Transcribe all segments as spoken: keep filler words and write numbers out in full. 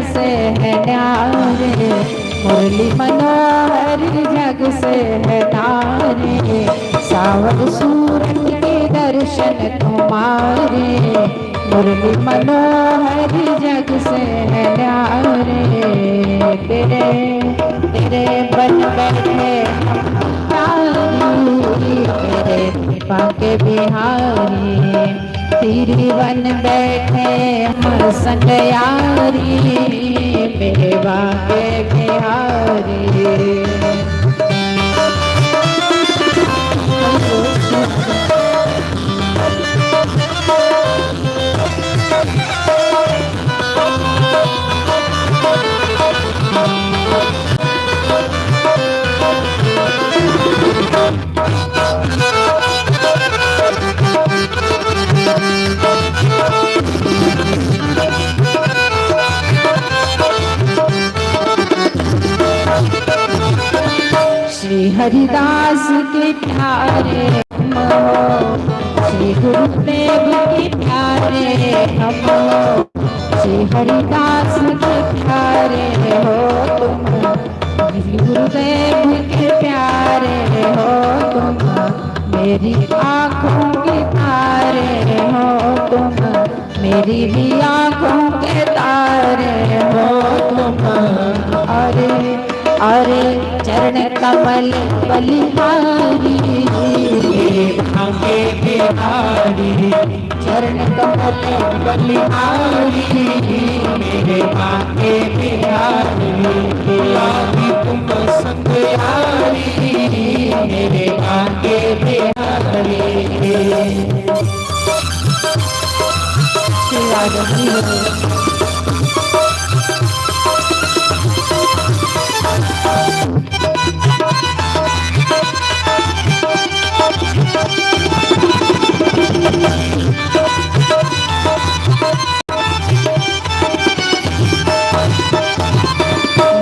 से है न्यारे, मुरली मनोहर जग से है न्यारे। सावर सूरत के दर्शन तुम्हारे, मुरली मनोहर जग से है न्यारे। तेरे, तेरे बन बैठे हम प्यारी, तेरे कृपा के बिहारी। तेरी बन बैठे हम संग यारी, मेरे बाके बिहारी। श्री हरिदास के प्यारे हम हो, श्री गुरुदेव के प्यारे हम हो, श्री हरिदास के प्यारे हो तुम, श्री गुरुदेव के प्यारे हो तुम, मेरी आंखों के तारे हो तुम, मेरी भी आंखों के तारे हो तुम। अरे, अरे, चरण कमल बलिहारी, मेरे बाके बिहारी। चरण कमल बलिहारी, मेरे बाके बिहारी। लागी तुम संग यारी, मेरे बाके बिहारी। श्री राधा जी हो।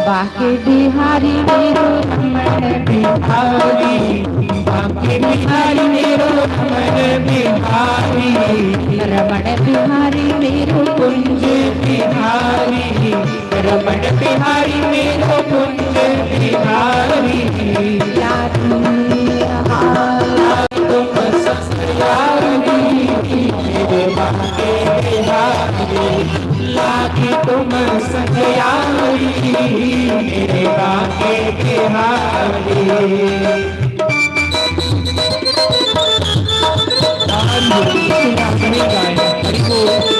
बाके बिहारी मेरो रमण बिहारी, बाके बिहारी मेरो रमण बिहारी, रमण बिहारी मेरो कुंज बिहारी, रमण बिहारी मेरो कुंज बिहारी। यारी हमारा तुम संग यारी, मेरे बाके बिहारी। लागी तुम संग यारी, मेरे बाके बिहारी। हरि बोल।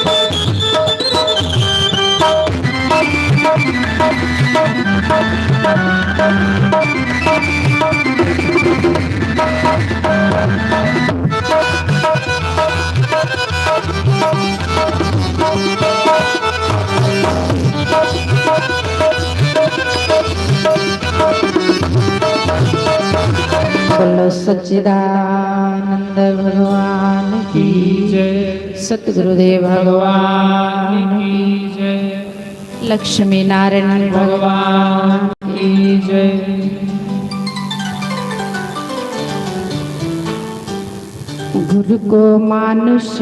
बोलो सच्चिदानंद भगवान की जय। सतगुरुदेव भगवान की जय। लक्ष्मी नारायण भगवान की जय। गुरु को मानुष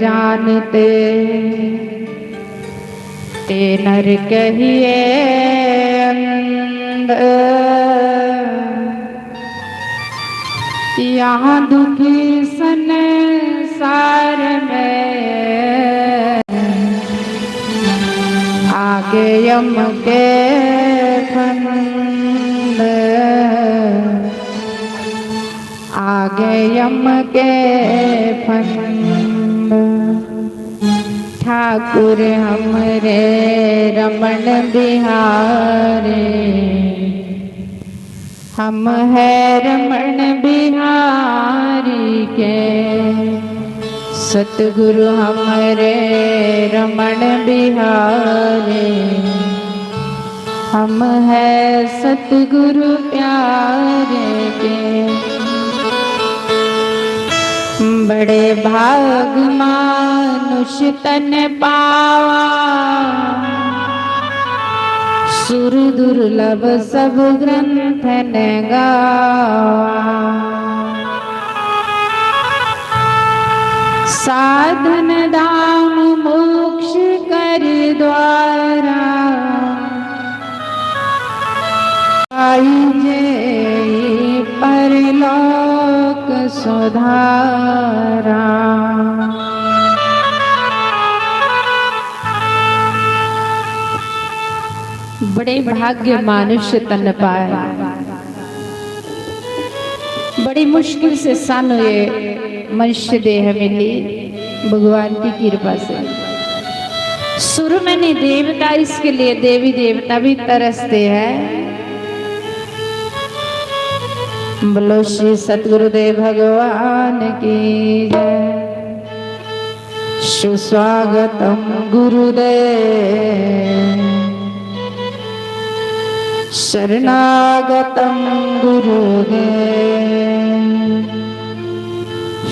जानते, ते नर कहिए अंध। यहाँ दुखी संसार में, आगे यम के फंद, आगे यम के फंद। ठाकुर हमरे रमण बिहारी, हम है रमण बिहारी के। सतगुरु हमरे रमण बिहारी, हम है सतगुरु प्यारे के। बड़े भाग मानुष तन पावा, सुर दुर्लभ सब ग्रंथन गावा। साधन धाम मोक्ष कर द्वारा, धारा। बड़े भाग्य मानुष तन पाए। बड़ी मुश्किल से सानू ये मनुष्य देह मिली, भगवान की कृपा से। सुरमनी देवता, इसके लिए देवी देवता भी तरसते हैं। बोलो श्री सतगुरुदेव भगवान की जय। सुस्वागतम गुरुदेव, शरणागतम गुरुदेव,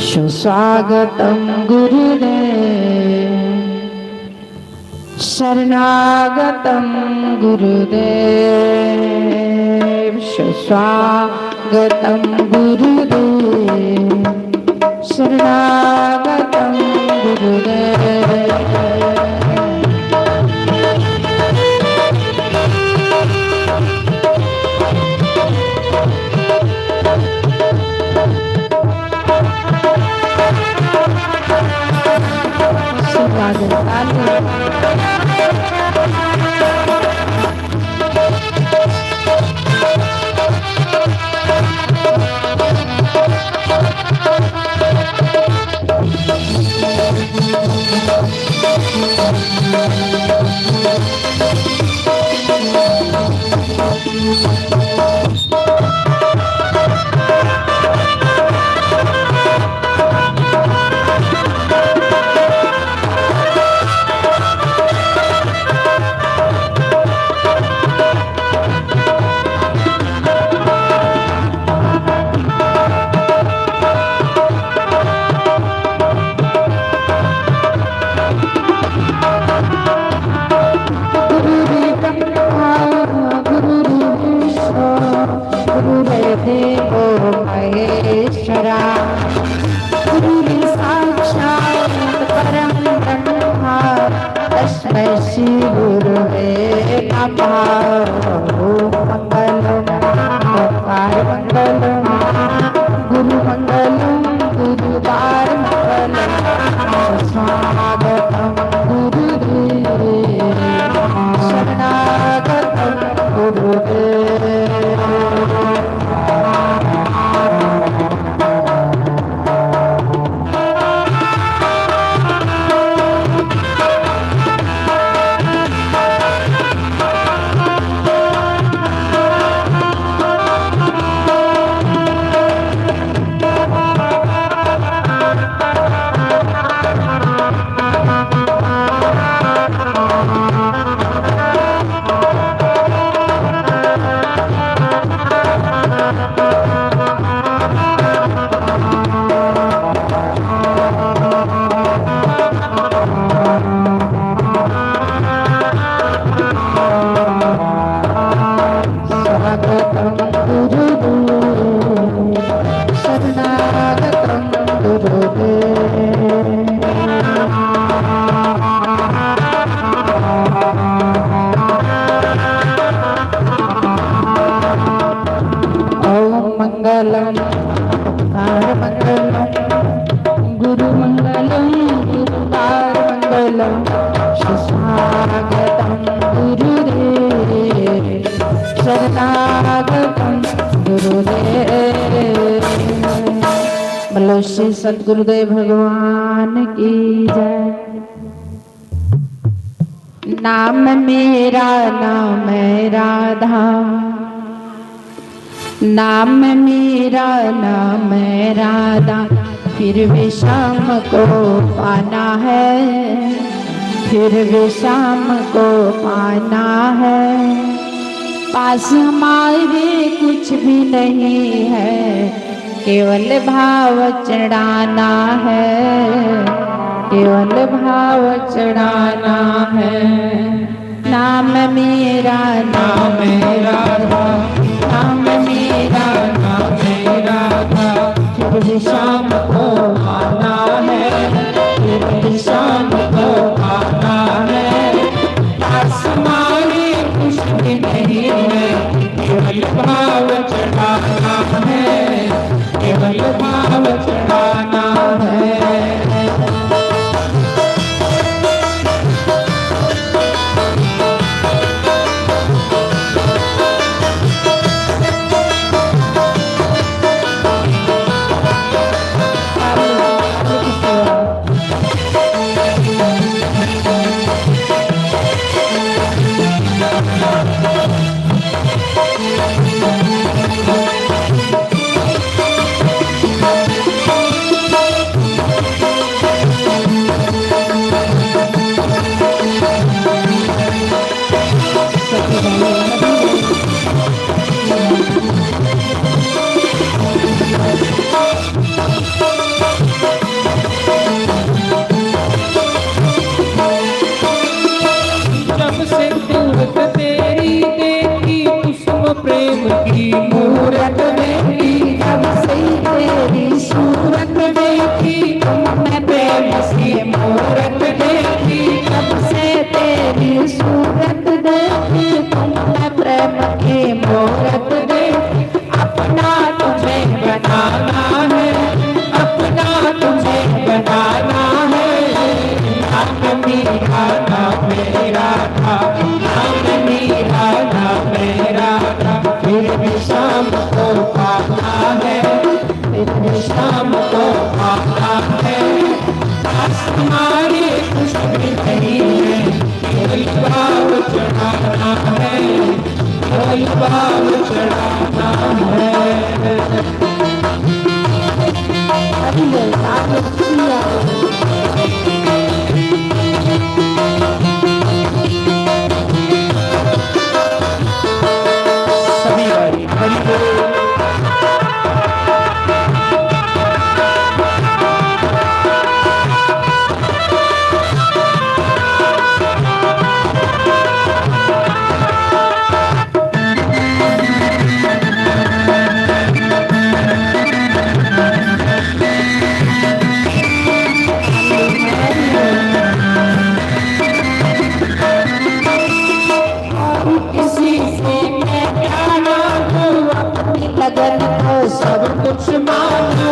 सुस्वागतम गुरुदेव, शरणागतम गुरुदेव, सुस्वागतम गुरुदेव, शरणागतम गुरुदेव। गुरु रे ब्रह्मा, गुरु रे विष्णु, गुरु रे देवो महेश्वरा। गुरु रे साक्षात परम ब्रह्मा, तस्मै श्री गुरुवे नमः। ओम मंगलम, ओंकार मंगलम, गुरु मंगलम, गुरुदार मंगलम। स्वागतम गुरुदेव, शरणागतम गुरुदेव। स्वागतम गुरुदेव, शरणागतम गुरुदेव। ओम मंगलम, ओंकार मंगलम, गुरु मंगलम, गुरुदार मंगलम, सुस्वागतम गुरुदेव, शरणागतम गुरुदेव। बोलो श्री सतगुरुदेव भगवान की जय। नाम मेरा नाम है राधा, नाम मेरा नाम है राधा, फिर भी श्याम को पाना है, फिर भी श्याम को पाना है। पास हमारे कुछ भी नहीं है, केवल भाव चढ़ाना है, केवल भाव चढ़ाना है। नाम मेरा नाम है राधा, नाम मेरा नाम है राधा। फिर भी श्याम को पाना है, फिर भी श्याम को पाना है। पास हमारे कुछ भी नहीं है, केवल भाव चढ़ाना है, केवल भाव चढ़ाना मीरा ना मेरा था, नाम मीरा ना मेरा था, फिर भी शाम को पाना है, फिर भी शाम को पाना है। पास हमारे कुछ भी नहीं है, कोई भाव चढ़ाना है, कोई भाव चढ़ाना है। सभी भाई, हरि बोल। किसी से मैं क्या मांगू, अपनी लगन को सब कुछ मांगू।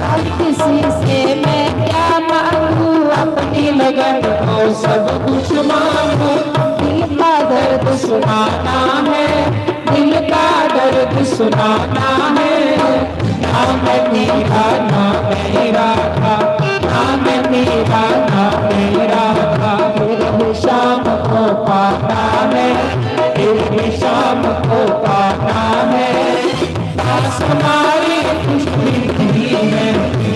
हर किसी से मैं क्या मांगू, अपनी लगन को सब कुछ मांगू। दिल का दर्द सुनाना है, दिल का दर्द सुनाना है। नाम मीरा ना मेरा था, नाम मीरा ना मेरा था, फिर भी शाम को पाना है, फिर भी शाम को पाना है। पास हमारे कुछ भी नहीं है,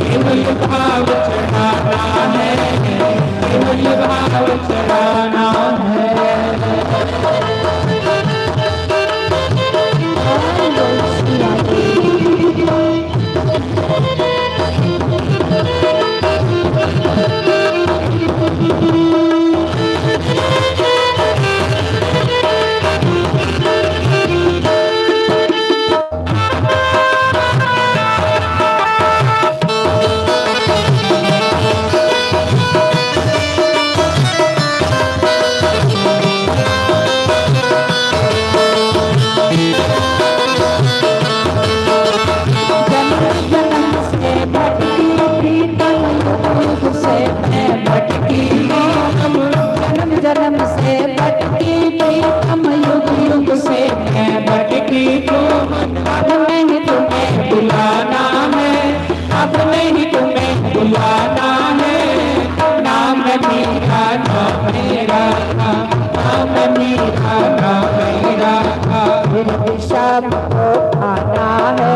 केवल भाव चढ़ाना है, केवल भाव चढ़ाना है। जन्म जन्म से भटकी प्रीतम युग युग से मैं भटकी हूँ। जन्म जन्म से भटकी प्रीतम युग युग से मैं भटकी हूँ। अब नहीं तुम्हें बुलाना है, अब नहीं तुम्हें बुलाना है। नाम मीरा ना मेरा था, नाम मीरा ना मेरा था, फिर भी शाम को पाना है,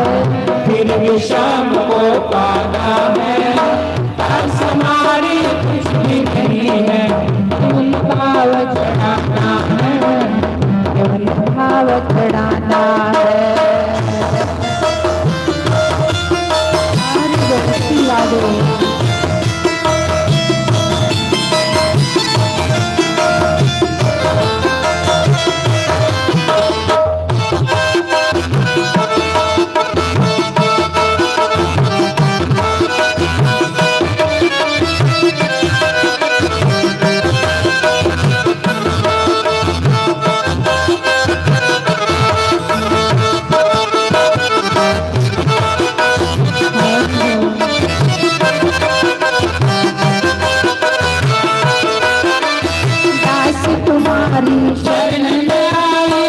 फिर भी शाम को पाना है। पास हमारे कुछ भी नहीं है, केवल भाव चढ़ाना है, केवल भाव चढ़ाना है। हरि बोल, श्री राधे। दास तुम्हारी शरण में आए,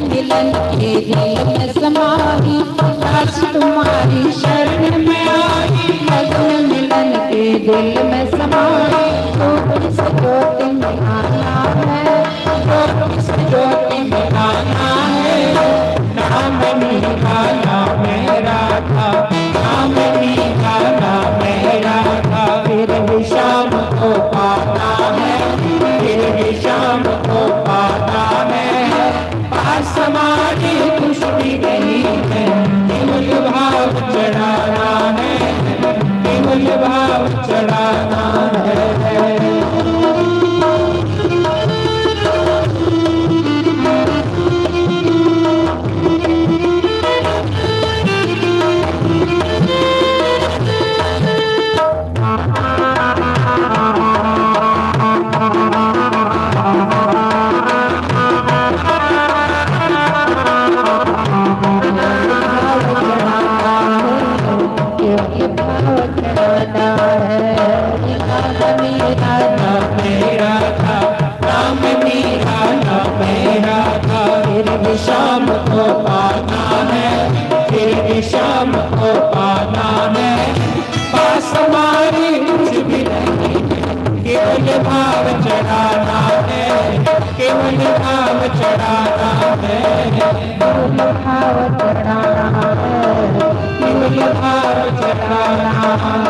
मिलन के दिल में समाई। दास तुम्हारी शरण में आए, लगन मिलन के दिल में समाई। तो इस ज्योति में आना है, तो इस ज्योति में आना है। नाम मीरा ना मेरा था, नाम मीरा ना मेरा था, फिर भी शाम को पाना है, फिर भी शाम को पाना है। पास हमारे कुछ भी नहीं है, केवल भाव चढ़ाना है, केवल भाव चढ़ाना भाव चढ़ाना है, केवल भाव चढ़ाना है, केवल भाव चढ़ाना है, केवल भाव चढ़ाना है।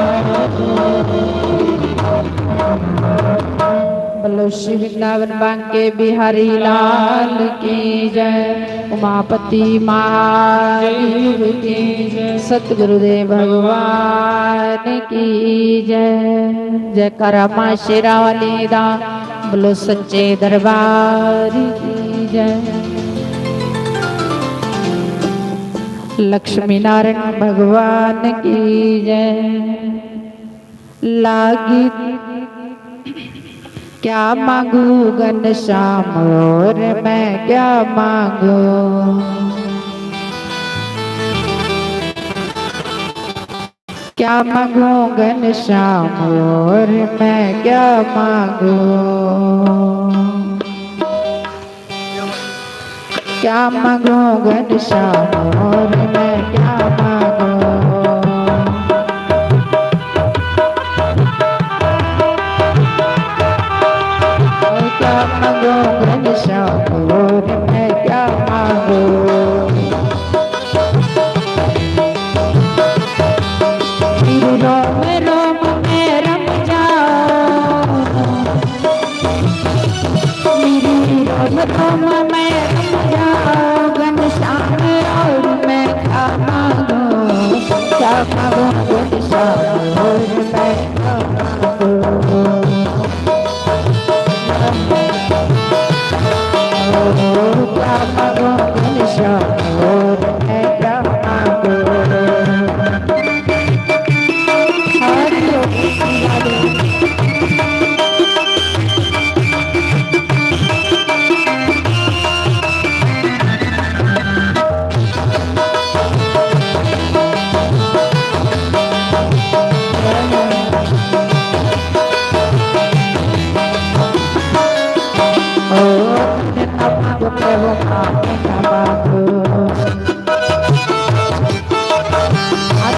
बोलो श्री वृंदावन बांके बिहारी लाल की जय, उमापति महादेव की जय, सतगुरुदेव भगवान की जय। जयकारा माँ शेरा वाली दा, बोलो सच्चे दरबार की जय। लक्ष्मी नारायण भगवान की जय। लागी क्या मांगू घनश्याम, और मैं क्या मांगू? क्या मांगू घनश्याम, और मैं क्या मांगू? क्या मांगू घनश्याम, और मैं क्या मांगू? और क्या मांगू घनश्याम, और मैं क्या मांगू? मेरे रोम रोम में रम जाओ, मेरे रोम रोम में रम जाओ, घनश्याम और मैं क्या मांगू, क्या मांगू घनश्याम और मैं क्या मांगू।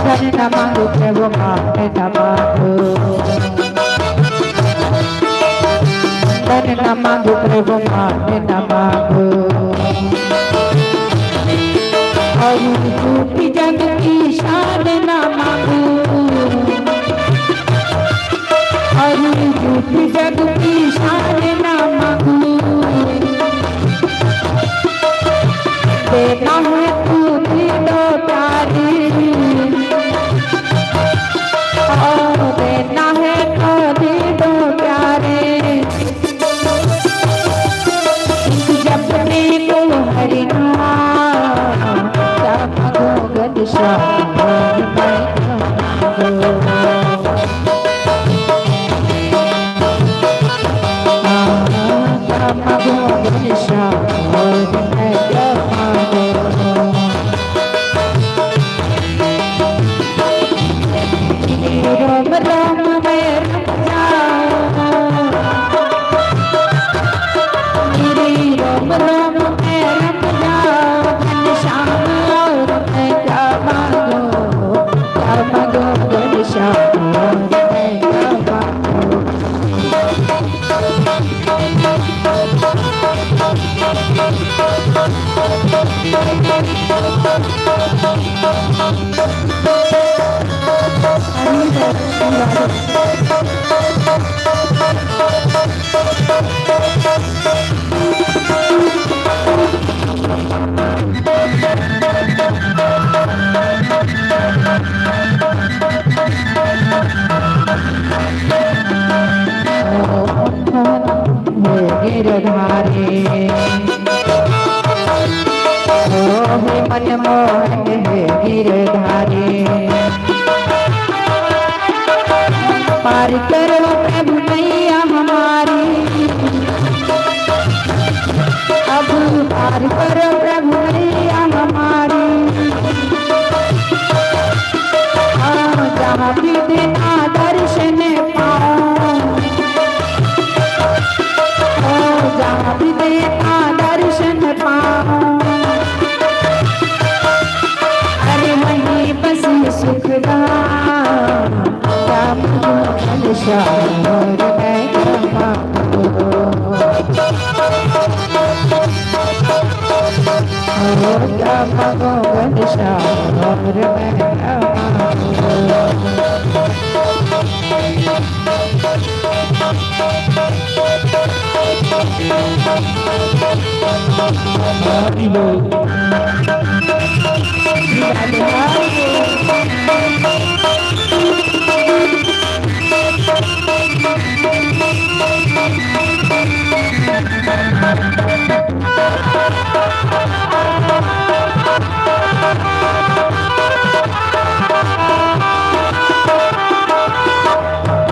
धन न मांगू प्रभु मांग न मांगू, धन न मांगू प्रभु मांग न मांगू। और झूठी जग की शान न मांगू, और झूठी जग की शान न मांगू। देना है तू दे दो प्यारे, ओ देना है तो दे दो प्यारे। जपने को हरि नाम, जप को घनश्याम गिरधारी। ओ हे मनमोहन हे गिरधारी, पार करो प्रभु नैया हमारी, अब पार करो प्रभु नैया हमारी। हाँ, जहाँ भी देना दर्शन पाऊं, ओ जहाँ भी देना दर्शन पाऊं, अरे वहीं बस सुखदाम, राम मोहन श्याम और मैं मांगो। और क्या मांगो घनश्याम, और मैं क्या मांगो।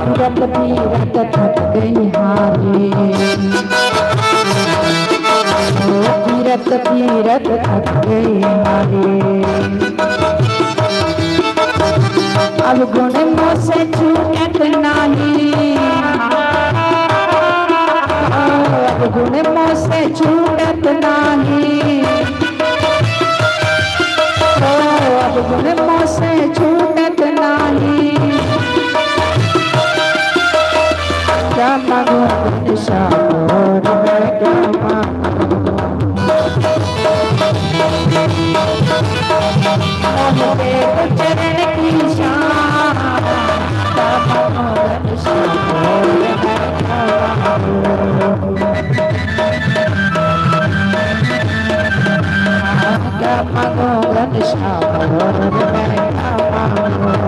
फिरत फिरत थक गई हारी, ओ फिरत फिरत थक गई हारी। अब गुण मोसे छूटत नाही, अब गुण मोसे छूटत नाही। ओ अब गुण मोसे छूटत नाही। क्या मांगो घनश्याम और मैं क्या मांगो। मोह के चरण की छाँव, क्या मांगो घनश्याम और मैं क्या मांगो। क्या मांगो घनश्याम और मैं क्या मांगो।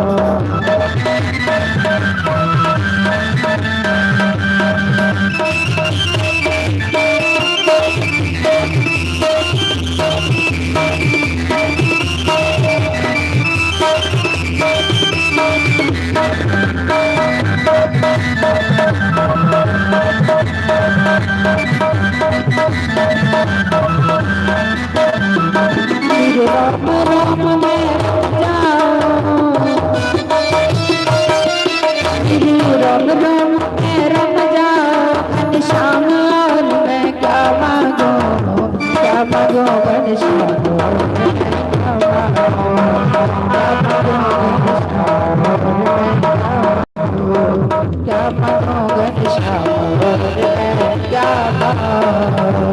श्री राम राम में रम जाओ, श्री राम राम में रम जाओ, घनश्याम और मैं क्या मांगो, क्या मांगो घनश्याम और मैं क्या मांगो, क्या मांगो घनश्याम और मैं क्या मांगो। क्या मांगो घनश्याम और मैं क्या मांगो।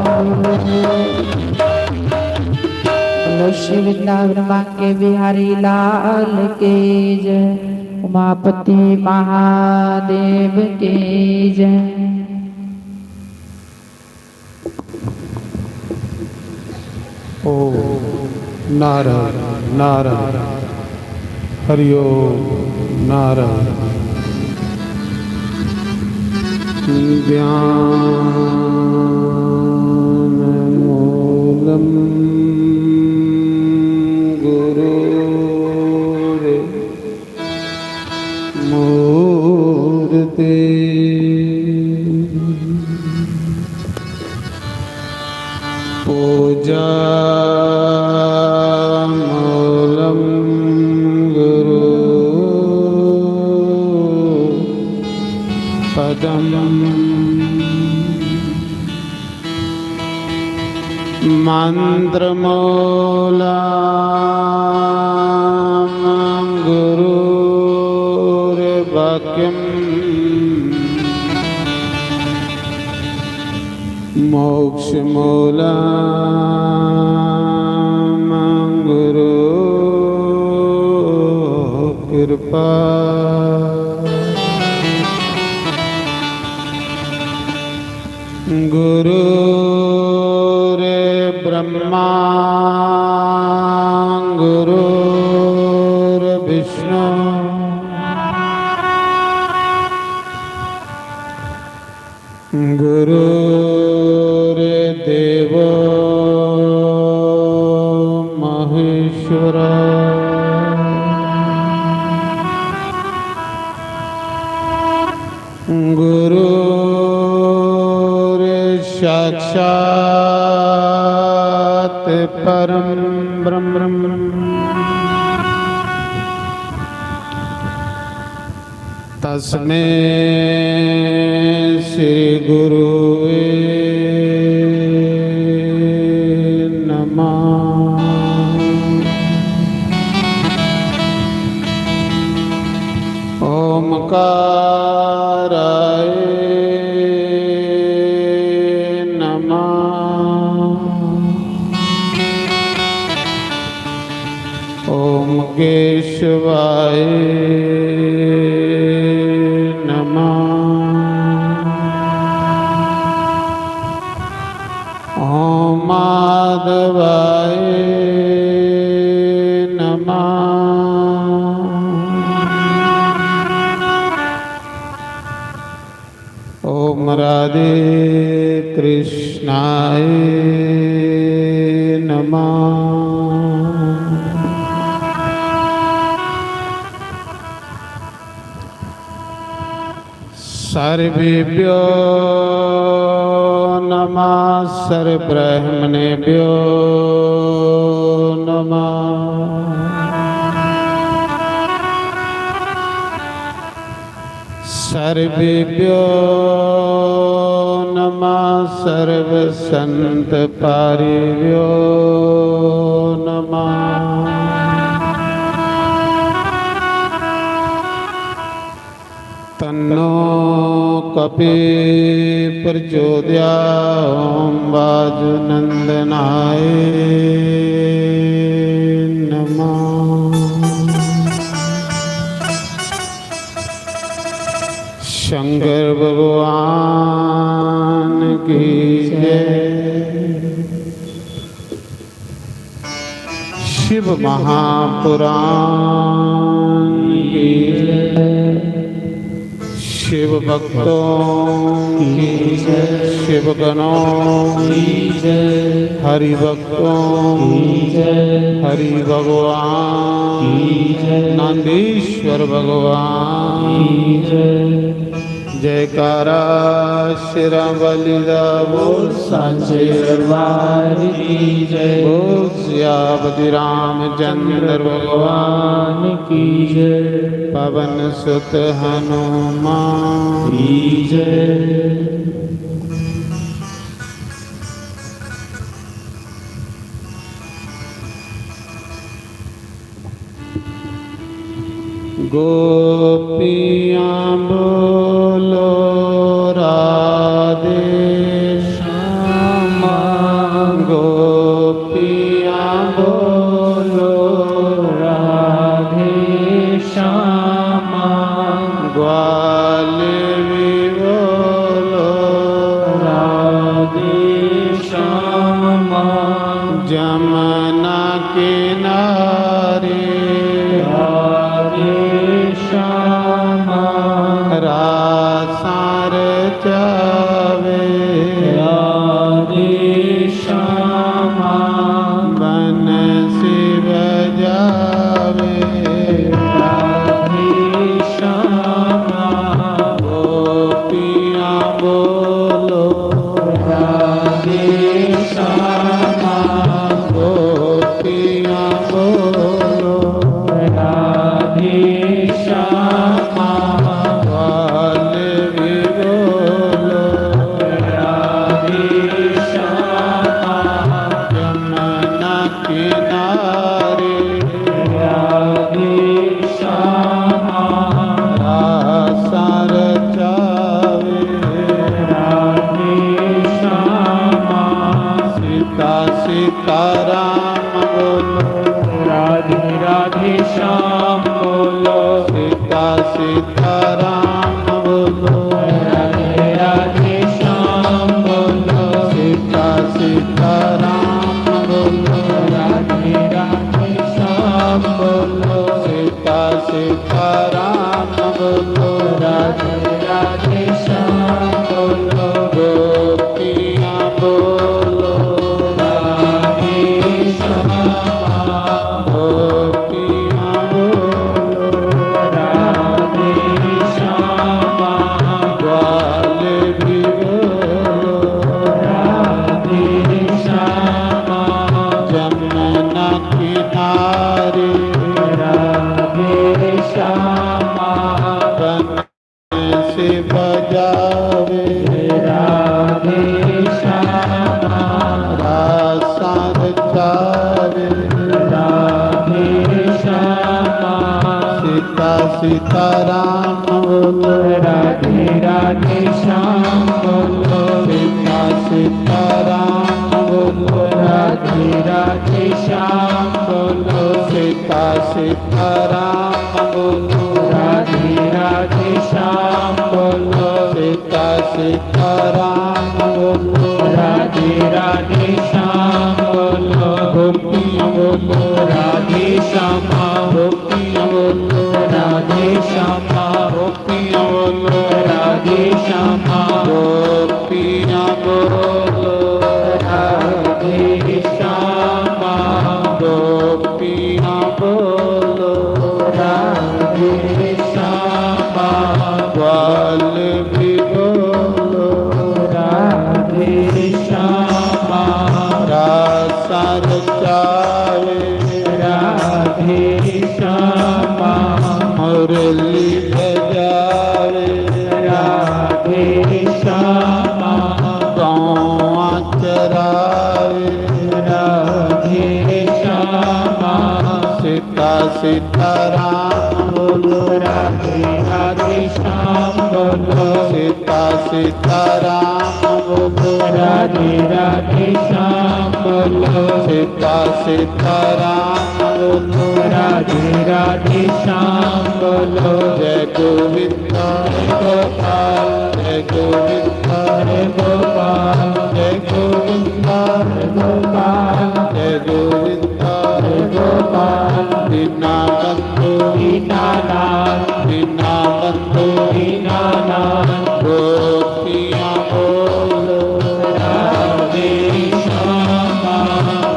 बोलो श्री वृंदावन बांके बिहारी लाल की जय, उमापति महादेव की जय। ॐ नारायण नारायण। हरि ओम नारायण। ध्यान मूलम गुरोर मूर्ति। पूजा मूलं गुरु पदं। मन्त्रमूलं गुरुर्वाक्यम्। मोक्षमूलं गुरु कृपा। गुरुर्ब्रह्मा गुरुर्विष्णु गुरुर्देवो महेश्वर। गुरुर्साक्षात् परं ब्रह्म। तस्मै श्री गुरुवे नमः। ओमकाराय केशवाय नमः। ॐ माधवाय नमः। ॐ राधे कृष्णाय नमः। सर्वेभ्यो नमः, सर्वब्राह्मणेभ्यो नमः। सर्वेभ्यो नमः, सर्वसंत पारिभ्यो नमः। तन्नो कपि प्रचोदया, ॐ वायुनंदनाय नमः। शंकर भगवान की जय। शिव महापुराण की जय। शिव भक्तों की जय। शिव गणों की जय। हरि भक्तों की जय। हरि भगवान की जय। नंदीश्वर भगवान की जय। जयकारा शेरां वाली दा बोल, सांचे दरबार की जय। बोल सियापति रामचंद्र भगवान की जय। पवन सुत हनुमान की जय। गोपियां बोलो राधे श्यामा, गोपियां बोलो राधे श्यामा, ग्वाले भी बोलो राधे श्यामा, जमुना किनारे राधे श्यामा, रासां रचावे राधे श्यामा, बंसी बजावे राधे श्यामा, गोपियां बोलो राधे श्यामा, गोपियां बोलो राधे श्यामा, ग्वाले भी बोलो राधे श्यामा, जमुना किनारे राधे श्यामा, रासां रचावे राधे श्यामा, सीता सीताराम बोलो राधे राधे श्याम बोलो, सीता सीताराम बोलो राधे राधे श्याम बोलो, सीता सीताराम बोलो राधे राधे श्याम बोलो, सीता सीताराम बोलो राधे राधे श्याम बोलो, गोपियां बोलो राधे श्यामा, गोपियां बोलो राधे श्यामा, ग्वाले भी बोलो राधे श्यामा, जमुना किनारे राधे श्यामा, बंसी बजावे राधे श्यामा, रासां रचावे राधे श्यामा, सीता सीताराम बोलो राधे राधे श्याम बोलो, सीता सीताराम बोलो राधे राधे श्याम बोलो, सीता सीता सीताराम बोलो, राधे राधे श्याम बोलो। सीता सीताराम बोलो, राधे राधे श्याम बोलो। गोपियाँ बोलो, राधे श्यामा। गोपियाँ बोलो, राधे श्यामा। गोपियाँ बोलो, राधे श्यामा। गोपियाँ बोलो, राधे श्यामा। गोपियाँ बोलो, राधे श्यामा। ग्वाल भी बोलो, राधे श्यामा। रास रचावे, राधे श्यामा। मुरली बजावे, राधे श्यामा। गौआ चरावे, राधे श्यामा। सीता सीताराम बोलो, राधे राधे श्याम बोलो। सीता सीताराम बोलो, राधे राधे श्याम बोलो। सीता सीताराम बोलो, राधे राधे श्याम बोलो। जय गोविंद हरे गोपाल, जय गोविंद हरे गोपाल, जय गोविंद हरे गोपाल, जय गोविंद हरे गोपाल। दीना बंधु दीनानाथ, दीना बंधु दीनानाथ। गोपियाँ बोलो, राधे श्यामा।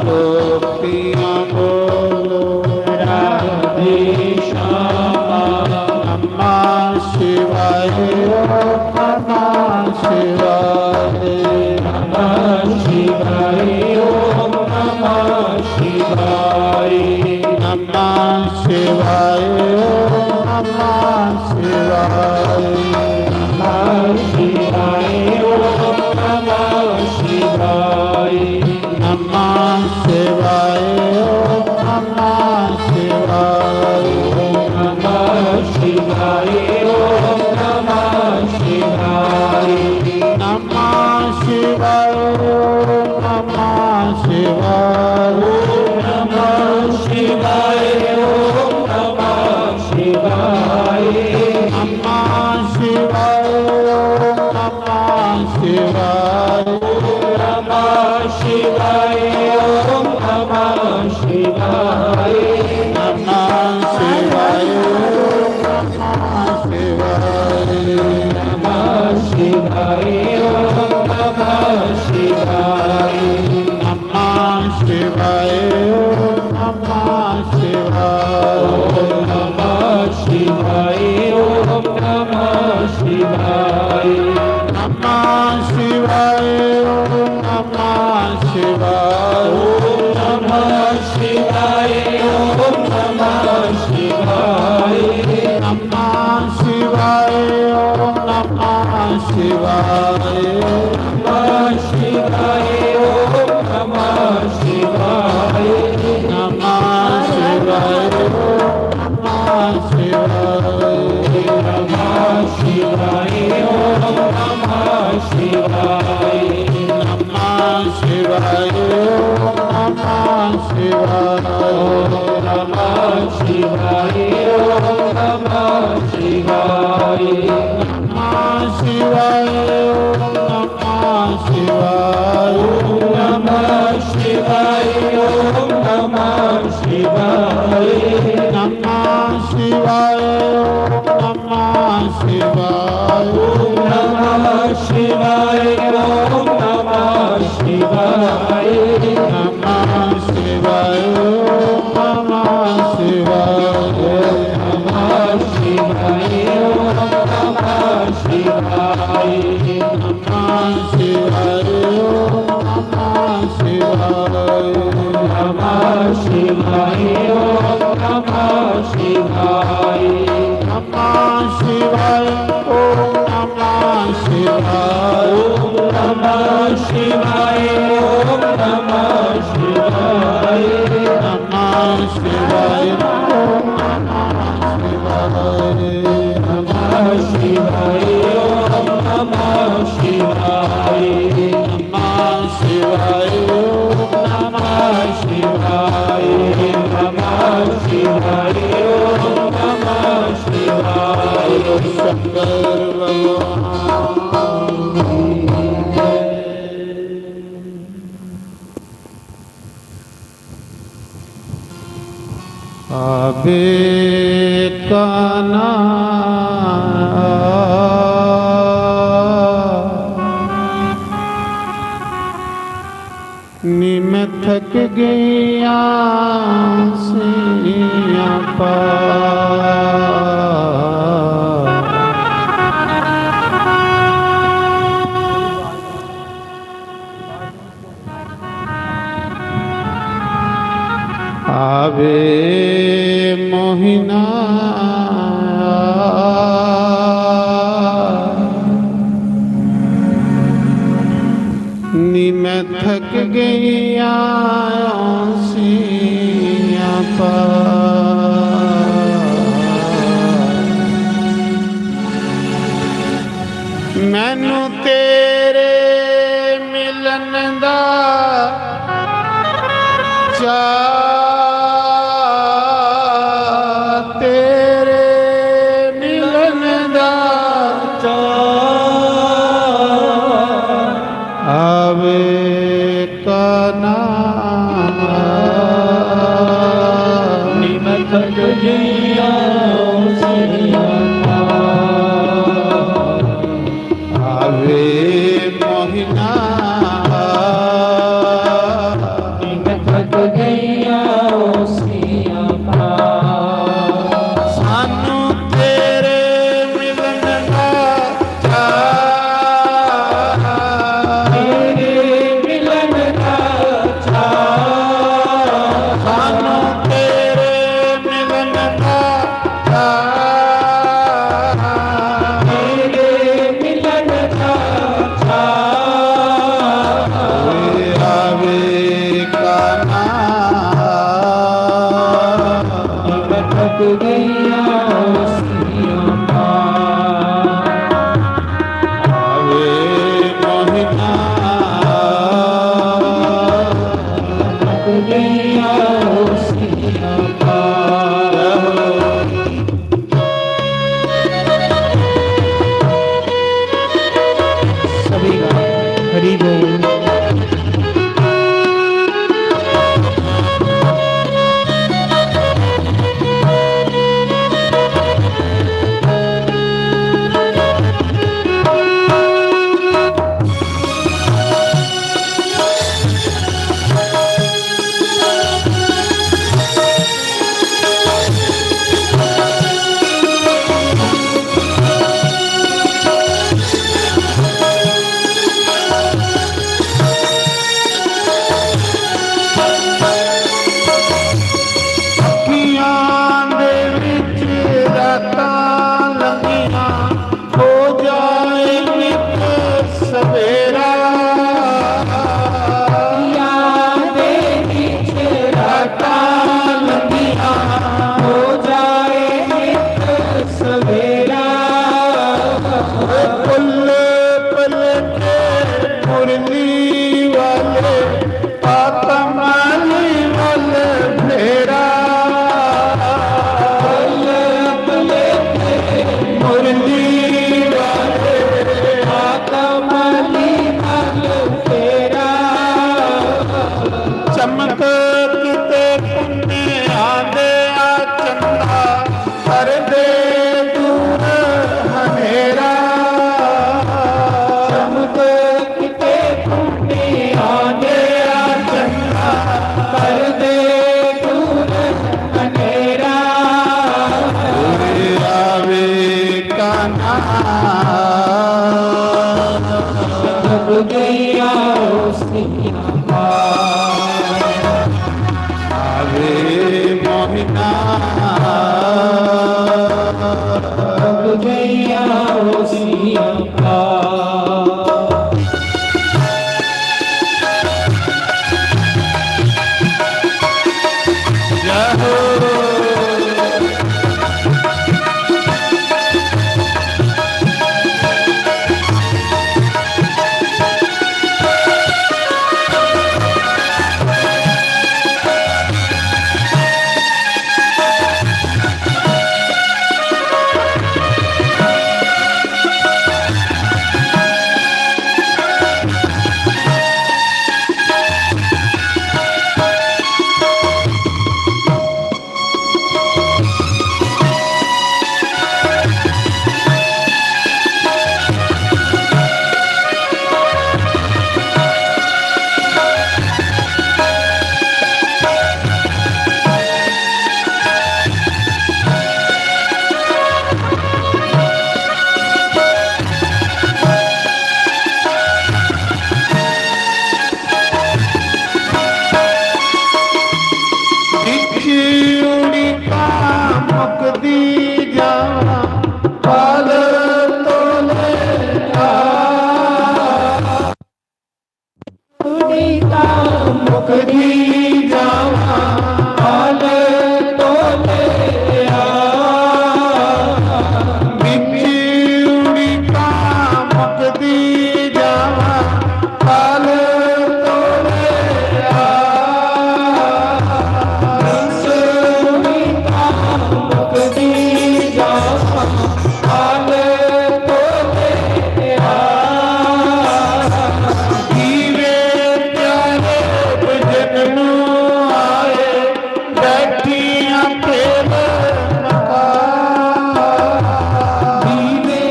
गोपियाँ बोलो, राधे श्यामा। नमः शिवाय, ओम नमः शिवाय। नमः शिवाय, ओम नमः शिवाय। नमः शिवाय, ओम नमः शिवाय। नमः शिवाय, ओम नमः शिवाय। नमः शिवाय, ओम नमः शिवाय। ओम नमः शिवाय, ओम नमः शिवाय। नमः शिवाय, ओम नमः शिवाय। ओम नमः शिवाय, ओम नमः शिवाय। नमः शिवाय, ओम नमः शिवाय। ओम नमः शिवाय, ओम नमः शिवाय। नमः शिवाय, ओम नमः शिवाय। नमः शिवाय, ओम नमः शिवाय। नमः शिवाय, ओम नमः शिवाय। ओम नमः शिवाय, ओम नमः शिवाय। नमः शिवाय, ओम नमः शिवाय। ओम नमः शिवाय, ओम नमः शिवाय। नमः शिवाय, ओम नमः शिवाय। नमः शिवाय, ओम नमः शिवाय। नमः शिवाय, ओम नमः शिवाय। नमः शिवाय, ओम नमः शिवाय। नमः शिवाय, ओम नमः शिवाय। ओम नमः शिवाय, ओम नमः शिवाय। नमः शिवाय, ओम नमः शिवाय। ओम नमः शिवाय, ओम नमः शिवाय। नमः शिवाय, ओम नमः शिवाय। ओम नमः शिवाय, ओम नमः शिवाय। नमः शिवाय, ओम नमः शिवाय। ओम नमः शिवाय, ओम नमः शिवाय। नमः शिवाय, ओम नमः शिवाय। नमः शिवाय, ओम नमः शिवाय। नमः शिवाय, ओम नमः शिवाय। ओम नमः शिवाय, ओम नमः शिवाय। नमः शिवाय, ओम नमः शिवाय। नमः शिवाय, ओम नमः शिवाय। नमः शिवाय, ओम नमः शिवाय। नमः कान्हा, नी मैं थक गई आसियां पार। आवे मोहिना, नी मैं थक गई आसियां पार। मैनू तेरे मिलन दा चाऽ, तेरे मिलन दा चाऽ। आवे कान्हा, नी मैं थक गई आसियां पार। आवे मोहिना, नी मैं थक गई आसियां पार। सानू तेरे मिलन दा चाऽ, तेरे मिलन दा चाऽ। सानू तेरे मिलन दा चाऽ, तेरे मिलन दा चाऽ। आवे कान्हा, मैं थक गई आसियां पार। आवे मोहिना, मैं थक गई आसियां पार। सभी का हरि बोल। अखियां दे विच रातां लंघियां, हो जाए नित सवेरा। अखियां दे विच रातां लंघियां, हो जाए नित सवेरा। पल पल के मुरली वाले, आतम अली वल फेरा। पल पल के मुरली वाले, आतम अली वल फेरा। चमक किते पुन्ने आंदे आ चंदा, कर दे दूर हनेरा। चमक किते पुन्ने आंदे आ चंदा, कर दे दूर हनेरा। आवे कान्हा, जग गया उसकी आवे मोहिना, जग गया उसकी आवा। जय हो। मुकदी जावां हाल तोले आ। बिच उड़िकां मुकदी जावां हाल तोले आ। बिच उड़िकां मुकदी जावां हाल तोले आ। दीवे प्यारे भजन नू आए, बैठियां तेरे मकान। दीवे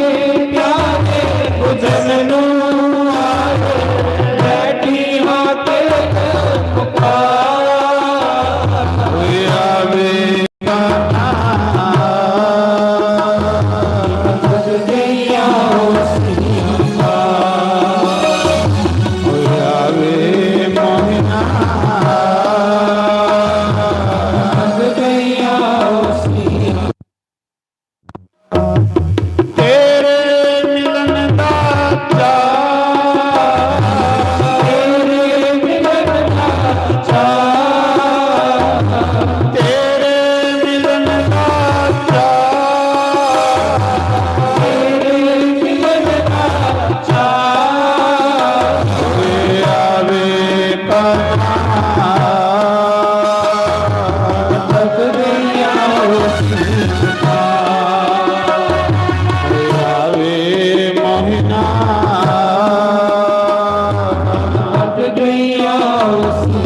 प्यारे भजन नू आए, बैठियां तेरे मकान। आवे तेरे मिलन दा चाऽ, तेरे मिलन दा चाऽ, तेरे मिलन दा चाऽ, तेरे मिलन दा चाऽ। आवे पना तक गैया उसी आवे मोहिना। हट गैया उसी।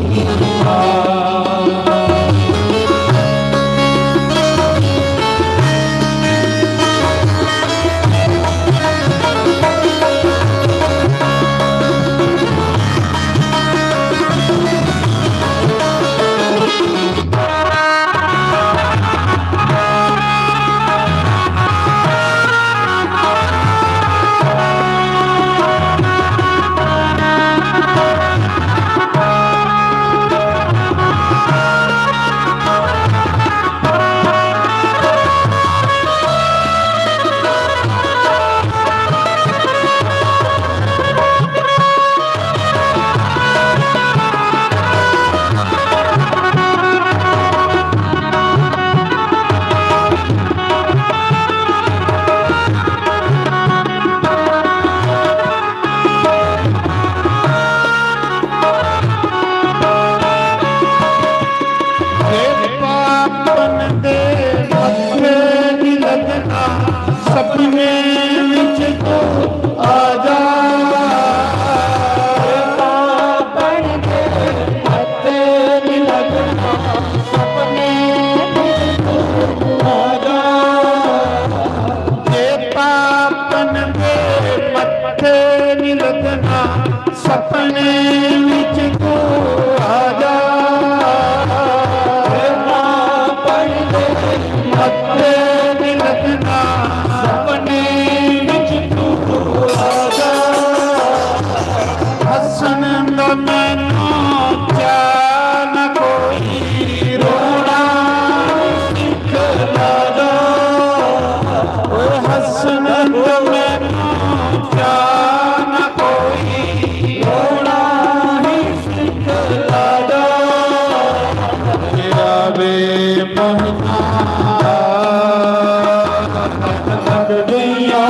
पापन दे मत्थे नी लगना, सपने विच तू आ जा। पापन दे मत्थे नी लगना, सपने विच तू आ जा। जे पापन दे मत्थे नी लगना, सपने विच तू आ जा। पापन दे मत्थे नी लगना, सपने विच तू आ जा। हसन दा मैनू क्या न कोई रोना सिख ला जा। ओ हसन दा मैनू क्या न कोई रोना ही सिख ला जा। आवे मोहिना तक गैया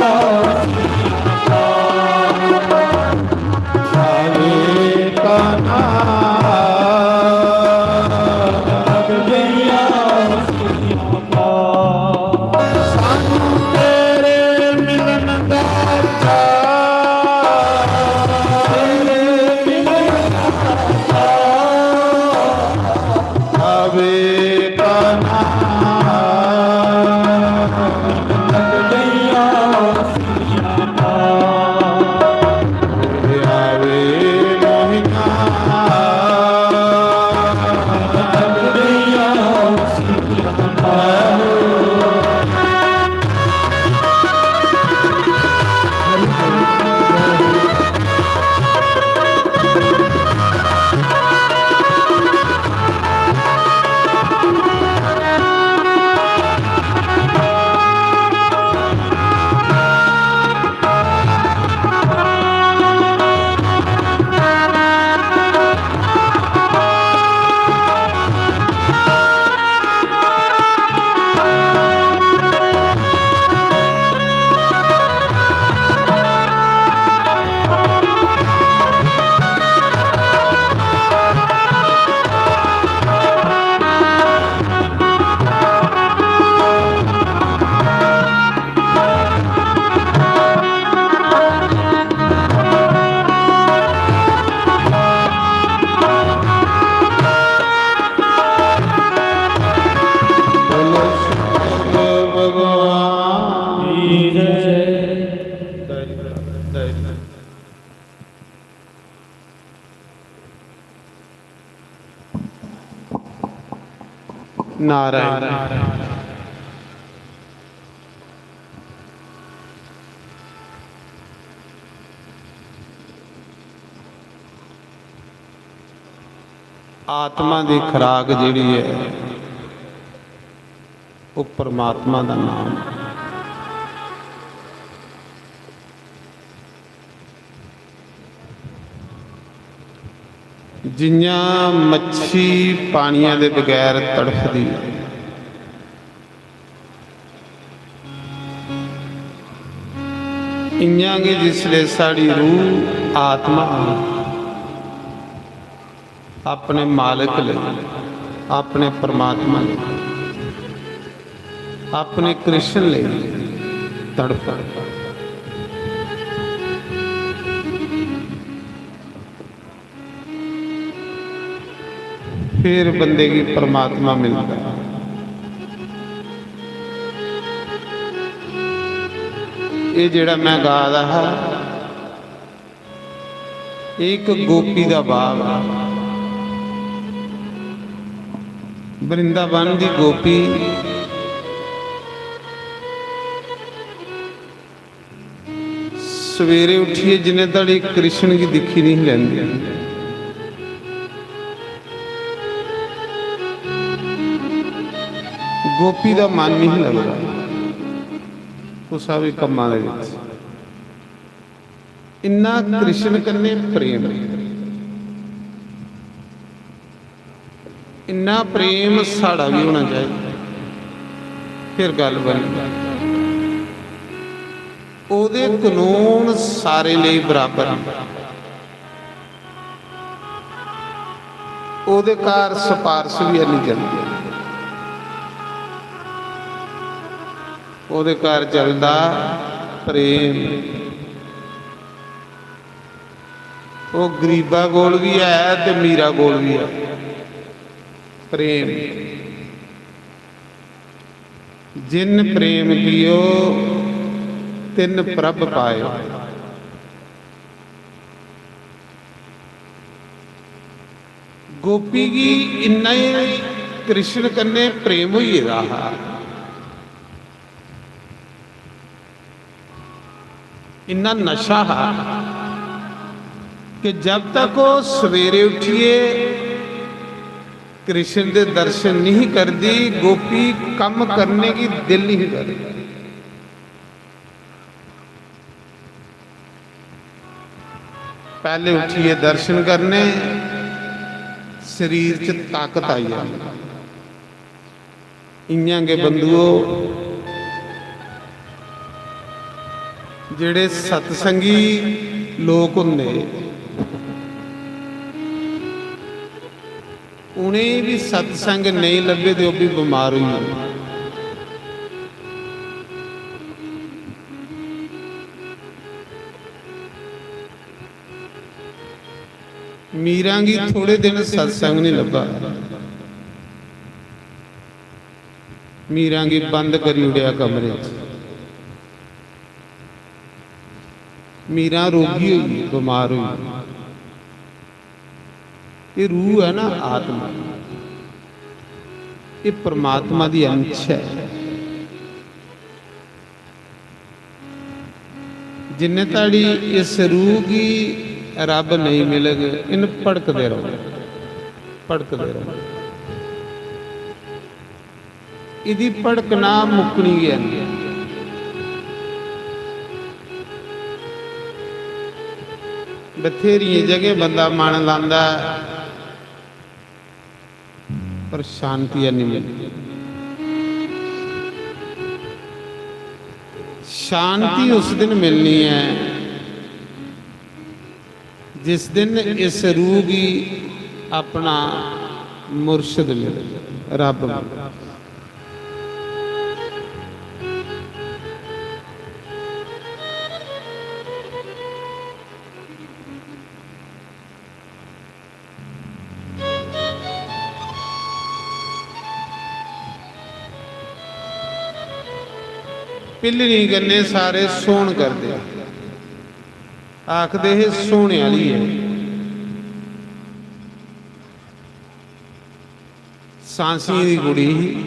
नारायण। आत्मा दी खुराक जेह्ड़ी ऐ, ओह् परमात्मा दा नाम। जि'यां मच्छी पानिया दे बगैर तड़फदी ऐ, इ'यां गै जिसलै साढ़ी रूह, आत्मा अपने मालक लेई, अपने परमात्मा लेई, अपने कृष्ण लेई तड़फे, फिर बंदे गी परमात्मा मिलदा। एह् जेह्ड़ा मैं गा दा हा, एक गोपी दा भाव। वृंदावन दी गोपी सवेरे उठियै जिन्ने धड़ी कृष्ण गी दिक्खी नहीं लैंदी, गोपी दा मन नहीं लगदा कुसा भी कम्मा दे विच। इन्ना कृष्ण कन्नै प्रेम, इन्ना प्रेम साढ़ा भी होना चाहिए, फिर गल्ल बनदी। ओह्दे कानून सारे लेई बराबर न। ओह्दे घर सपारश भी हैनी चलदी। ओह्दे घर चलदा प्रेम। ओह् गरीबा कोल भी है ते मीरा कोल भी है। प्रेम, जिन प्रेम कियो तिन प्रभ पायो। गोपी गी इन्ना ही कृष्ण कन्नै प्रेम होई गेदा हा, इन्ना नशा हा कि जब तक ओह् सवेरे उठियै कृष्ण दे दर्शन नहीं करदी, गोपी कम्म करने गी दिल नहीं करदी। पैह्ले उठियै दर्शन करने, शरीर च ताकत आई जानी। इ'यां गै बंधुओ, जेह्ड़े सत्संगी लोक होंदे, उ'नेंगी बी सत्संग नेईं लब्भे ते ओह् बी बमार होई जंदे। मीरा गी थोड़े दिन सत्संग नहीं लब्भा। मीरा गी बंद करी ओड़ेआ कमरे च। मीरा रोगी होई गेई, बमार होई गेई। ये रूह है ना, आत्मा, ये परमात्मा दी अंश है। जिन्ने धड़ी इस रूह गी रब नहीं मिलग, इन भड़कदे रहो, भड़कदे रहो। इदी भड़कना मुक्कनी गै नहीं। बथेरियें जगह बंदा मन लांदा ऐ, पर शांति है नहीं मिलदी। शांति उस दिन मिलनी है जिस दिन इस रूह गी अपना मुर्शद मिले, रब मिले। पिल्लनी कन्नै सारे सोहन करदे, आखदे हे सोहने आह्ली ऐ। सांसियें दी कुड़ी ही,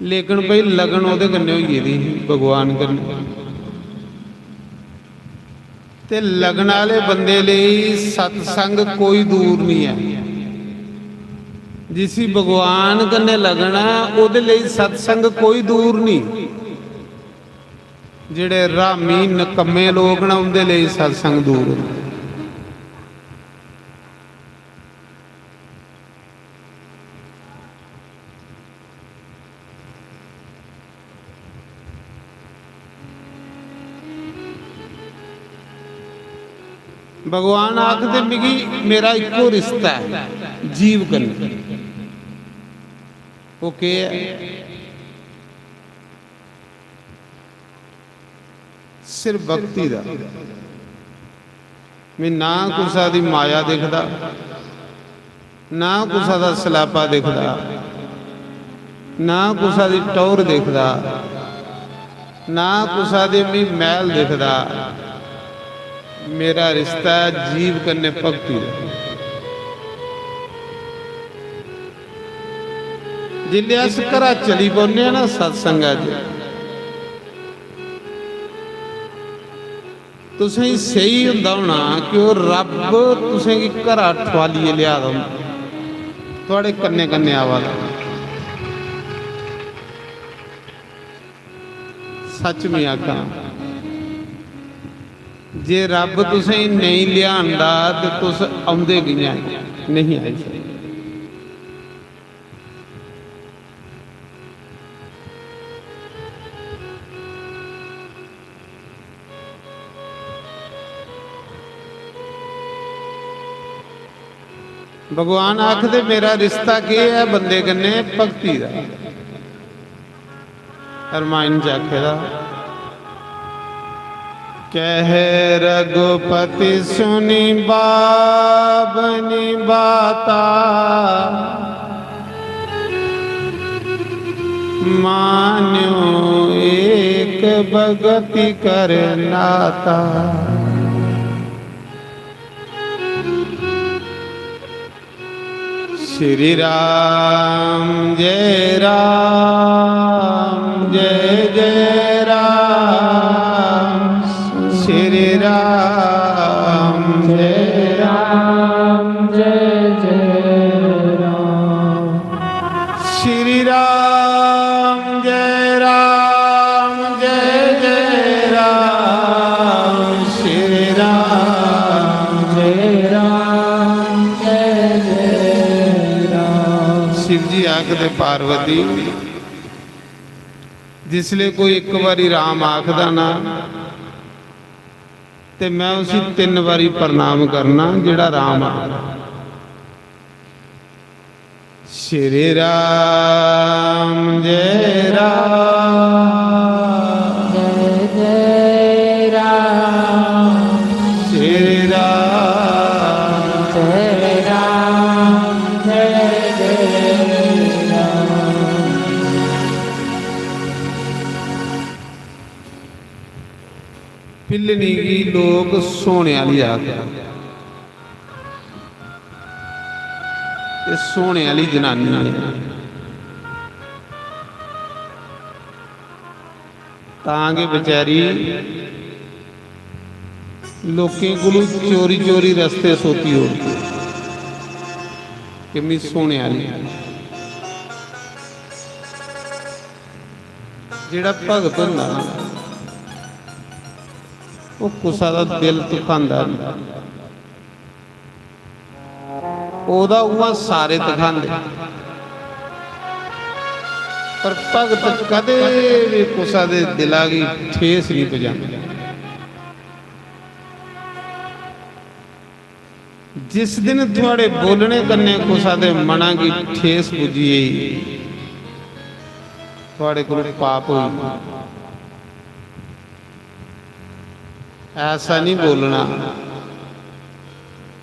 लेकिन भाई लगन ओह्दे कन्नै होई गेदी ही, भगवान कन्नै। ते लगन आह्ले बंदे लेई सत्संग कोई दूर निं ऐ। जिसी भगवान कन्नै लगन ऐ, ओह्दे लेई सत्संग कोई दूर निं। जेह्ड़े र्हामी नकम्मे लोक न, उं'दे लेई सत्संग दूर न। भगवान आखदे, "मिगी, मेरा इक्को रिश्ता ऐ जीव कन्नै।" ओह् केह् ऐ? सिर्फ भक्ति दा। में ना कुसा दी माया दिखदा, ना कुसा दा सलापा दिखदा, ना कुसा दी टौर दिखदा, ना कुसा दे में मैल दिखदा। मेरा रिश्ता ऐ जीव कन्नै भक्ति दा। जिसलै अस घरा चली पौन्ने आं ना सत्संगा च, तुसेंगी सेही होंदा होना कि ओह् रब्ब तुसेंगी घरा ठुआलियै लेआ दा होंदा, थुआढ़े कन्नै कन्नै आवा दा। सच में आखां, जे रब्ब तुसेंगी नेईं लेआंदा ते तुस औंदे कि'यां? नेईं आई सकदे। भगवान आखदे, "मेरा रिश्ता केह् ऐ बंदे कन्नै?" भक्ति दा। रामायण च आखे दा, "कह रघुपति सुनि बाबनि बाता, मान्यो एक बगति कर नाता।" श्री राम जय राम जय जय राम। श्री राम जय राम जय जय राम। श्री राम जय राम जय जय राम। श्री राम जय राम जय जय राम। शिव जी आखदे, पार्वती, जिसले कोई इक बारी राम आखदा ना, ते मैं उसी तिन्न बारी प्रणाम करना, जेह्ड़ा राम आखदा। श्री राम जय राम जय जय राम। श्री राम जय राम जय जय राम। पिल्लनी गी लोक सोने आह्ली आखदे। एह् सोने आह्ली जनानी ऐ। तां गै बेचारी लोकें कोलू चोरी चोरी रस्ते सोती ओड़दी कि मी सोने आह्ली। जेह्ड़ा भगत होंदा ना, ओह् कुसा दा दिल दुखांदा निं। ओह्दा उ'आं सारे दखांदे, पर भगत कदें बी कुसा दे दिला गी ठेस निं पजांदा। जिस दिन थुआढ़े बोलने कन्नै कुसा दे मना गी ठेस पुज्जी गेई, थुआढ़े कोल पाप होई गेआ। ऐसा नहीं बोलना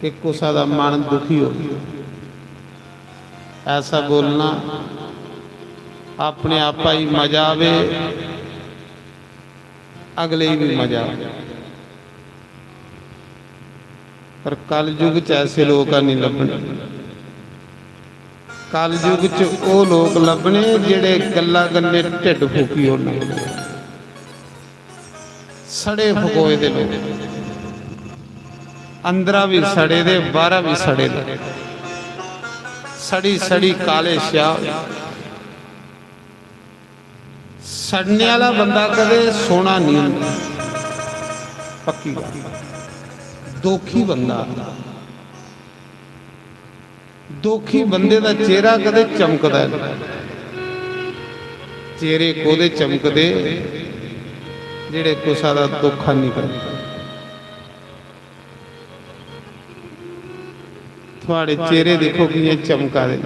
कि कुसा दा मन दुखी हो। ऐसा बोलना, अपने आपा ही मजा आवे, अगले ही भी मजा आवे। पर कलयुग च ऐसे लोग नहीं लभने। कलयुग च ओह् लोक लब्भने जेह्ड़े गल्ला कन्नै ढिड्ड फूकी ओड़न। सड़े फकोए दे लोक, अंदरा बी सड़े दे, बाहरा बी सड़े दे, सड़ी सड़ी काले स्याह होए। सड़ने आह्ला बंदा कदें सोहना निं होंदा, पक्की गल्ल। दोखी बंदा, दोखी बंदे दा चेहरा कदें चमकदा ऐ। चेहरे कोह्दे चमकदे? जेह्ड़े कुसा दा दुख हन्नी करदे। थुआड़े चेहरे दिक्खो कियां चमका दे,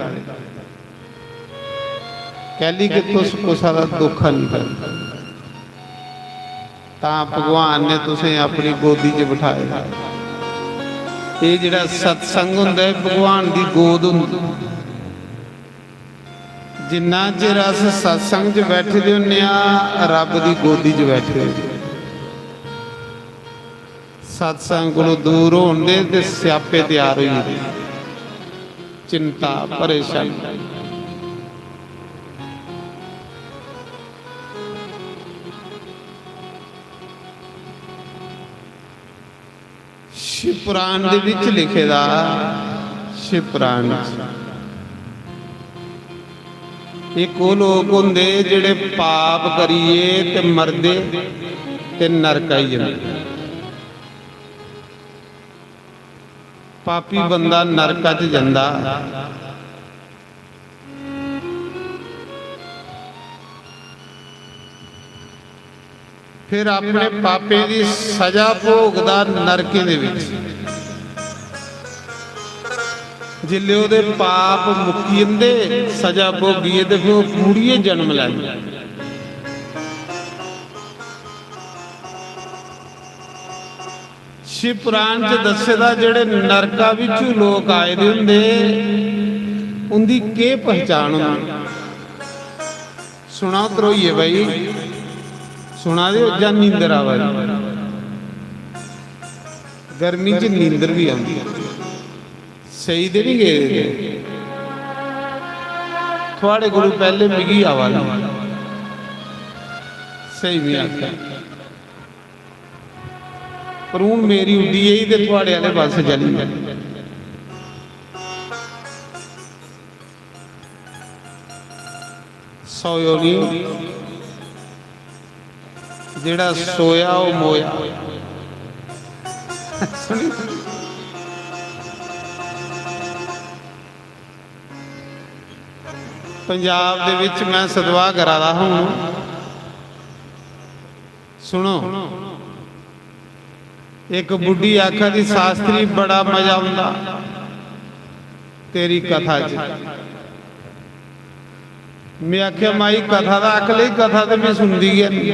कैली कि तुस कुसा दा दुख हन्नी करदे। तां भगवान ने तुसें अपनी गोदी च बठाए दा। एह् जेह्ड़ा सत्संग होंदा ऐ, भगवान दी गोद होंदी। जिन्ना चिर अस सत्संग च बैठे दे होन्ने आं, रब दी गोदी च बैठे दे। सत्संग कोलों दूर होन दे ते स्यापे त्यार होई जंदे। चिंता, परेशानी। शिव पुराण दे विच लिखे दा, शिव पुराण च इक ओह् लोक होंदे जेह्ड़े पाप करियै ते मरदे ते नरक आई जंदे। पापी बंदा नरका च जंदा। फिर अपने पापें दी सजा भोगदा नरकें दे विच। जिसले ओह्दे पाप मुक्की जंदे, सजा भोगियै, ते फिर ओह् मुड़ियै जन्म लैंदा। शिव पुराण च दस्से दा, जेह्ड़े नरका बिच्चू लोक आए दे होंदे, उंदी केह् पहचान होंदी? सुनाओ ध्रोइयै भाई, सुना दे ओ जां नींदर आवा दी? गर्मी च नींदर बी औंदी। सेई ते निं गेदे? थुआड़े कोलू पैह्ले मिगी आवा दी। स्हेई में आखेआ। पर हून मेरी उड्डी गेई ते थुआड़े आह्ले पासै चली गेई। सोयो निं, जेह्ड़ा सोया ओह् मोया। सुनी? पंजाब दे विच मैं सतवाह करा दा हूं। सुनो, इक बुड्ढी आखा दी, "शास्त्री, बड़ा मजा औंदा तेरी कथा च।" मैं आखेआ, "माई, कथा दा आख लेई, कथा ते मैं सुनदी गै निं।"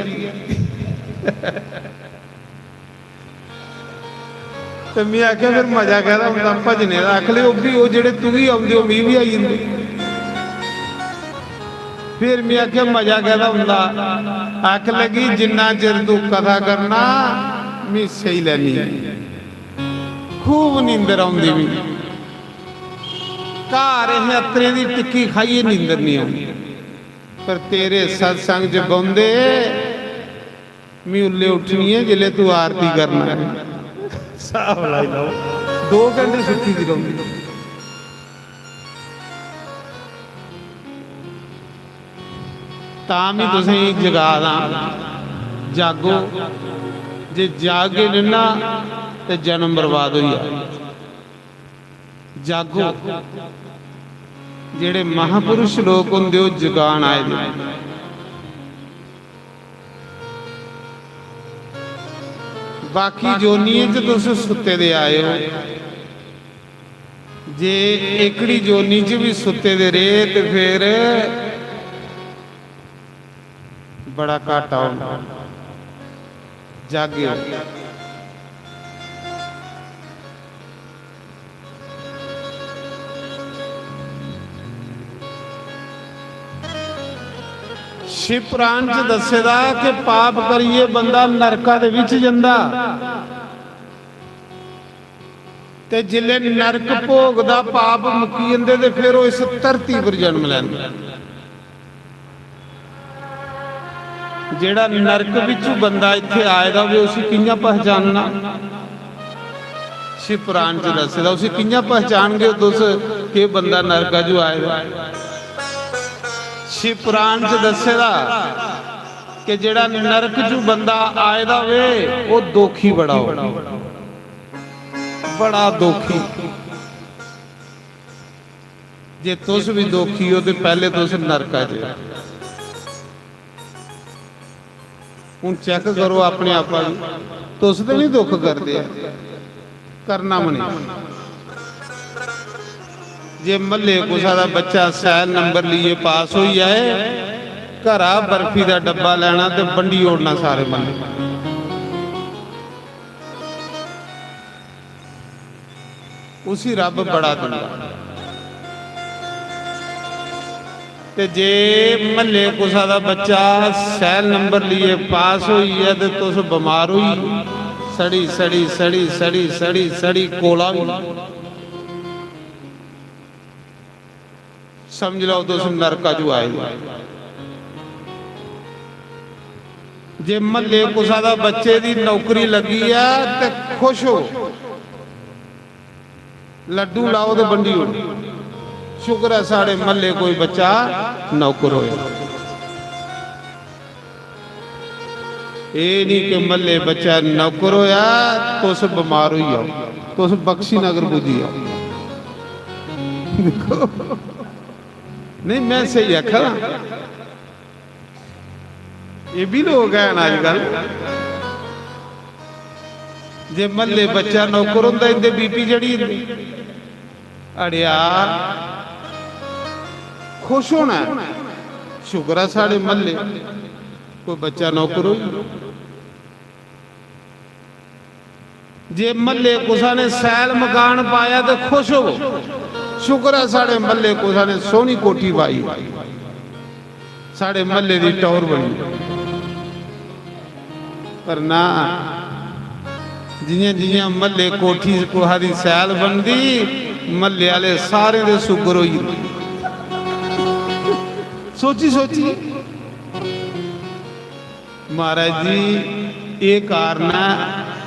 ते में आखेआ, "फिर मजा कैह्दा होंदा भजने दा?" आखन लगी, "ओह् बी, ओह् जेह्ड़े तुगी औंदे, ओह् मिगी बी आई जंदे।" फिर में आखेआ, "मजा कैह्दा होंदा?" आखन लगी, "जिन्ना चिर तू कथा करना, में सेई लैनी।" खूब नींदर औंदी मिगी। घर असें अत्तरें दी टिक्की खाइयै नींदर निं औंदी, पर तेरे सत्संग च बौंह्दे में उल्ले उट्ठनी ऐ जिसलै तू आरती करना ऐ। स्हाब लाई लैओ, दो घैंटे सुत्ती दी रौंह्दी। तां बी तुसेंगी जगा दा, जागो। जे जागगे निं ना ते जन्म बर्बाद होई जाग। जागो। जेह्ड़े महापुरुष लोक होंदे, ओह् जगान आए दे। बाकी जोनियें च तुस सुत्ते दे आए ओ, जे एकड़ी जोनी च बी सुत्ते दे रेह् ते फिर बड़ा घाटा होना। जागेओ। शिव पुराण च दस्से दा कि पाप करियै बंदा नरका दे बिच जंदा। ते जिसलै नरक भोग दा पाप मुक्की जंदे ते फिर ओह् इस धरती पर जन्म लैंदे। जेह्ड़ा नरक बिच्चू बंदा इत्थै आए दा होवे, उसी कि'यां पहचानना? शिव पुराण च दस्से दा, उसी कि'यां पहचानगे तुस कि एह् बंदा नरका चू आए दा? शिव पुराण च दस्से दा कि जेह्ड़ा नरक चू बंदा आए दा होवे, ओह् दोखी बड़ा होवे, बड़ा दोखी। जे तुस बी दोखी हो ते पैह्ले तुस नरका च। हून चेक करो अपने आपा गी, तुस ते नहीं दुख करदे, करना मनी। जे म्हल्ले कुसा दा बच्चा सैल नंबर लिए पास होई जाए, घरा बर्फी दा डब्बा लैना ते बंडी ओड़ना सारे म्हल्ले। उसी रब बड़ा दिंदा। ते जे म्हल्ले कुसा दा बच्चा सैल नंबर लिए पास होई गेआ ते तुस बमार होई, सड़ी सड़ी सड़ी सड़ी सड़ी सड़ी कोला होई, समझ लैओ तुस नरका चू आए दे। जे म्हल्ले कुसा दा बच्चे दी नौकरी लग्गी ऐ ते खुश हो, लड्डू लाओ ते बंडी ओड़ो, शुक्र ऐ साढ़े म्हल्ले कोई बच्चा नौकर होया। एह् नहीं कि म्हल्ले बच्चा नौकर होया, तुस बमार होई जाओ, तुस बख्शी नगर पुज्जी जाओ। दिक्खो, नहीं, मैं स्हेई आखा ना, एह् बी लोक हैन अजकल। जे म्हल्ले बच्चा नौकर होंदा, इंदे बीपी चढ़ी जंदी। अड़ेआ, खुश होना ऐ, शुक्र ऐ साढ़े म्हल्ले कोई बच्चा नौकर होई। जे म्हल्ले कुसा ने सैल मकान पाया ते खुश हो, शुक्र ऐ साढ़े म्हल्ले कुसा ने सोहनी कोठी पाई, साढ़े म्हल्ले दी टौर बनी। पर ना, जियां जियां म्हल्ले कोठी कुहा दी सैल बनदी, म्हल्ले आह्ले सारे दे सुगर होई जंदे। सोची सोची, महाराज जी, एह् कारण ऐ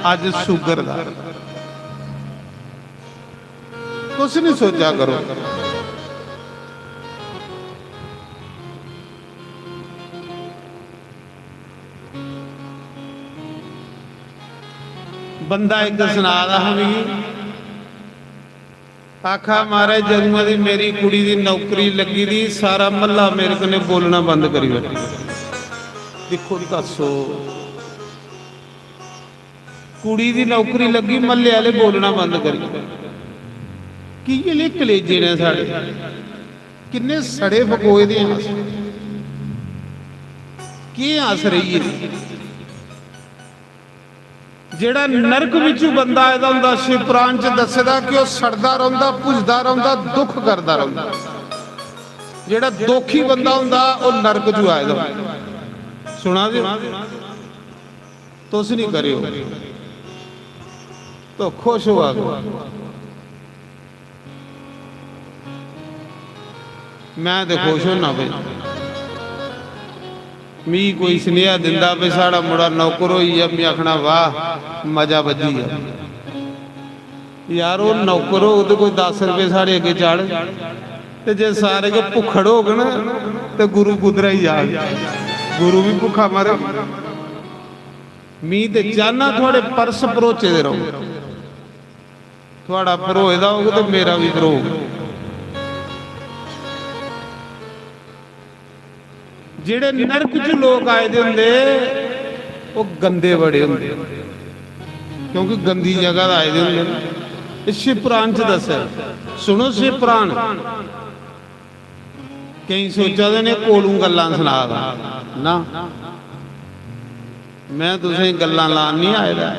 अज्ज सुगर दा। तुस नहीं सोचा करो। बंदा इक सना दा हा मिगी, आखा, "महाराज, जदुआं दी मेरी कुड़ी दी नौकरी लग्गी दी, सारा म्हल्ला मेरे कन्नै बोलना बंद करी बैठा।" दिक्खो, दस्सो, कुड़ी दी नौकरी लग्गी, म्हल्ले आह्ले बोलना बंद करी। की जे कलेजे ने साढ़े, किन्ने सड़े फकोए दे आं अस। केह् आस रेही गेदी? जेह्ड़ा नरक बिचू बंदा आए दा होंदा, शिव पुराण च दस्से दा कि ओह् सड़दा रौंह्दा, भुजदा रौंह्दा, दुख करदा रौंह्दा। जेह्ड़ा दोखी बंदा होंदा, ओह् नरक चू आए दा होंदा। सुना दे? तुस नहीं करेओ, तो खुश होआ करो। मैं ते खुश होना भाई, मिगी कोई सनेहा दिंदा भाई, "साढ़ा मुड़ा नौकर होई गेआ", मैं आखना, "वाह, मजा बज्जी गेआ।" यार, ओह् नौकर होग ते कोई दस रपेऽ साढ़े अग्गें चाढ़ग, ते जे सारे गै भुक्खड़ होग ना, ते गुरु कुद्धरा ही जाग? गुरु बी भुक्खा मरग। मी ते चाह्न्नां थुआढ़े पर्स भरोचे दे रौह्न। थुआढ़ा भरोए दा होग ते मेरा बी भरोग। जेह्ड़े नरक च लोक आए दे होंदे, ओह् गंदे बड़े होंदे, क्योंकि गंदी जगह दा आए दे होंदे न। एह् शिव पुराण च दस्सेआ, सुनो शिव पुराण। केईं सोचा दे ने कोलू गल्लां सना दा, ना, मैं तुसें गल्लां लान नहीं आए दा।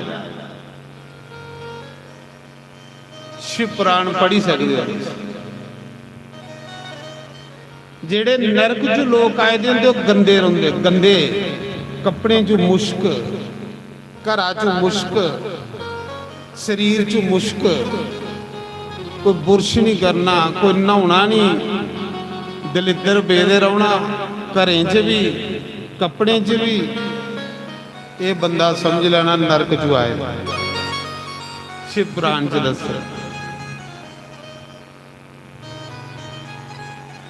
शिव पुराण पढ़ी सकदे ओ। जेह्ड़े नरक च लोक आए दे होंदे, ओह् गंदे रौंह्दे, गंदे, कपड़ें च मुश्क, घरा च मुश्क, शरीर च मुश्क, कोई बुरश नहीं करना, कोई न्हौना नहीं, दलिद्दर पेदे रौह्ना, घरें च बी, कपड़ें च बी। एह् बंदा समझ लैना नरक च आए दा। शिव पुराण च दस्सेआ,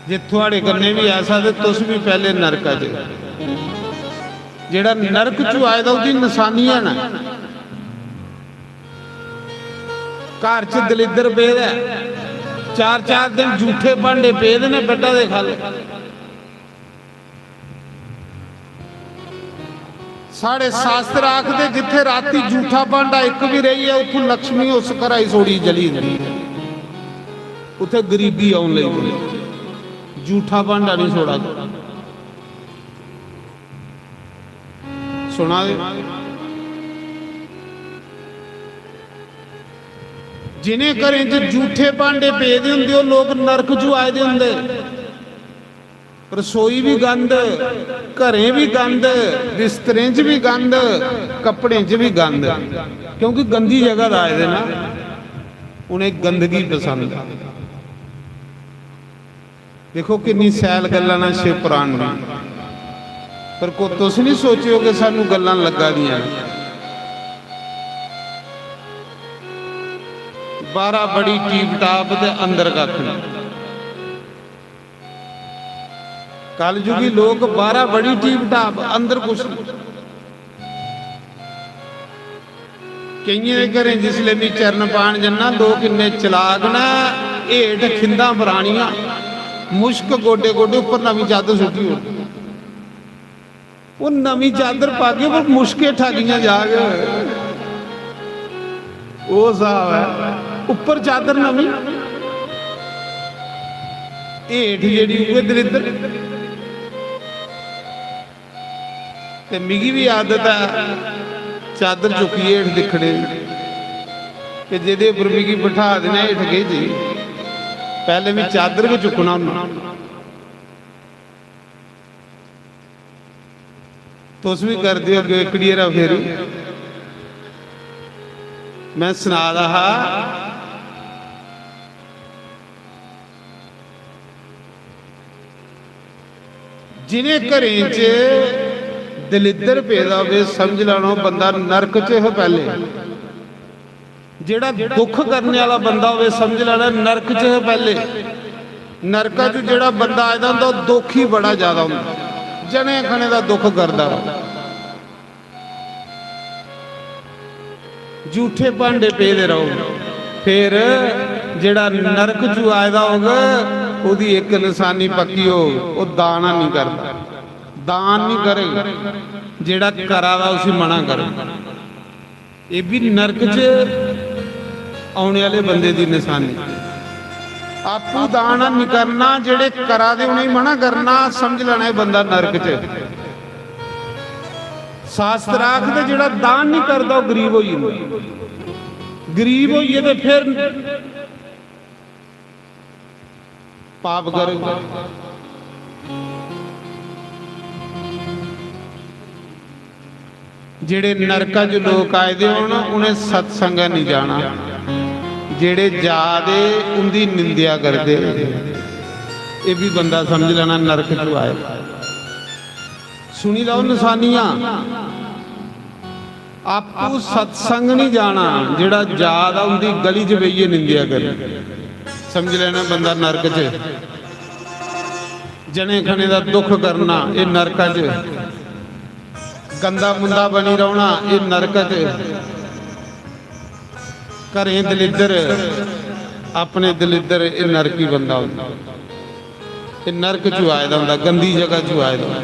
जे थुआड़े कन्नै बी ऐसा ते तुस बी पैह्ले नरका च। जेह्ड़ा नरक च आए दा, ओह्दी नशानी ऐ ना। घर च दलिद्दर पेदा ऐ, चार चार दिन जूठे भांडे पेदे ने बेडा दे ख'ल्ल। साढ़े शास्त्र आखदे, जित्थे राती जूठा भांडा इक भी रेही ऐ, उत्थों लक्ष्मी उस घरा ही छोड़ी चली जंदी ऐ। उत्थे गरीबी औन लगी पौंदी। जूठा भांडा नहीं छोड़ा। सुना दे? जिन्हें घरें च जूठे भांडे पेदे होंदे, ओह् लोक नरक च आए दे होंदे। रसोई भी गंद, घरें भी गंद, बिस्तरें च भी गंद, कपड़ें च भी गंद, क्योंकि गंदी जगह दा आए दे ना, उ'नें गंदगी पसंद। देखो किन्नी सैल गल्लां ना शिव पुराण दी। पर को तुस नहीं सोचियो कि सानू गल्लां लग्गा दियां न। बाहरा बड़ी टीप टाप ते अंदर कक्ख नहीं। कलयुगी लोक बाहरा बड़ी टीप टाप, अंदर कुछ नहीं। केइयें दे घरें जिसलै में चरण पान जन्ना, लोक इन्ने चलाक न, हेठ खिंदा परानियां, मुश्क गोडे गोडे, उप्पर नमीं चादर सुट्टी होनी। ओह् नमीं चादर पागे, पर मुश्क हेठा कियां जाग? ओह् स्हाब ऐ, उप्पर चादर नमीं, हेठ जेह्ड़ी उ'ऐ दलिद्दर। ते मिगी भी आदत ऐ चादर चुक्कियै हेठ दिक्खने दी, कि जेह्दे उप्पर मिगी बठा देना हेठ केह् जी, पैह्लें में चादर गै चुक्कना होन्ना। तुस भी करदे होगे इक डेरा फेरी। मैं सना दा हा, जिनें घरें च दलिद्दर पेदा होवे, समझ लैना ओह् बंदा नरक च है पैह्ले। जेह्ड़ा दुख करने आह्ला बंदा होवे, समझ लैना नरक च है पैह्ले। नरका च जेह्ड़ा बंदा आए दा होंदा, ओह् दुखी बड़ा ज्यादा होंदा, जने खने दा दुख करदा रौंह्दा। जूठे भांडे पेदे रौह्ग। फिर जेह्ड़ा नरक च आए दा होग, ओह्दी इक नशानी पक्की होग, ओह् दान निं करग। दान निं करग, जेह्ड़ा करा दा उसी मना करग। एह् बी नरक च औने आह्ले बंदे दी नशानी। आपूं दान निं करना, जेह्ड़े करा दे उ'नेंगी मना करना, समझ लैना एह् बंदा नरक च। शास्त्र आखदे जेह्ड़ा दान निं करदा ओह् गरीब होई जंदा। गरीब होइयै ते फिर पाप करग। जेह्ड़े नरका च लोक आए दे होन, उ'नें सत्संग निं जाना। जेह्ड़े जा दे, उं'दी निंदेआ करदे। एह् बी बंदा समझ लैना नरक च आए। सुनी लैओ नशानियां। आपूं सत्संग निं जाना, जेह्ड़ा जा दा उं'दी गली च बेहियै निंदेआ करे। समझ लैना बंदा नरक च। जने खने दा दुख करना, एह् नरका च। गंदा मुंदा बनी रौह्ना, एह् नरक च। घरें दलिद्दर, अपने दलिद्दर, एह् नरकी बंदा होंदा। एह् नरक च आए दा होंदा, गंदी जगह च आए दा होंदा।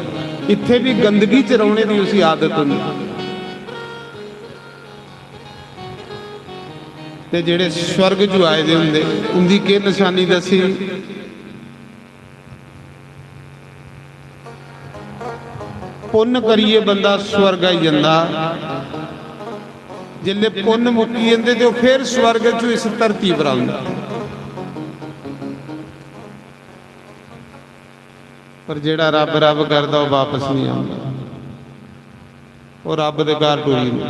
इत्थै बी गंदगी च रौह्ने दी उसी आदत होंदी। ते जेह्ड़े स्वर्ग च आए दे होंदे, उं'दी केह् नशानी दस्सी? पुन्न करियै बंदा स्वर्ग आई जंदा। जिसलै पुन्न मुक्की जंदे ते ओह् फिर स्वर्ग च इस धरती पर औंदा। पर जेह्ड़ा रब रब करदा, ओह् बापस निं औंदा, ओह् रब दे घर टुरी जंदा।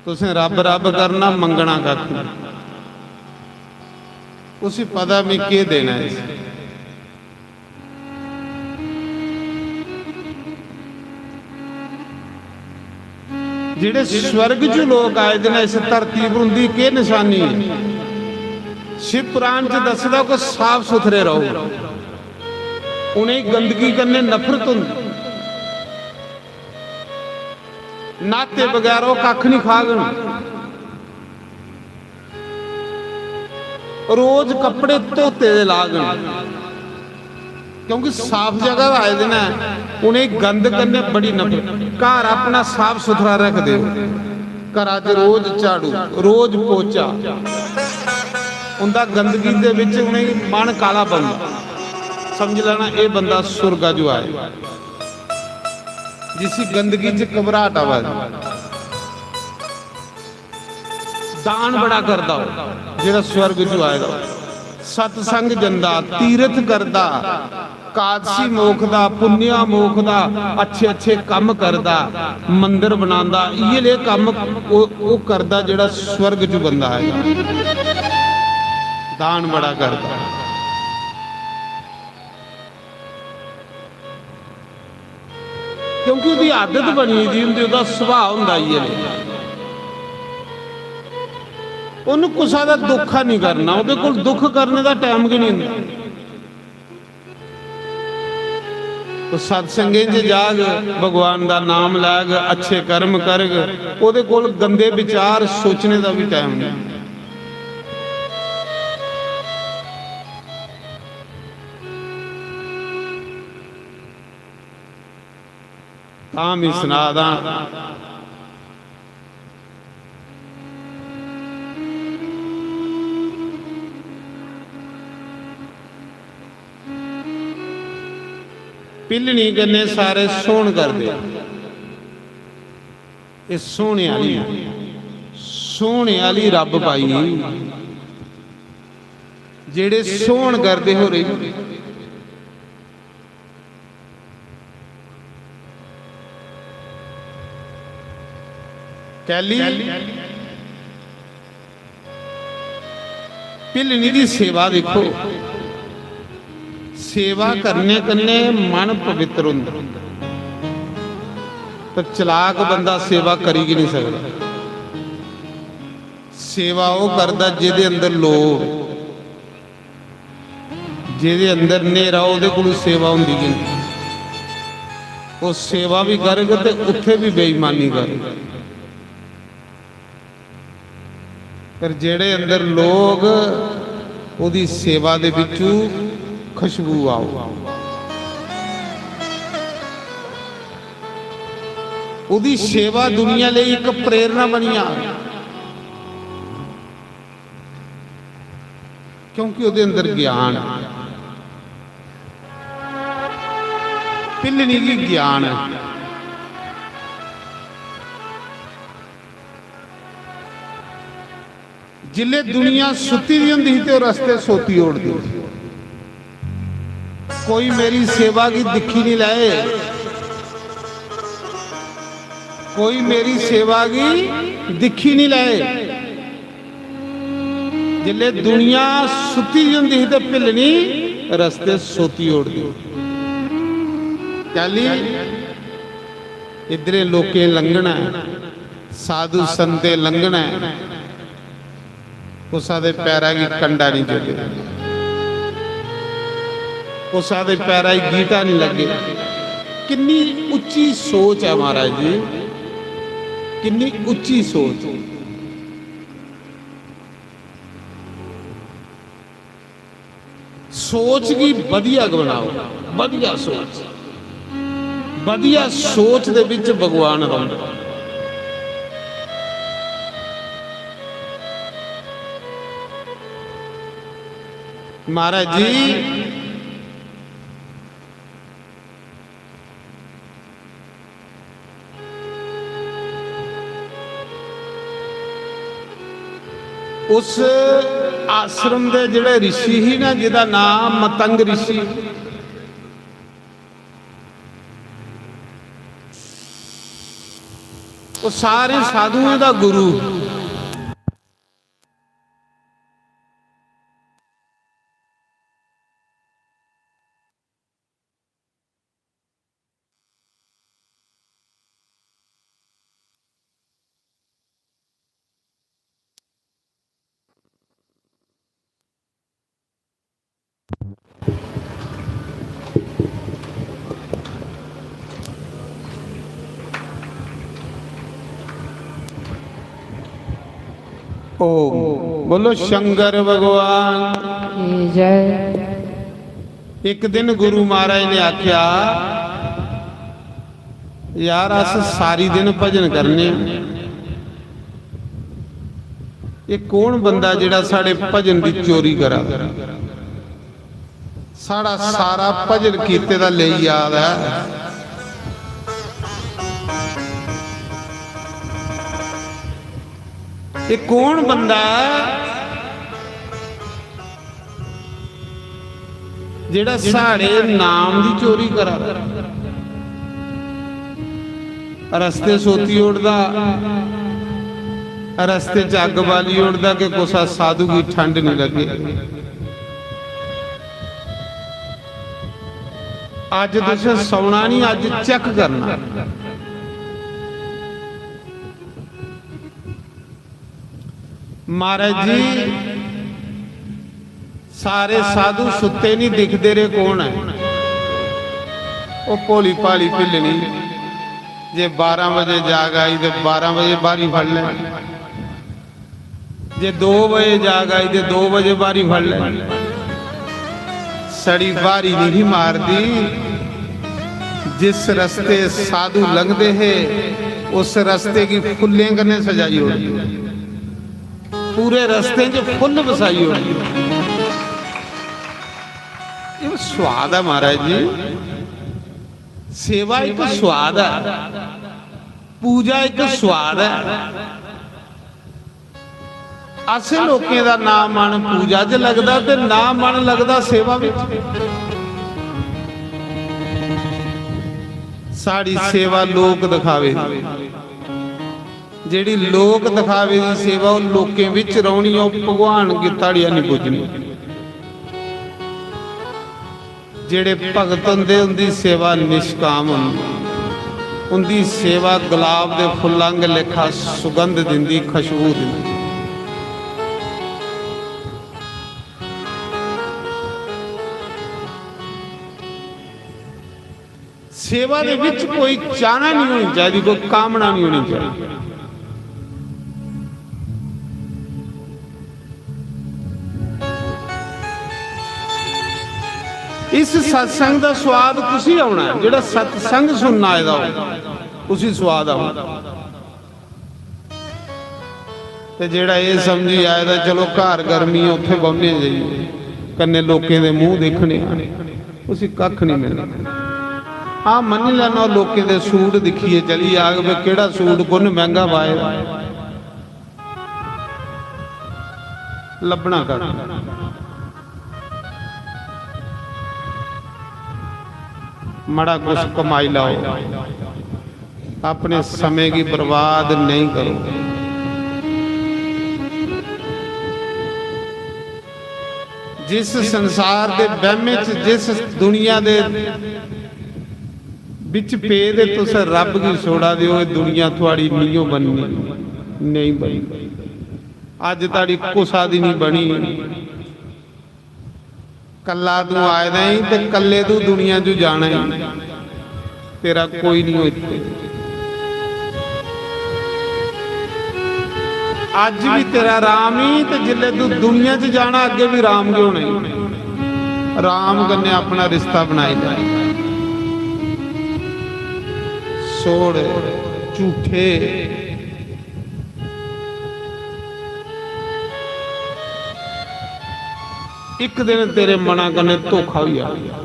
तुसें रब रब करना, मंगना कक्ख निं। उसी पता में केह् देना ऐ इसी। जेह्ड़े स्वर्ग च लोक आए दे न इस धरती पर, उंदी केह् नशानी ऐ? शिव पुराण च दसदा कि साफ सुथरे रहो, उ'नेंगी गंदगी कन्नै नफरत होंदी। न्हाते बगैर ओह् कक्ख निं खाङन। रोज कपड़े धोते दे लाङन, क्योंकि साफ जगह आए दे न, उ'नेंगी गंद कन्नै बड़ी नफरत। घर अपना साफ सुथरा रखदे ओ, घरा च रोज झाड़ू, रोज पोचा, उं'दा गंदगी दे बिच उ'नेंगी मन काला बनदा, समझ लैना एह् बंदा सुरगा जो आए, जिसी गंदगी च घबराहट आवा दी। दान बड़ा करदा ओह्, जेह्ड़ा स्वर्ग च आए दा। सत्संग जंदा, तीरथ करदा, कादसी मोखदा, पुण्या मोखदा, अच्छे अच्छे कम्म करदा, मंदर बनांदा, इ'यै लेह कम्म ओह्, ओह् करदा जेह्ड़ा स्वर्ग च बंदा आए दा। दान बड़ा करदा। क्योंकि ओह्दी आदत बनी दी होंदी, ओह्दा सुभाऽ होंदा इ'यै नेहा। उन्नू कुसै दा दुख निं करना, ओह्दे कोल दुख करने दा टाइम गै निं होंदा। ओह् सत्संगें च जाग, भगवान दा नाम लैग, अच्छे कर्म करग, ओह्दे कोल गंदे विचार सोचने दा बी टाइम निं। तां बी सना दा। पिल्लनी कन्नै सारे सोहन करदे। एह् सोहने आह्ली, सोहने आह्ली रब्ब पाई। जेह्ड़े सोहन करदे हो रेही। कैली? भिल्लनी दी सेवा दिक्खो, सेवा करने कन्नै मन पवित्र होंदा। पर चलाक बंदा सेवा करी गै नहीं सकदा। सेवा ओह् करदा जेह्दे अंदर लोभ, जेह्दे अंदर न्हेरा, ओह्दे कोलू सेवा होंदी गै नहीं। ओह् सेवा भी करग ते उत्थे भी बेईमानी करग। पर जेह्ड़े अंदर लोग, ओह्दी सेवा दे बिच्चू खुशबू आओ। ओह्दी सेवा दुनिया लेई इक प्रेरणा बनी जा, क्योंकि ओह्दे अंदर ज्ञान ऐ। भिल्लनी गी ज्ञान ऐ। जिल्ले दुनिया सुत्ती दी होंदी ही ते ओह् रस्ते सोती ओड़दी ही। कोई मेरी सेवा गी दिक्खी नहीं लैए, कोई मेरी सेवा गी दिक्खी नहीं लैए। जिल्ले दुनिया सुत्ती दी होंदी ही ते भिल्लनी रस्ते सोती ओड़दी। कैली? इद्धरे लोकें लंघना ऐ, साधु संतें लंघना ऐ, कुसा दे पैरा गी कंडा नहीं चुके, कुसा दे पैरा गी गीटा नहीं लगे। किन्नी उच्ची सोच है महाराज जी, किन्नी उच्ची सोच। सोच गी बधिया बनाओ, बधिया सोच, बधिया सोच दे विच भगवान रौंह्दा। महाराज जी, उस आश्रम दे जेह्ड़े ऋषि ही ना, जेह्दा नाम मतंग ऋषि, ओह् सारे साधुएं दा गुरु। ओम। बोलो शंकर भगवान की जय। एक दिन गुरु महाराज ने आख्या, यार, अस सारी दिन भजन करने आं, ये कौन बंदा जेड़ा साढ़े भजन दी चोरी करा? साढ़ा सारा भजन कीते दा लेई जा दा ऐ। ये कौन बंदा ऐ जेड़ा साढ़े नाम दी चोरी करा दा? रस्ते सोती ओड़दा, रस्ते च अग्ग बाली ओड़दा कि कुसा साधु गी ठंड नहीं लगे। अज्ज तुसें सौना नहीं, अज्ज चेक करना। महाराज जी, सारे साधु सुत्ते नहीं, दिखदे रेह् कौन ऐ। ओह् भोली भाली भिल्लनी, जे बारां बजे जाग आई ते बारां बजे बारी फड़ लै, जे दो बजे जाग आई ते दो बजे बारी फड़ लै। सड़ी बारी नहीं मारदी। जिस रस्ते साधु लंघदे हे, उस रस्ते गी फुल्लें कन्नै सजाई ओड़दी। पूरे रस्ते च फुल्ल बसाई ओड़दी। ये स्वाद है महाराज जी, सेवा एक स्वाद है, पूजा एक स्वाद है। असें लोकें दा नां मन पूजा च लगदा ते नां मन लगदा सेवा विच। साढ़ी सेवा लोक दिखावे दी, जेह्ड़ी लोक दिखावे दी सेवा, ओह् लोकें विच रौह्नी, ओह् भगवान गी धड़िया निं पुज्जनी। जेह्ड़े भगत होंदे, उंदी सेवा निष्काम होंदी, उंदी सेवा गुलाब दे फुल्लां आंगर लेखा सुगंध दिंदी, खुशबू दिंदी। सेवा दे विच कोई चाहना नहीं होनी चाहिए, कोई कामना नहीं होनी चाहिए। इस सत्संग दा स्वाद कुसी औना ऐ? जेह्ड़ा सत्संग सुनना आए दा हो, उसी स्वाद औना। ते जेह्ड़ा एह् समझी आए दा, चलो, घर गर्मी ऐ, उत्थै बौह्ने जाइयै, कन्नै लोकें दे मूंह दिक्खने आ, उसी कक्ख निं मिलना। हां, मन्नी लैना, लोकें दे सूट दिक्खियै चली जाग, भाई, केह्ड़ा सूट, कु'न मैंह्गा पाए दा। लब्भना कक्ख। मड़ा कुछ कमाई लैओ, अपने समें गी बर्बाद नेईं करो। जिस संसार दे बैह्मे च, जिस दुनिया दे बिच पे दे तुस रब गी छोड़ा दे ओ, एह् दुनिया थुआड़ी निं ओ बननी, नेईं बननी। अज्ज धोड़ी कुसा दी निं बनी। कल्ला तूं आए दा ई ते कल्ले तूं दुनिया चों जाना ई। तेरा कोई निं ओ इत्थे। अज्ज भी तेरा राम ही ते जिल्ले तू दुनिया च जाना, अग्गे भी राम गै होना ही। राम कन्नै अपना रिश्ता बनाई लै। छोड़ झूठे। इक दिन तेरे मना कन्नै धोखा होई जाना।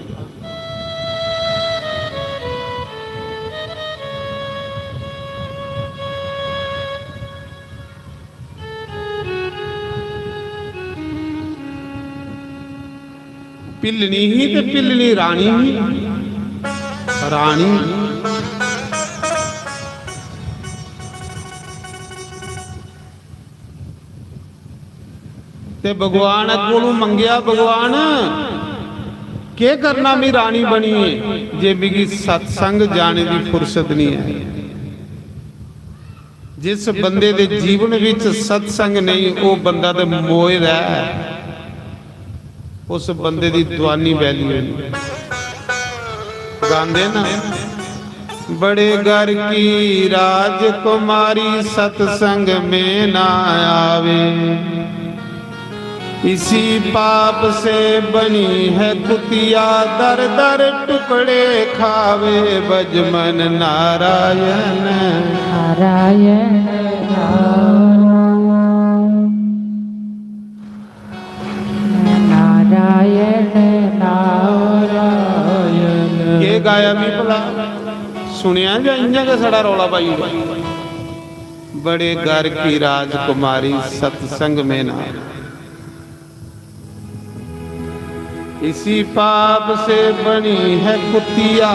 भिल्लनी ही ते भिल्लनी रानी ही। रानी। ते भगवान कोलू मंगेआ, "भगवान, केह् करना मी रानी बनियै, जे मिगी सत्संग जाने दी फुर्सत नहीं है?" जिस बंदे दे जीवन विच सत्संग नहीं, ओ बंदा ते मोए दा ऐ। उस बंदे दी दुआनी वैली होनी। गांदे ना, बड़े घर की राजकुमारी सत्संग में ना आवे, इसी पाप से बनी है कुतिया, दर दर टुकड़े खावे बजमन नारायण। नारायण नारायण नारायण। ये गाया भी भला सुनिया जां इ'यां गै साढ़ा रौला पाई ओड़ेआ? बड़े घर की राजकुमारी सत्संग में ना, इसी पाप से बनी है कुतिया,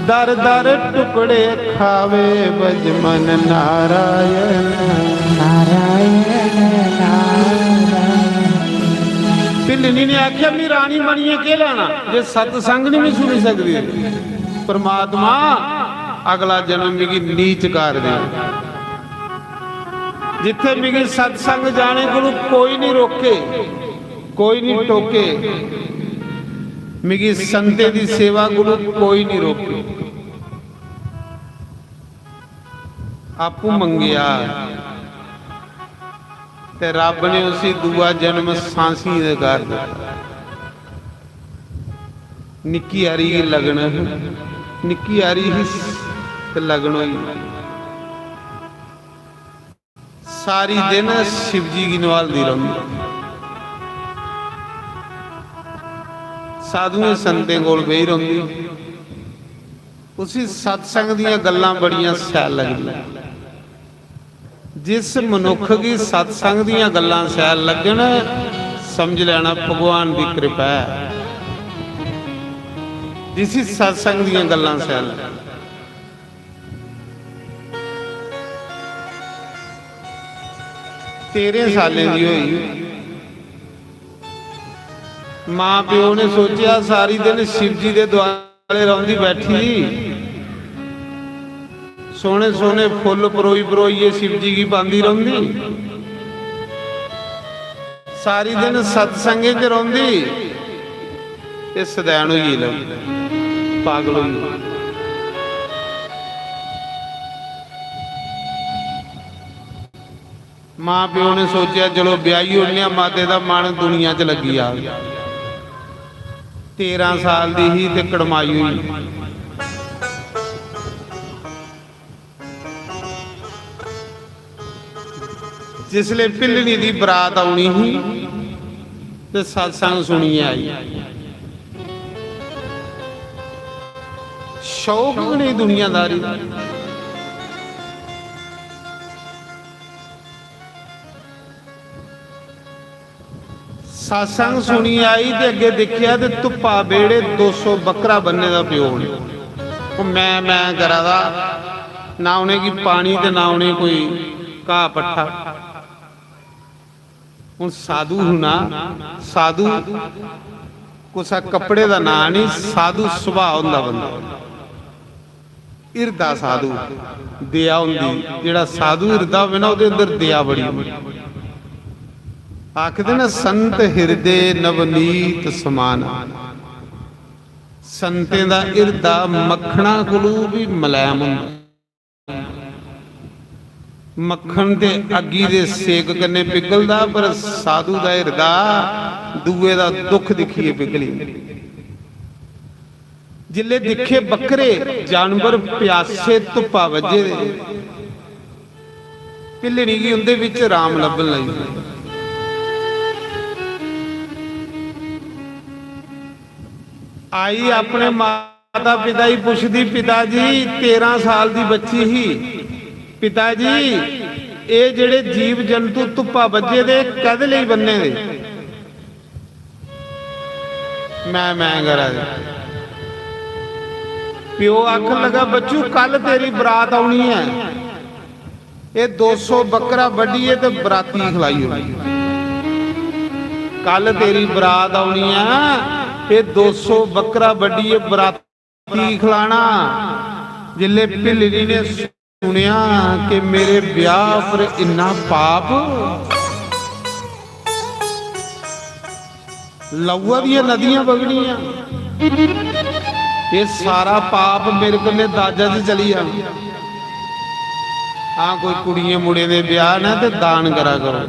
दर दर टुकड़े खावे बजमन नारायण। नारायण नारायण। भिल्लनी ने आखेआ, "मी रानी बनियै केह् लैना जे सत्संग निं मी सुनी सकदी?" परमात्मा, अगला जन्म मिगी नीच कर दे, जित्थै मिगी सत्संग जाने कोलू कोई निं रोके, कोई निं टोके, मिगी संतें दी सेवा कोलू कोई निं रोके। आपूं मंगेआ ते रब ने उसी दूआ जन्म सांसियें दे घर दित्ता। निक्की हारी गी लगन ही, निक्की हारी ही ते लगन होई। सारी दिन शिवजी गी नभालदी रौंह्दी, साधुएं संतें कोल बेही रौंह्दी। उसी सत्संग दियां गल्लां बड़ियां शैल लगदियां। जिस मनुक्ख गी सत्संग दियां गल्लां शैल लग्गन, समझ लैना भगवान दी कृपा ऐ। जिसी सत्संग दियां गल्लां शैल लगन। तेह्रें सालें दी होई, मां प्यो ने सोचेआ, सारी दिन शिवजी दे द्वारे रौंह्दी बैठी दी, सोह्ने सोह्ने फुल्ल परोई परोइयै शिवजी गी पांदी रौंह्दी, सारी दिन सत्संगें च रौंह्दी। एह् सदैन होई गेई, पागल होई गेई। मां प्यो ने सोचेआ, चलो ब्याही ओड़ने आं, माते दा मन दुनिया च लग्गी जाग। तेरां साल दी ही ते कड़माई होई। जिसले भिल्लनी दी बरात औनी ही ते सत्संग सुनियै आई। शौक गै नेईं दुनियादारी दा। सत्संग सुनी आई ते अग्गें दिक्खेआ ते धुप्पा बेह्ड़े दो सौ बक्करा बन्ने दा प्यो ने। ओह् मैं मैं करा दा, ना उ'नेंगी पानी ते ना उ'नेंगी कोई घाऽ पट्ठा। हून साधु हूं ना, साधु कुसै कपड़े दा नांऽ निं, साधु सुभाऽ होंदा बंदा। हिरदा साधु, दया होंदी। जेह्ड़ा साधु हिरदा होवे ना, ओह्दे अंदर दया बड़ी होंदी। आखदे ना, "संत हिरदे नवनीत समान।" संतें दा हिरदा मक्खना कोलू बी मलैम होंदा। मक्खन ते अग्गी दे सेक कन्नै पिघलदा, पर साधु दा हिरदा दूए दा दुख दिक्खियै पिघली। जिल्ले दिक्खे बक्करे जानवर प्यासे धुप्पा बज्झे दे, भिल्लनी गी उंदे बिच राम लब्भन लगी। आई अपने माता पिता गी पुछदी, "पिता जी, तेरां साल दी बच्ची ही, पिता जी, एह् जेह्ड़े जीव जंतु धुप्पा बज्झे दे, कैह्दे लेई बन्ने दे?" मैं मैं करा दे। प्यो आखन लगा, "बच्चू, कल तेरी बरात औनी ऐ, एह् दो सौ बक्करा बड्ढियै ते बराती खलाई ओड़ी। कल तेरी बरात औनी ऐ, एह् दो सौ बक्करा बड्ढियै बराती खलाना।" जिल्ले भिल्लनी ने सुनेआ कि मेरे ब्याह पर इन्ना पाप, लौआ दियां नदियां बगनियां। ये सारा पाप मेरे कन्नै दाजा च चली जाना। हाँ, कोई कुड़ियें मुड़ें दे ब्याह न ते दान करा करो,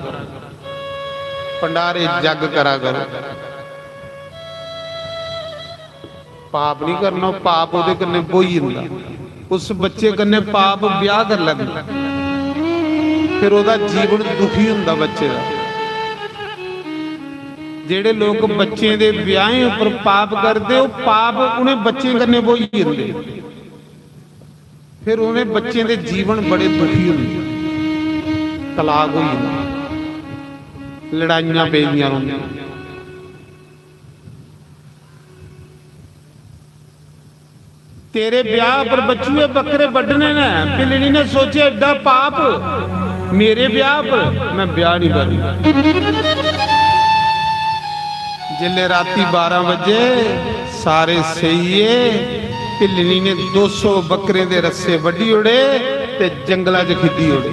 भंडारे जग करा करो। पाप नहीं करना, पाप ओदे कन्नै बोही जंदा। उस बच्चे कन्नै पाप ब्याह कर लैंदा, फिर ओदा जीवन दुखी हुंदा बच्चे दा। जेड़े लोक बच्चें दे ब्याहें उपर पाप करदे, ओह पाप उ'नें बच्चें कन्नै बोही जंदे। फिर उ'नें बच्चें दे जीवन बड़े दुखी होंदे, तलाक होई जंदा, लड़ाइयां पेदियां रौंदियां। तेरे ब्याह पर बच्चुए बकरे बड्ढने ने। भिल्लनी ने सोचेआ, एड्डा पाप, मेरे ब्याह पर, मैं ब्याह नहीं करना। जिसले राती बारां बजे सारे सेइये, भिल्लनी ने दो सौ बकरे दे रस्से बड्ढी ओड़े ते जंगला च खिद्दी ओड़े।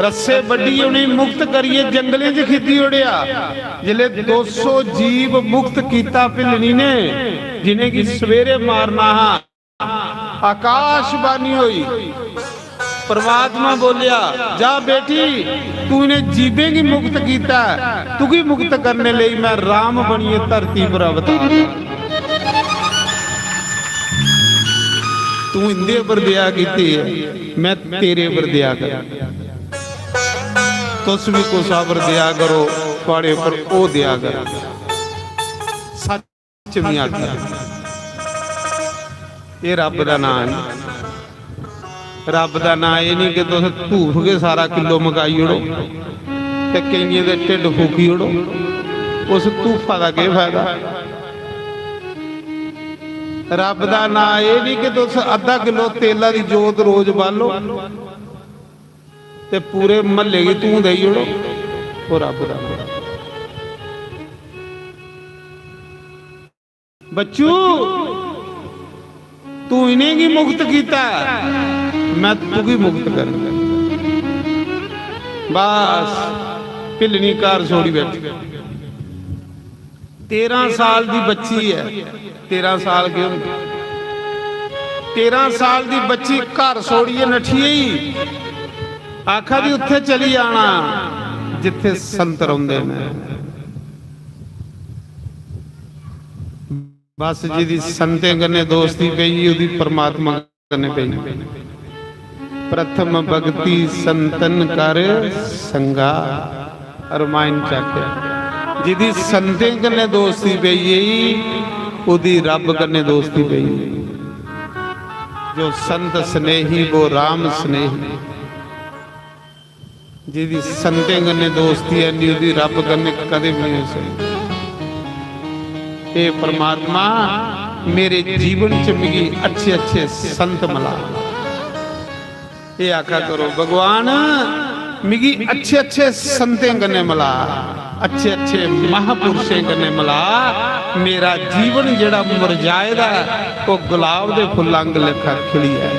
रस्से बड्ढियै उ'नेंगी मुक्त करियै जंगलें च खिद्दी ओड़ेआ। जिसलै दो सौ जीव मुक्त कीता भिल्लनी ने, जि'नेंगी सवेरे मारना हा, आकाशवाणी होई, परमात्मा बोलेआ, "जा बेटी, तू इ'नें जीवें गी मुक्त कीता ऐ, तुगी मुक्त करने लेई मैं राम बनियै धरती पर अवतार।" तू इंदे पर दया कीती ऐ, मैं तेरे पर दया कर। तुस भी कुसा पर दया करो, थुआड़े पर ओह दया कर। सच में आखिया, एह रब दा नां ऐ। रब दा नां एह नहीं कि तुस धूफ गै सारा किलो मकाई ओड़ो ते केइयें दे ढिड्ड फूकी ओड़ो। उस धूफा दा केह फायदा? रब दा नां एह नहीं कि तुस अद्धा किलो तेला दी जोत रोज बालो ते पूरे म्हल्ले गी धूं देई ओड़ो। ओह रब दा नां। बच्चू, तू इ'नेंगी मुक्त कीता ऐ, मैं तुगी मुक्त करना। बस, भिल्लनी घर छोड़ी बैठी। तेरह साल दी बच्ची ऐ, तेरह साल केह् होंदे? तेरह साल दी बच्ची घर छोड़ियै नठी गेई, आखा दी, "उत्थै चली जाना जित्थै संत रौंह्दे न।" बस, जिदी संतें कन्नै दोस्ती पेई, ओह्दी परमात्मा कन्नै पेई। "प्रथम भक्ति संतन कर संगा।" रामायण च आखेआ, जिदी संतें कन्नै दोस्ती पेई गेई, ओह्दी रब कन्नै दोस्ती पेई गेई। जो संत स्नेही वो राम स्नेही। जिदी संतें कन्नै दोस्ती है नहीं, ओह्दी रब कन्नै कदें भी नहीं होई सकदी। हे परमात्मा, मेरे जीवन च मिगी अच्छे अच्छे संत मला। एह् आखा करो, "भगवान, मिगी अच्छे अच्छे संतें कन्नै मला, अच्छे अच्छे महापुरुषें कन्नै मला। मेरा जीवन जेह्ड़ा मुरझाए दा ऐ, ओह् गुलाब दे फुल्ल आंग लेखा खिली जाए।"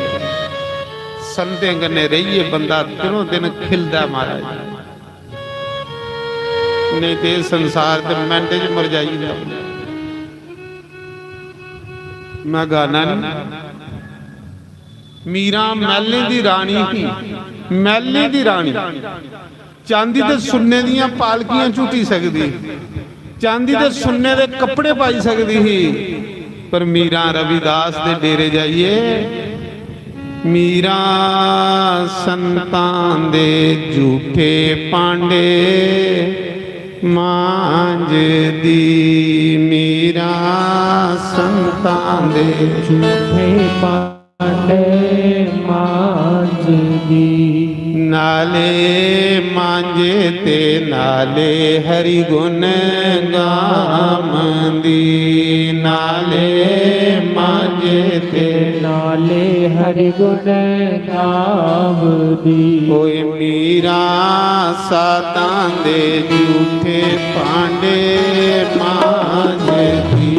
संतें कन्नै रेहियै बंदा दिनों दिन खिलदा ऐ महाराज। नेईं ते एह् संसार ते मैंटे च मुरझाई जंदा। मैं गाना नहीं, मीरां मैह्लें दी रानी ही, मैह्लें दी रानी। चांदी ते सुन्ने दियां पालकियां झूटी सकदी, चांदी ते सुन्ने दे कपड़े पाई सकदी ही, पर मीरां रविदास दे डेरे जाइयै, मीरां संतां दे झूठे भांडे मांजदी, मीरां संतां दे झूठे भांडे मांजदी। नाले मांजे ते नाले हरि गुण गावंदी, नाले मांजे ते नाले हरि गुण गावंदी। ओए मीरां संतां दे झूठे भांडे मांजदी।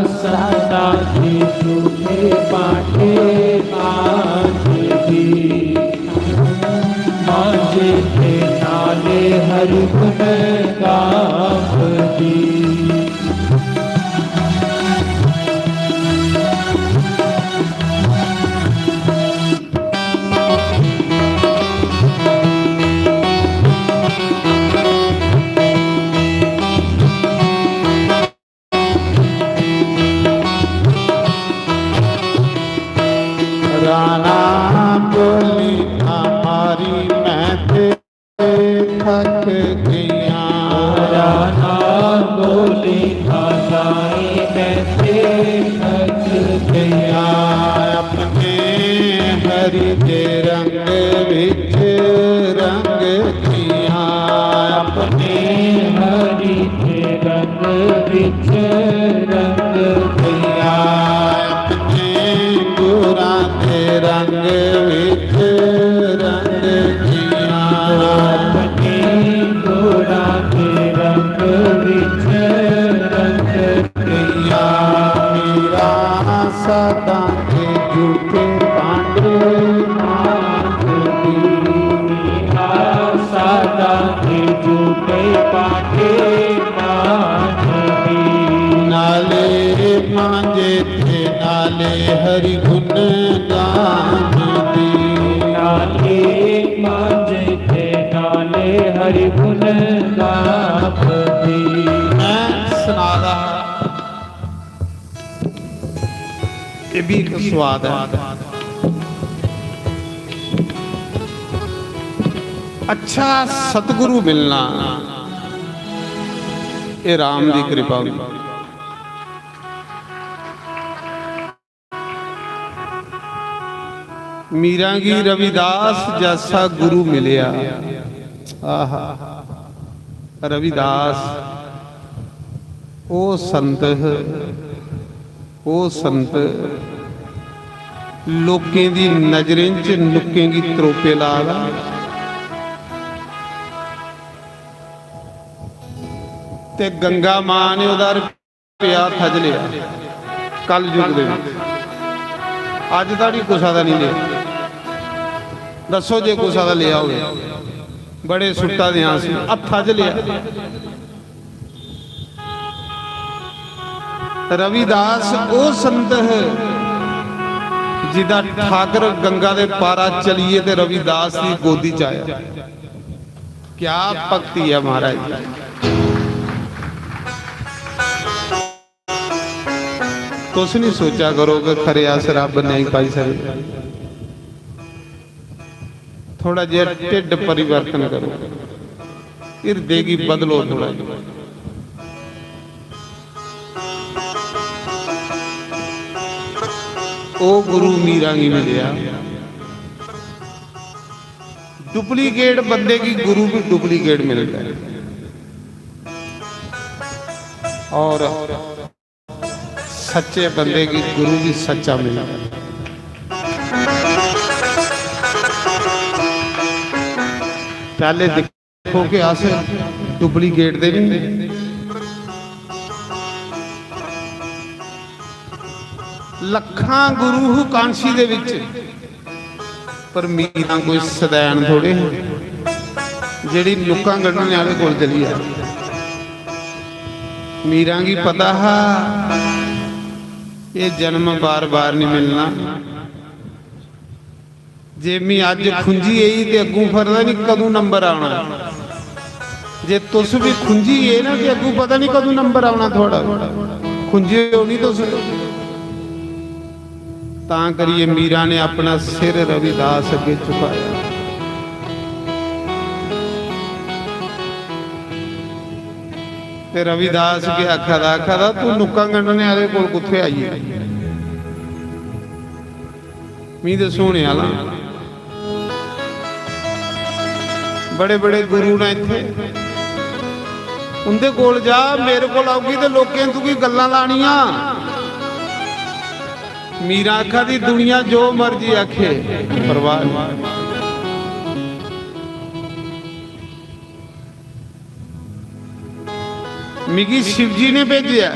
संतां दे झूठे भांडे मांजदी। मांजे ते नाले हरि गुण गावंदी। थक गईयां। होरा ना बोली था साईं, मैं ते थक गईयां। अपने हरि दे रंग विच रंग गईयां। अपने हरि दे रंग विच रंग गईयां। अपने गुरां दे रंग विच रंग गईयां। अपने गुरां दे रंग विच रंग गईयां। मीरा साधां दे झूठे भांडे मांजदी। मीरा साधां दे झूठे भांडे मांजदी। नाले मांजे ते नाले हरि गुण गांदी। नाले मांजे ते नाले हरि गुण गांदी। मैं सुना दा हा, ये भी एक स्वाद है। अच्छा सतगुरु मिलना, ये राम दी कृपा हुई। मीरा गी रविदास जैसा गुरु मिलया। आहा, रविदास, ओ संत, ओ संत, लोकें दी नजरें च नुक्कें गी त्रोपे ला दा। ते गंगा मां ने ओह्दा पेआ थज लेआ कल युग दे विच। अज्ज धोड़ी कुसा दा नहीं लेआ। दस्सो जे कुसा दा लेआ होवे। बड़े सुट्टा दे आं असीं, हत्था च लेआ। रविदास ओह संत है जिदा ठाकर गंगा दे पारा चलिए ते रविदास दी गोदी च आया। क्या भक्ति है महाराज। तुस नहीं सोचा करो कि खरे अस रब नहीं पाई सकदे। थोड़ा जिहा ढिड्ड परिवर्तन करो, हिरदे गी बदलो थोड़ा जिहा। ओ गुरु मीरा गी मिलेआ। डुप्लीकेट बंदे गी गुरु भी डुप्लीकेट मिलता है। और सच्चे बंदे गी गुरु भी सच्चा मिलता है। पहले देखो कि अस डुप्लीकेट दे नहीं। लखां गुरु हु कांसी दे विच, पर मीरा कोई सदैन थोड़े है जेड़ी नुक्कां कड्ढने आले कोल चली जाए। मीरा गी पता हा ये जन्म बार बार नहीं मिलना। जे मी अज्ज खुंझी आई ते अग्गू पता नहीं कदू नंबर आना। जे तुस भी खुंझी गए ना ते अग्गू पता नहीं कदू नंबर आना थोड़ा। खुंझे हो नहीं तुस। तां करिए मीरा ने अपना सिर रविदास अगे झुकाया। ते रविदास के आखा दा, आखा दा, "तू नुक्कां कड्ढने आले कोल कुत्थे आई है?" मी ते सोने आला। बड़े बड़े गुरु ने इत्थे, उंदे कोल जा, मेरे कोल औगी ते लोकें तुगी गल्लां लानियां। मीरा आखा दी, दुनिया जो मर्जी आखे, परवाह नहीं। मिगी शिवजी ने भेजेआ।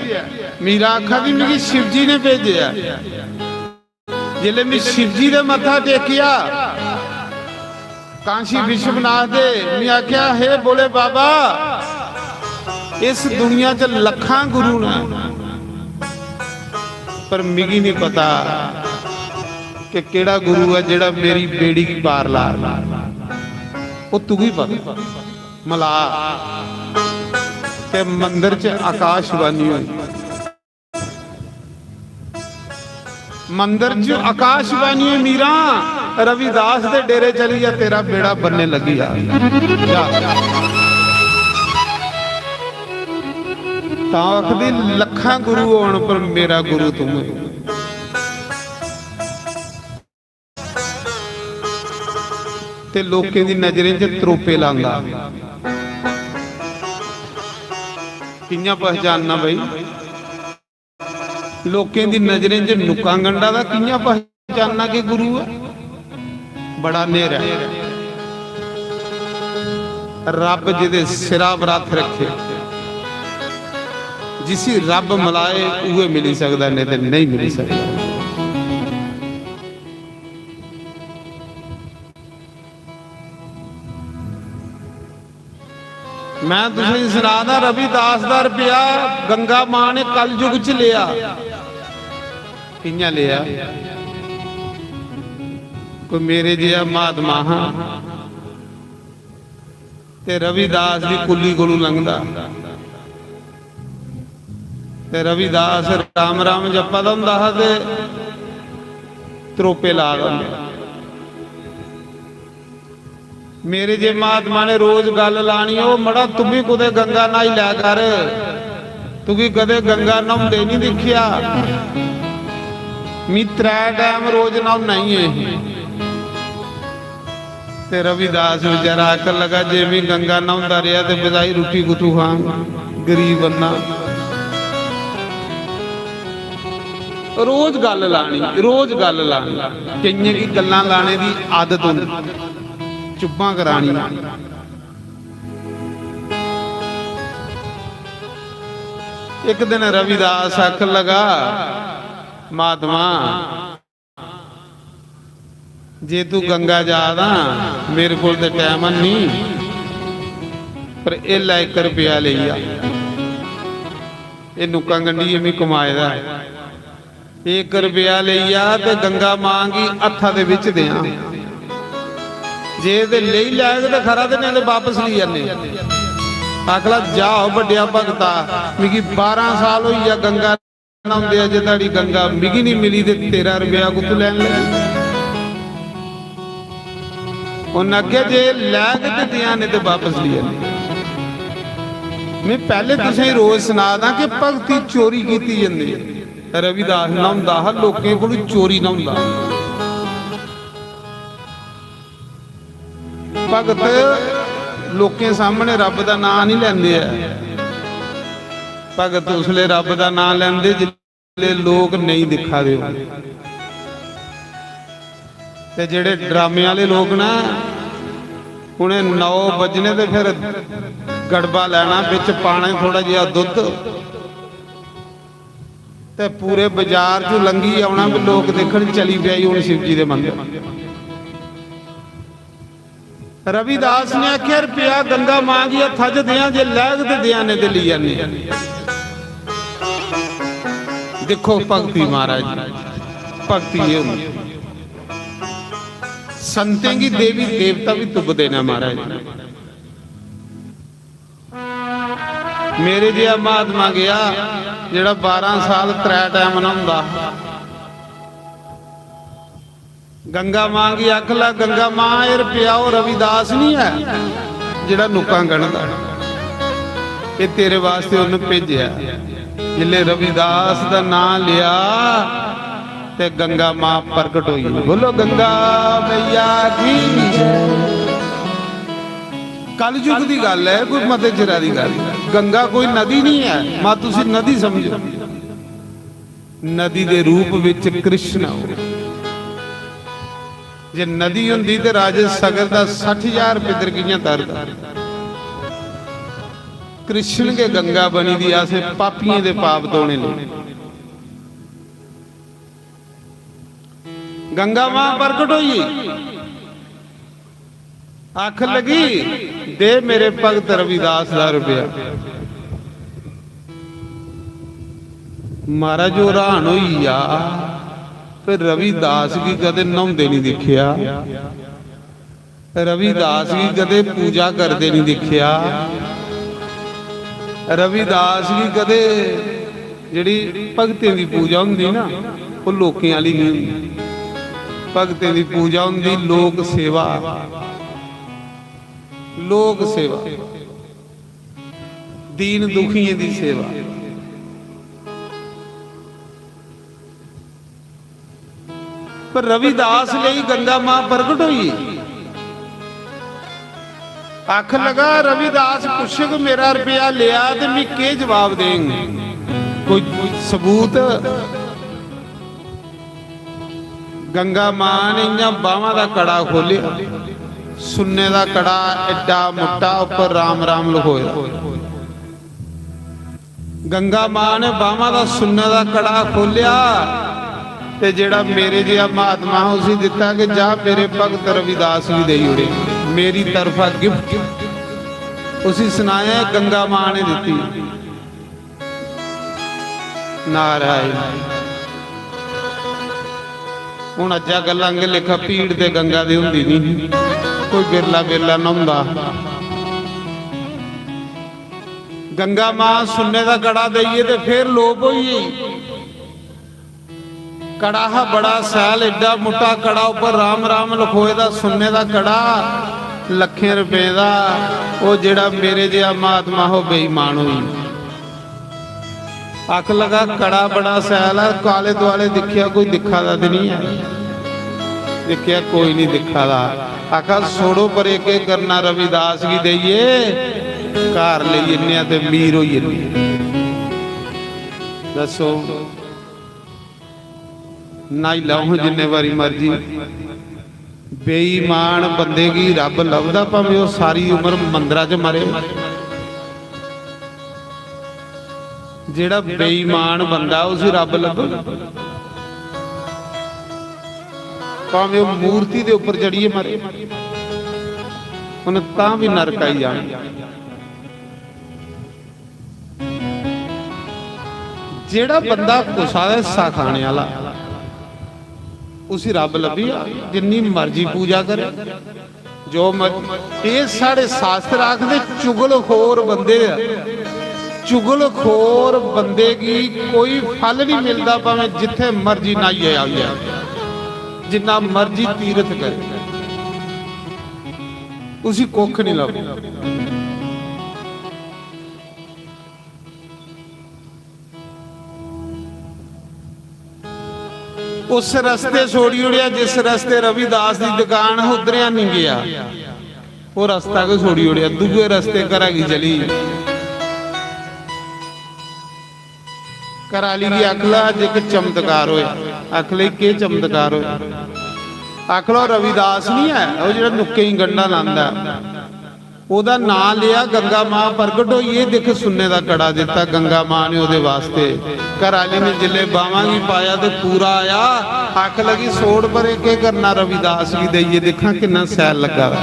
मीरा आखा दी, मिगी शिवजी ने भेजेआ। जिसले मैं शिवजी दे मत्था टेकेआ, कांशी विश्वनाथ दे, मैं आखेआ, "हे भोले बाबा, इस दुनिया च लखां गुरु न, पर मिगी नहीं पता कि केड़ा गुरु है जेड़ा मेरी बेड़ी की पार ला।" वो तुगी पता। मला ते मंदर च आकाशवाणी हुई। मंदर च आकाशवाणी हुई, "मीरा, रविदास दे डेरे चली जा, तेरा बेड़ा बन्ने लगी जा। जा। तां आखदी, लक्खां गुरु होन पर मेरा गुरु तू है। ते लोकें दी नजरें च त्रोपे लांदा। कि'यां पहचानना भाई? लोकें दी नजरें च नुक्कां गंढा दा कि'यां पहचानना कि गुरु ऐ? बड़ा न्हेरा ऐ। रब जेह्दे सिरा पर हत्थ रखे, जिसी रब मलाए, उ'ऐ मिली सकदा, नेईं ते नेईं मिली सकदा। मैं तुसेंगी सना दा, रविदास दा रपेआ गंगा मां ने कलयुग च लेआ। कि'यां लेआ? कोई मेरे जेहा महात्मा हा ते रविदास दी कुल्ली कोलू लंघदा ते रविदास राम राम जप्पा दा होंदा हा ते त्रोपे ला दा होंदा। मेरे जे महात्मा ने रोज गल्ल लानी, "ओ मड़ा, तू भी कुतै गंगा न्हाई लै कर, तुगी कदें गंगा न्हौंदे निं दिक्खेआ।" मी त्रै टैम रोज न्हौना ही ऐ। ते रविदास बेचारा आखन लगा, "जे मी गंगा न्हौंदा रेहा ते बजाई रुट्टी कुत्थू खांग? गरीब बंदा।" रोज गल्ल लानी, रोज गल्ल लानी। केइयें गी गल्लां लाने दी आदत होंदी, चुप्पां करानियां। इक दिन रविदास आखन लगा, "महात्मा, जे तू गंगा जा दा, मेरे कोल ते टैम है नहीं, पर एह् लै इक रपेआ लेई जा, एह् नुक्कां गंढियै में कमाए दा ऐ। एह् इक रपेआ लेई जा ते गंगा मां गी हत्था दे बिच देआं। जे ते लेई लैग ते खरा, ते नेईं ते बापस लेई जन्ने।" आखला, "जा ओ बड्डेआ भगता, मिगी बारां साल होई गेआ गंगा न्हौंदे, अजे धड़ी गंगा मिगी नहीं मिली ते तेरा रपेआ कुत्थूं लैन लगी?" उन्नै आखेआ, "जे लैग ते देआं, नेईं ते बापस लेई जन्ने।" में पैह्ले तुसेंगी रोज सना दा कि भगती चोरी कीती जंदी ऐ। रविदास न्हौंदा हा, लोकें कोलू चोरी न्हौंदा। भगत लोकें सामने रब दा नां नहीं लैंदे ऐ। भगत उसले रब दा नां लैंदे जिसले लोक नेईं दिक्खा दे होन। ते जेह्ड़े ड्रामे आह्ले लोक न, उ'नें नौ बज्जने ते फिर गड़बा लैना, बिच पाना थोड़ा जेहा दुद्ध, ते पूरे बाजार चों लंघी औना भी लोक दिक्खन, चली पेआ ई हुन शिव जी दे मंदर। रविदास ने आखेआ, "रपेआ गंगा मां गी हत्था च देआं, जे लैग ते देआं, नेईं ते लेई जन्ने।" दिक्खो भक्ति महाराज, भक्ति एह् होंदी। संतें गी देवी देवता भी तुपदे न महाराज। मेरे जेहा महात्मा गया, जेह्ड़ा बारां साल त्रै टैम न्हौंदा हा। गंगा मां गी आखला, "गंगा मां, एह् रपेआ ओह् रविदास निं ऐ जेह्ड़ा नुक्कां गढ़दा? एह् तेरे वास्ते उन्न भेजेआ।" जिसले रविदास दा नां लेआ ते गंगा मां प्रकट होई। बोलो, गंगा मैया की जय। कलयुग दी गल्ल ऐ, कोई मते चिरा दी गल्ल। गंगा कोई नदी नहीं ऐ, मत उसी नदी समझो। नदी दे रूप विच कृष्ण हो। जे नदी हुंदी ते राजे सगर दा सट्ठ हजार पितर कि'यां तरदा? कृष्ण गै गंगा बनी दी, असें पापियें दे पाप धोने लेई। गंगा मां प्रकट होई, आख लगी, "दे मेरे भगत रविदास दा रपेआ।" महाराज, ओह् हैरान होई गेआ, "फिर रविदास गी कदें न्हौंदे नहीं दिक्खेआ, रविदास गी कदें पूजा करदे नहीं दिक्खेआ, रविदास गी कदें जेह्ड़ी भगतें दी पूजा होंदी ना, ओह् लोकें आह्ली नहीं होंदी।" भगतें दी पूजा होंदी, लोक सेवा, लोक सेवा, दीन दुखियें दी सेवा। पर रविदास लेई गंगा मां प्रगट होई। आख लगा, "रविदास पुच्छग, मेरा रपेआ लेआ ते मी केह् जवाब देंग? कोई सबूत?" गंगा मां ने इ'यां बांह्‌वां दा कड़ा खोह्‌लेआ, सुन्ने दा कड़ा, एड्डा मुट्टा, उप्पर राम राम लखोए दा। गंगा मां ने बांह्‌वां दा सुन्ने दा कड़ा खोह्‌लेआ ते जेह्‌ड़ा मेरे जेहा महात्मा हा, उसी दित्ता कि जा, मेरे भगत रविदास गी देई ओड़े, मेरी तरफा गिफ्ट। उसी सनाया, गंगा मां ने दित्ती। नारायण। हुन अज्जा गल्लां आंगे लेखा भीड़ ते गंगा दी हुंदी निं, कोई बिरला बिरला न्हौंदा। गंगा मां सुन्ने दा कड़ा देइयै ते फिर लोप होई गेई। कड़ा हा बड़ा सैल, एड्डा मुट्टा कड़ा, उप्पर राम राम लखोए दा, सुन्ने दा कड़ा, लक्खें रपें दा। ओह् जेह्‌ड़ा मेरे जेहा महात्मा हा, ओह् बेईमान होई। आख लगा, "कड़ा बड़ा सैल ऐ, काले दुआले दिक्खेआ, कोई दिक्खा दा ते निं ऐ?" दिक्खेआ, कोई निं दिक्खा दा। आखा, "छोड़ो परे, केह् करना, रविदास गी देइयै घर लेई जन्ने आं ते मीर होई जन्ने आं।" दस्सो, न्हाई लैओ हां जिन्ने बारी मर्जी। बेईमान बंदे गी रब लभदा, भामें ओह् सारी उम्र मंदरा च मरे। जेह्‌ड़ा बेईमान बंदा, उसी रब लभदा, भामें ओह् मूर्ति दे उप्पर चढ़ियै मरे, उन्नै तां बी नरक आई जाना। जेह्‌ड़ा बंदा कुसा दा हिस्सा खाने आह्‌ला, उसी रब लब्भी जा, जिन्नी मर्जी पूजा करे, जो मर-, एह् साढ़े शास्त्र आखदे, चुगलखोर बंदे, चुगलखोर बंदे गी कोई फल निं मिलदा, भामें जित्थै मर्जी न्हाइयै आई जा, जिन्ना मर्जी तीरथ करे, उसी कुक्ख निं लभदा। उस रस्ते छोड़ी ओड़ेआ जिस रस्ते रविदास दी दुकान ही, उद्धरेआ निं गेआ। ओह् रस्ता गै छोड़ी ओड़ेआ, दूए रस्ते घरा गी चली। घरा आह्‌ली गी आख ला, "अज्ज इक चमत्कार होआ।" आख लगी, "केह् चमत्कार होआ?" आख ला, "ओह् रविदास निं ऐ, ओह् जेह्‌ड़ा नुक्कें गी गंढां लांदा ऐ?" ओह्‌दा नांऽ लेआ, गंगा मां प्रगट होई, "एह् दिक्ख, सुन्ने दा कड़ा दित्ता गंगा मां ने ओह्‌दे वास्ते।" घर आह्‌ली ने जिसलै बांह्‌वां गी पाया ते पूरा आया, आख लगी, "छोड़ परें, केह् करना, रविदास गी देइयै दिक्खां किन्ना सैल लग्गा दा।"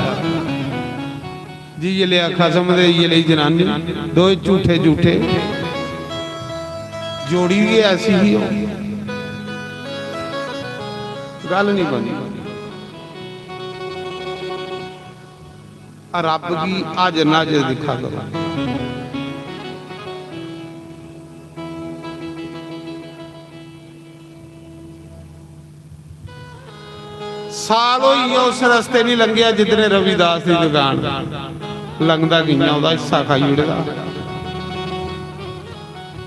जी, इ'यै लेआ खसम ते इ'यै लेई जनानी, दोए झूठे झूठे। जोड़ी बी ऐसी ही ओह्, गल्ल निं बनी। रब गी हाजर नाजर दिक्खा करो। साल होई गेआ उस रस्ते निं लंघेआ जिद्धरे रविदास दी दुकान। लंघदा कि'यां, ओह्‌दा हिस्सा खाई ओड़े दा।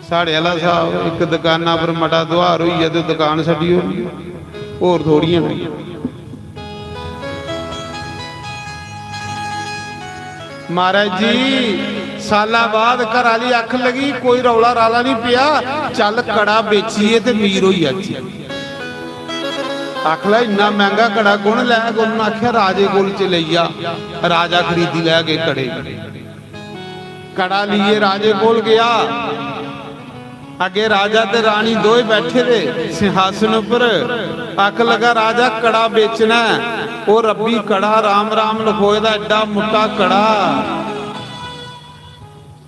साढ़े आह्‌ला साहब इक दुकाना पर मता दुहार होई गेआ ते दुकान छड्डी ओड़ी, होर थोड़ियां न। महाराज जी, साला बाद घर आह्‌ली आखन लगी, "कोई रौला राला निं पेआ, चल कड़ा बेचियै ते मीर होई जाचै।" आखन लगा, "इन्ना मैंह्‌गा कड़ा कु'न लैग?" उ'न्नै आखेआ, "राजे कोल च लेई जा, राजा खरीदी लैग एह् कड़े।" कड़ा लेइयै राजे कोल गेआ। अग्गें राजा ते रानी दोए बैठे दे सिंहासन उप्पर। आखन लगा, "राजा, कड़ा बेचना ऐ।" ओह् रब्बी कड़ा, राम राम लखोए दा एड्डा मुट्टा कड़ा।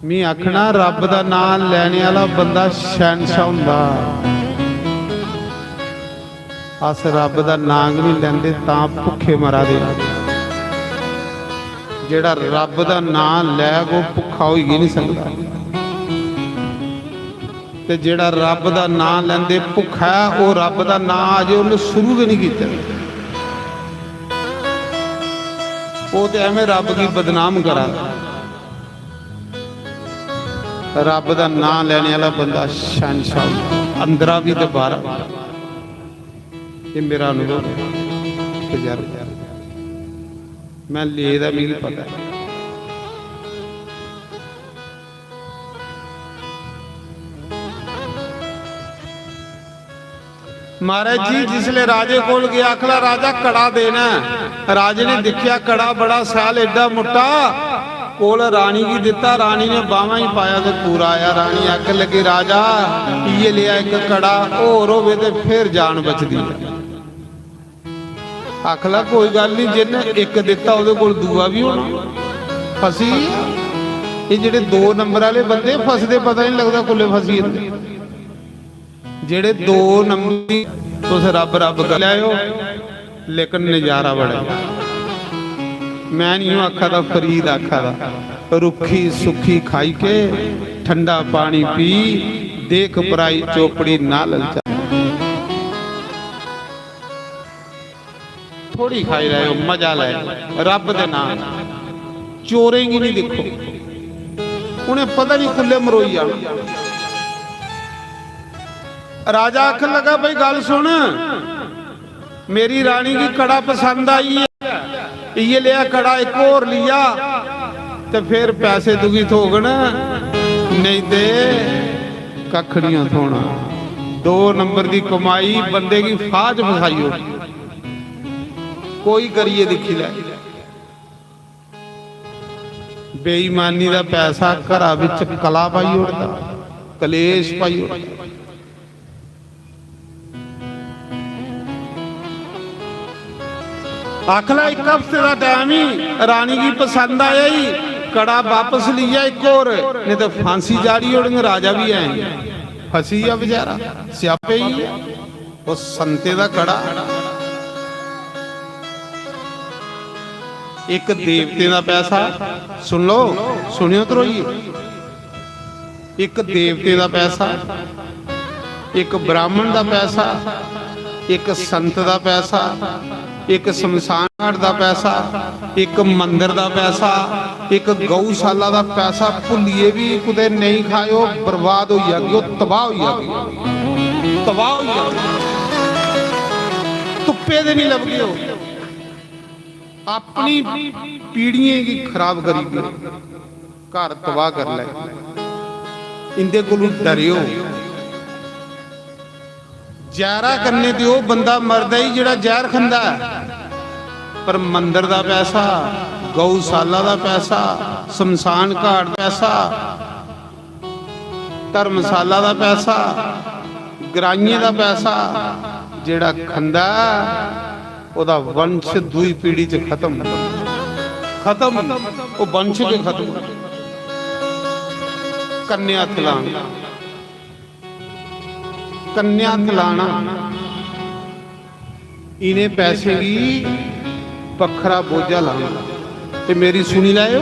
मी आखना, रब्ब दा नांऽ लैने आह्‌ला बंदा शैहनशाह होंदा। अस रब्ब दा नांऽ गै निं लैंदे, तां भुक्खे मरा दे। जेह्‌ड़ा रब्ब दा नांऽ लैग, ओह् भुक्खा होई गै निं सकदा। ते जेह्‌ड़ा रब्ब दा नांऽ लैंदे भुक्खा ऐ, ओह् रब्ब दा नांऽ अजें उन्नै शुरू गै निं कीते। ओह् ते ऐवें रब्ब गी बदनाम करा दा। रब्ब दा नांऽ लैने आह्ला बंदा शैहनशाह होंदा, अंदरा बी ते बाहरा। एह् मेरा अनुभव ऐ, तजर्बा ऐ। में ले दा, मिगी पता ऐ। महाराज जी जिसले राजे कोल गेआ, आखदा, "राजा, कड़ा देना ऐ।" राजे ने दिक्खेआ, कड़ा बड़ा सैल, एड्डा मुट्टा, कोल रानी गी दित्ता। रानी ने बाह्मां ही पाया ते पूरा आया। रानी आखन लगी, "राजा, इ'यै लेआ इक कड़ा होर होवे ते फिर जान बचदी ऐ।" आखला, "कोई गल्ल नहीं, जिन्ने इक दित्ता ओह्दे कोल दूआ बी होना।" फसी गेआ। एह् जेह्ड़े दो नंबर आह्ले बंदे फसदे, पता नहीं लगदा कुल्ले फसी जंदे। जेह्ड़े दो नंबर, तुस रब रब करी लैओ, लेकिन नजारा बड़ा ऐ। मैं नहीं आखा दा, फरीद आखा दा, "रुक्खी सुक्खी खाई के ठंडा पानी पी, देख पराई चोपड़ी ना ललचा।" थोड़ी खाई लैओ, मजा लैओ रब दे नाम। चोरें गी नहीं दिक्खो, उन्हें पता नहीं कुल्ले मरोई जाना। राजा आखन लगा, "भाई, गल सुन, मेरी रानी गी कड़ा पसंद आई है, इयै लेआ कड़ा इक होर लिया, ते फिर पैसे तुगी थ्होगन, नेईं ते कक्ख निं थ्होना।" दो नंबर दी कमाई बंदे गी फाह् च फसाई ओड़दी। कोई करियै दिक्खी लै। बेईमानी दा पैसा घरा बिच कला पाई ओड़दा, कलेश पाई ओड़दा। आखला, "इक हफ्ते दा टैम ही, रानी गी पसंद आया ही, कड़ा वापस लिया इक होर, नहीं तो फांसी चाढ़ी ओड़ङ।" राजा भी ऐ, फसी गेआ बेचारा, स्यापे ही ऐ। ओह् संते दा कड़ा, इक देवते दा पैसा। सुन लो, सुनियो त्रोइये, इक देवते दा पैसा, इक ब्राह्मण दा पैसा, इक संत दा पैसा, इक शमशान घाट दा पैसा, इक मंदर दा पैसा, इक गौशाला दा पैसा भुल्लियै बी कुतै नेईं खाएओ, बर्बाद होई जागेओ, तबाह होई जागेओ, तबाह होई जागेओ। तुप्पे दे नहीं लभगेओ, अपनी पीढ़ियें गी खराब करी गए, घर तबाह कर लै। इंदे कोलू डरेओ। जैह्रा कन्नै ते ओह् बंदा मरदा ई जेह्ड़ा जैह्र खंदा ऐ, पर मंदर दा पैसा, गौशाला दा पैसा, शमशान घाट दा पैसा, धर्मशाला दा पैसा, ग्राइयें दा पैसा जेह्ड़ा खंदा ऐ, ओह्दा वंश दूई पीढ़ी च खत्म, खत्म, ओह् वंश गै खत्म। कन्या खिलान कन्या खिलाना, इ'नें पैसें गी बक्खरा बोझा लाना। ते मेरी सुनी लैओ,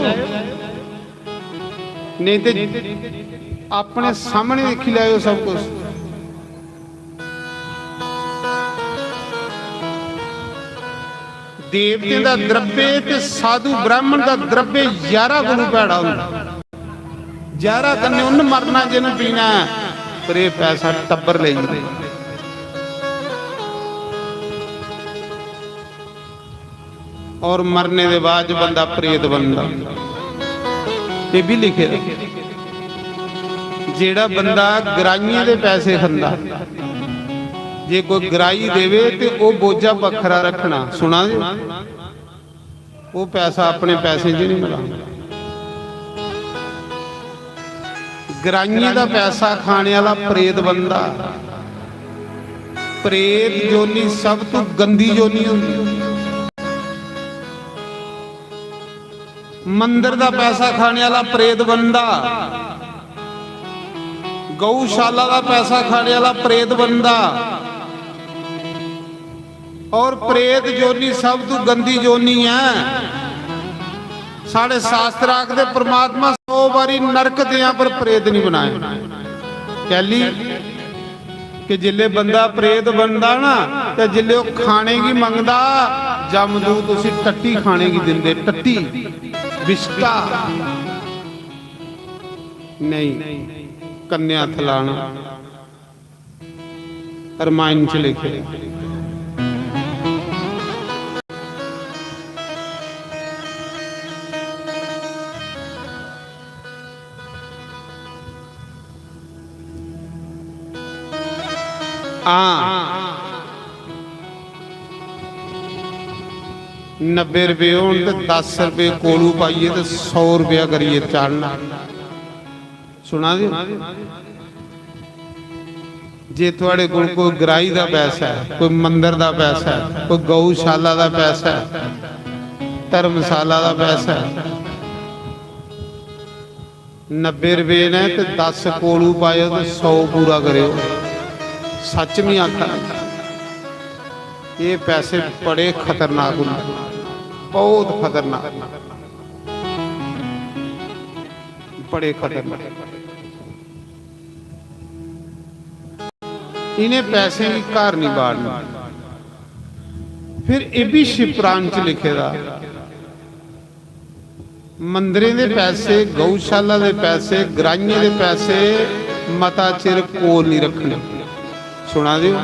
नेईं ते अपने सामने दिक्खी लैओ सब कुछ। देवतें दा द्रव्य ते साधु ब्राह्मण दा द्रव्य यारा कोलू भैड़ा होंदा। जैह्रा कन्नै उन्न मरना जिन्न पीना ऐ, पर एह् पैसा टब्बर लेई जंदे। और मरने दे बाद च बंदा प्रेत बनदा। एह् बी लिखे दा। जेह्ड़ा बंदा ग्राइयें दे पैसे खंदा, जे कोई ग्राही देवे ते ओह् बोझा बक्खरा रखना। सुना दे? ओह् पैसा अपने पैसें च नहीं मिलाना। ग्राइयें दा पैसा खाने आह्ला प्रेत बनदा। प्रेत योनि सब तू गंदी योनि होंदी। मंदर दा पैसा खाने आह्ला प्रेत बनदा। गौशाला दा पैसा खाने आह्ला प्रेत बनदा। और प्रेत योनि सब तू गंदी योनि ऐ। साढ़े शास्त्र आखदे, परमात्मा सौ बारी नरक देआं पर प्रेत नहीं बनाया। कैली? कि जिल्ले बंदा प्रेत बनदा ना, ते जिल्ले ओह् खाने गी मंगदा, जमदूत उसी टट्टी खाने गी दिंदे, टट्टी, बिस्टा नेईं, कन्नै हत्थ लाना। रमायण च लिखे। हां, नब्बे रपेऽ होन ते दस रपेऽ कोलू पाइयै ते सौ रपेआ करियै चाढ़ना। सुना दे ओ? जे थुआड़े कोल कोई ग्राही दा पैसा ऐ, कोई मंदर दा पैसा ऐ, कोई गौशाला दा पैसा ऐ, धर्मशाला दा पैसा ऐ, नब्बे रपेऽ न ते दस कोलू पाएओ ते सौ पूरा करेओ। सच्च में आखा, एह् पैसे बड़े खतरनाक होंदे, बहुत खतरनाक, बड़े खतरनाक। इ'नें पैसें गी घर निं बाड़ना। फिर एह् बी शिव पुराण च लिखे दा, मंदरें दे पैसे, गौशाला दे पैसे, ग्राहियें दे पैसे मता चिर कोल निं रक्खने। सुना दे ओ?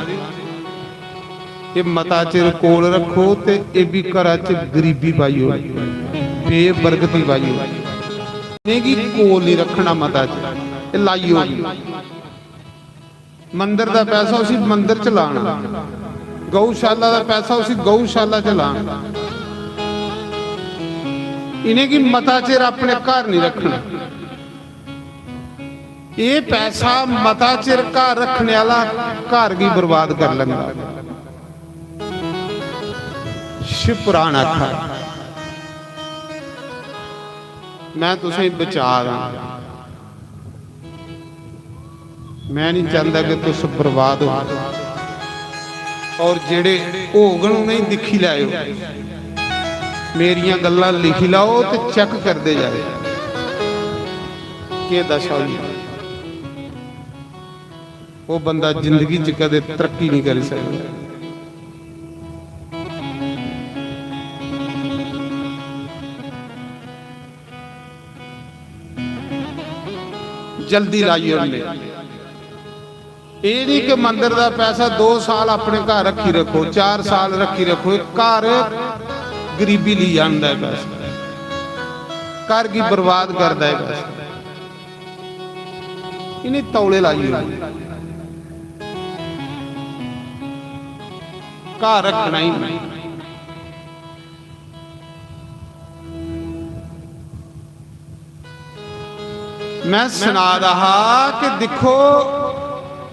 एह् मता चिर कोल रक्खो ते एह् बी घरा च गरीबी पाई ओड़दी, बेबरकती पाई ओड़दी। इ'नेंगी कोल निं रक्खना मता चिर, एह् लाई ओड़दी। मंदर दा पैसा उसी मंदर च लाना, गौशाला दा पैसा उसी गौशाला च लाना। इ'नेंगी मता चिर अपने घर निं रक्खना। एह् पैसा मता चिर घर रक्खने आह्ला घर गी बर्बाद कर लैंदा। शिव पुराण आखा, मैं तुसेंगी बचा दा, मैं नहीं चाहता कि तुस बर्बाद हो। और जेड़े होगन उ'नेंगी दिक्खी लैओ, मेरियां गल्लां लिखी लैओ ते चेक करदे जाओ। केह् दशा होई? ओह् बंदा जिंदगी च कदें तरक्की नहीं करी सकदा। जल्दी लाई ओड़ने। एह् नहीं कि मंदर दा पैसा दो साल अपने घर रखी रखो, चार साल रखी रखो, एह् घर गरीबी ली आंदा है पैसा, घर गी बर्बाद करदा है पैसा। इ'नें तौले लाई ओड़ने। घर रखना ही नहीं। मैं सना दा हा कि दिक्खो,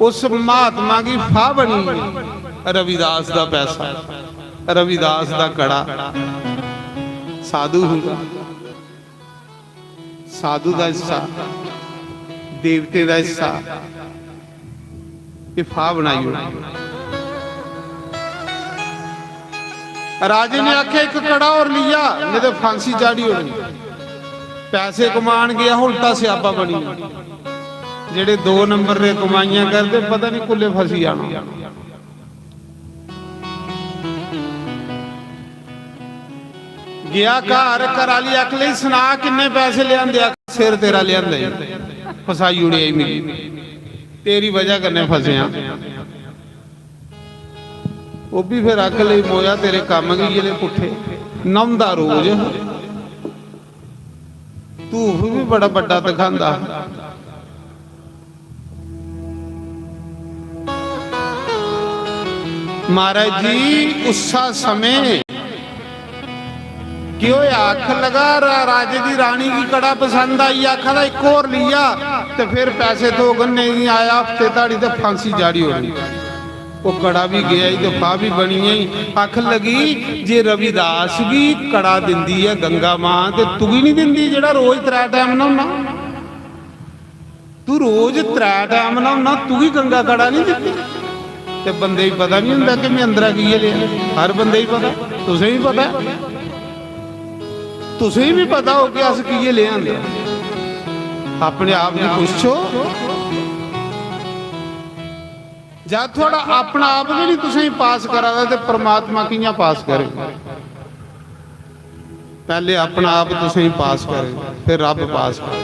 उस महात्मा गी फाह् बनी रविदास दा पैसा, रविदास दा कड़ा। साधु हूं, साधु दा हिस्सा, देवतें दा हिस्सा, एह् फाह् बनाई ओड़ी। राजे ने आखेआ, "इक कड़ा होर लिया, नेईं ते फांसी चाढ़ी ओड़नी।" पैसे कमान गेआ, उल्टा स्यापा बनी गेआ। जेह्ड़े दो नंबर दे कमाइयां करदे, पता नहीं कुल्ले फसी जाना। गया घर, घर आह्ली आखन लगी, "सना, किन्ने पैसे लेआंदे?" आख, "सिर तेरा लेआंदा ई, फसाई ओड़ेआ ई मिगी, तेरी बजह कन्नै फसेआ।" ओह् बी फिर आखन लगी, "मोया, तेरे कम्म गै इ'यै ले पुट्ठे, न्हौंदा रोज, धूफ बी बड़ा बड्डा धखांदा।" महाराज जी, उस्सा समें केह् होया? आखन लगा, रा-, राजे दी रानी गी कड़ा पसंद आई, आखा दा, "इक होर लिया ते फिर पैसे थ्होग, नेईं आया हफ्ते धोड़ी ते फांसी चाढ़ी ओड़नी।" ओह् कड़ा बी गेआ ई ते फाह् बी बनी गेई। आखन लगी, "जे रविदास गी कड़ा दिंदी ऐ गंगा मां, ते तुगी निं दिंदी, जेह्ड़ा रोज त्रै टैम न्हौना?" तू रोज त्रै टैम न्हौना, तुगी गंगा कड़ा नहीं दित्ती? ते बंदे गी पता नहीं होंदा कि मैं अंदरा की लेआ। हर बंदे गी पता, तुसें भी पता, तुसें भी पता हो कि अस की लेआ अंदरा। अपने आप गी पुच्छो। जद थुआढ़ा अपना आप गै नहीं तुसेंगी पास करा दा, ते परमात्मा कि'यां पास करे? पैह्ले अपना आप तुसेंगी पास करे, फिर रब पास करे।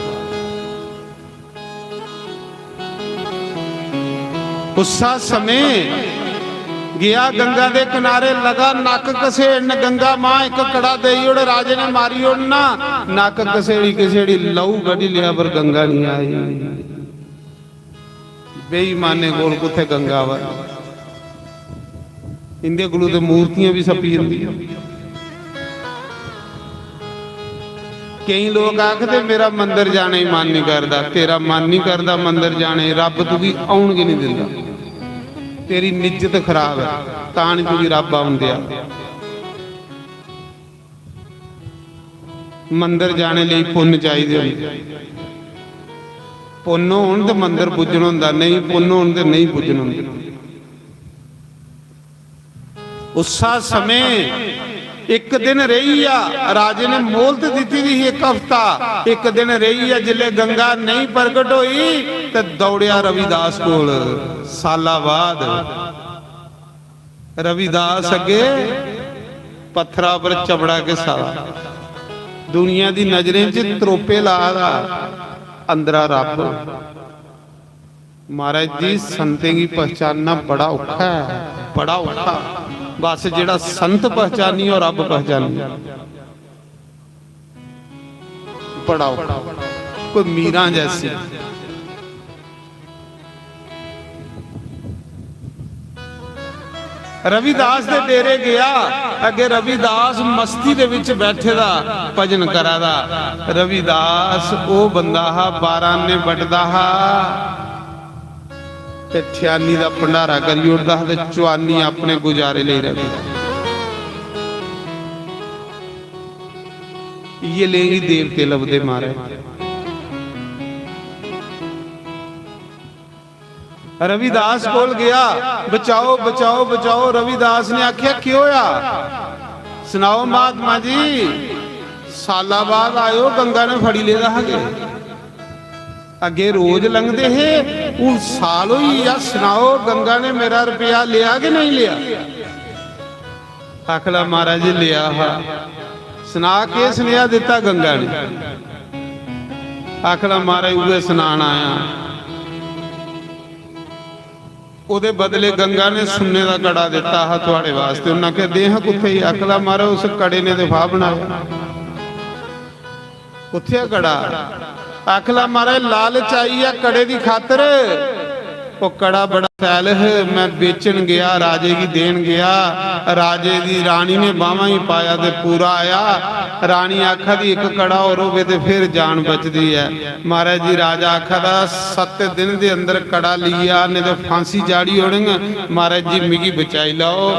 उस्सा समें गेआ गंगा दे किनारे, लगा नक्क घसेड़न, "गंगा मां, इक कड़ा देई ओड़, राजे ने मारी ओड़ना।" नक्क घसेड़ी घसेड़ी लहू कड्ढी लेआ, पर गंगा नहीं आई। बेईमाने कोल कुत्थै गंगा वा? इंदे कोलू ते मूर्तियां भी सप्पी जंदियां। केईं लोक आखदे, "मेरा मंदर जाने गी मन नहीं करदा।" तेरा मन नहीं करदा मंदर जाने गी, रब तुगी औन गै नहीं दिंदा। तेरी निज्जत खराब ऐ, तां नहीं तुगी रब औन देआ। मंदर जाने लेई पुन्न चाहिदे होंदे। पुन्न होन ते मंदर पुज्जन होंदा, नेईं पुन्न होन ते नेईं पुज्जन होंदे। उस्सा समें इक दिन रेही आ, राजे ने मोहलत दित्ती दी ही इक हफ्ता, इक दिन रेही आ, जिसले गंगा नेईं प्रगट होई ते दौड़ेआ रविदास कोल। साला बाद रविदास अग्गे पत्थरा पर चमड़ा घिसा दा, दुनिया दी नजरें च त्रोपे ला दा, अंदरा रब। महाराज जी, संतें गी पहचानना बड़ा औखा ऐ, बड़ा औखा। बस जेड़ा संत पहचानी और रब पहचानी, बड़ा औखा। कोई मीरां जैसी। रविदास दे डेरे गया, अगे रविदास मस्ती दे विच बैठे दा भजन करा दा। रविदास ओ बंदा हा, बारां ने बटदा हा ते ठियानी दा भंडारा करी ओड़दा हा ते चुआनी अपने गुजारे लेई रखदा। इये लेई देवते लभदे महाराज। रविदास कोल गया, "बचाओ, बचाओ, बचाओ।" रविदास ने आख्या, "क्यों होया? सनाओ महात्मा जी, साला बाद आयो, गंगा ने फड़ी लेदा हा के? अगे रोज लंघदे हे, हून साल होई गेआ, सनाओ गंगा ने मेरा रुपया लिया कि नहीं लिया?" आखला, "महाराज जी, लिया हा।" "सना, केह् सनेहा दित्ता गंगा ने?" आखला, "महाराज, उ'ऐ सनान आया।" ओदे बदले गंगा ने सुन्ने दा कड़ा दित्ता हा थुआड़े वास्ते। उन्हें आखेआ, "दे हां कुत्थे ही?" आखला, "महाराज, उस कड़े ने ते फाह बनाया।" "कुत्थे ऐ कड़ा?" आखला, "महाराज, लालच आई ऐ कड़े दी खातर। ओ कड़ा बड़ा शैल है, मैं बेचन गया, राजे गी देन गया, राजे दी रानी ने बाहवां ही पाया ते पूरा आया। रानी आखा दी, 'इक कड़ा होर होवे ते फिर जान बचदी ऐ।'" महाराज जी, राजा आखा दा, "सत्त दिन दे अंदर कड़ा लेई आ, नेईं ते फांसी चाढ़ी ओड़ङ। महाराज जी, मिगी बचाई लैओ।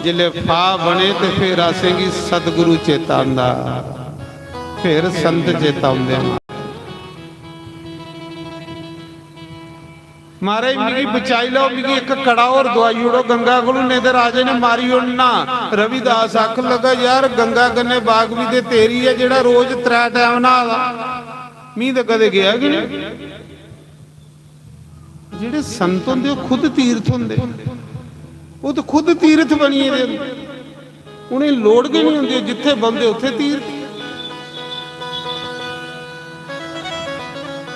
जिसलै फाह बने ते फिर असेंगी सतगुरु चेता आंदा, फिर संत चेता आंदे न।" "महाराज, मिगी बचाई लैओ, मिगी इक कड़ा होर दवाई ओड़ो गंगा कोलू, नेईं ते राजे ने मारी ओड़ना।" रविदास आखन लगा, "यार, गंगा कन्नै बागवी ते तेरी ऐ, जेह्ड़ा रोज त्रै टैम न्हाऽ दा, मी ते कदें गेआ गै नेईं।" जेह्ड़े संत होंदे, ओह् खुद तीर्थ होंदे, ओह् ते खुद तीर्थ बनी गेदे होंदे। उ'नेंगी लोड़ गै निं होंदी, जित्थै बौंह्दे उत्थै तीर्थ।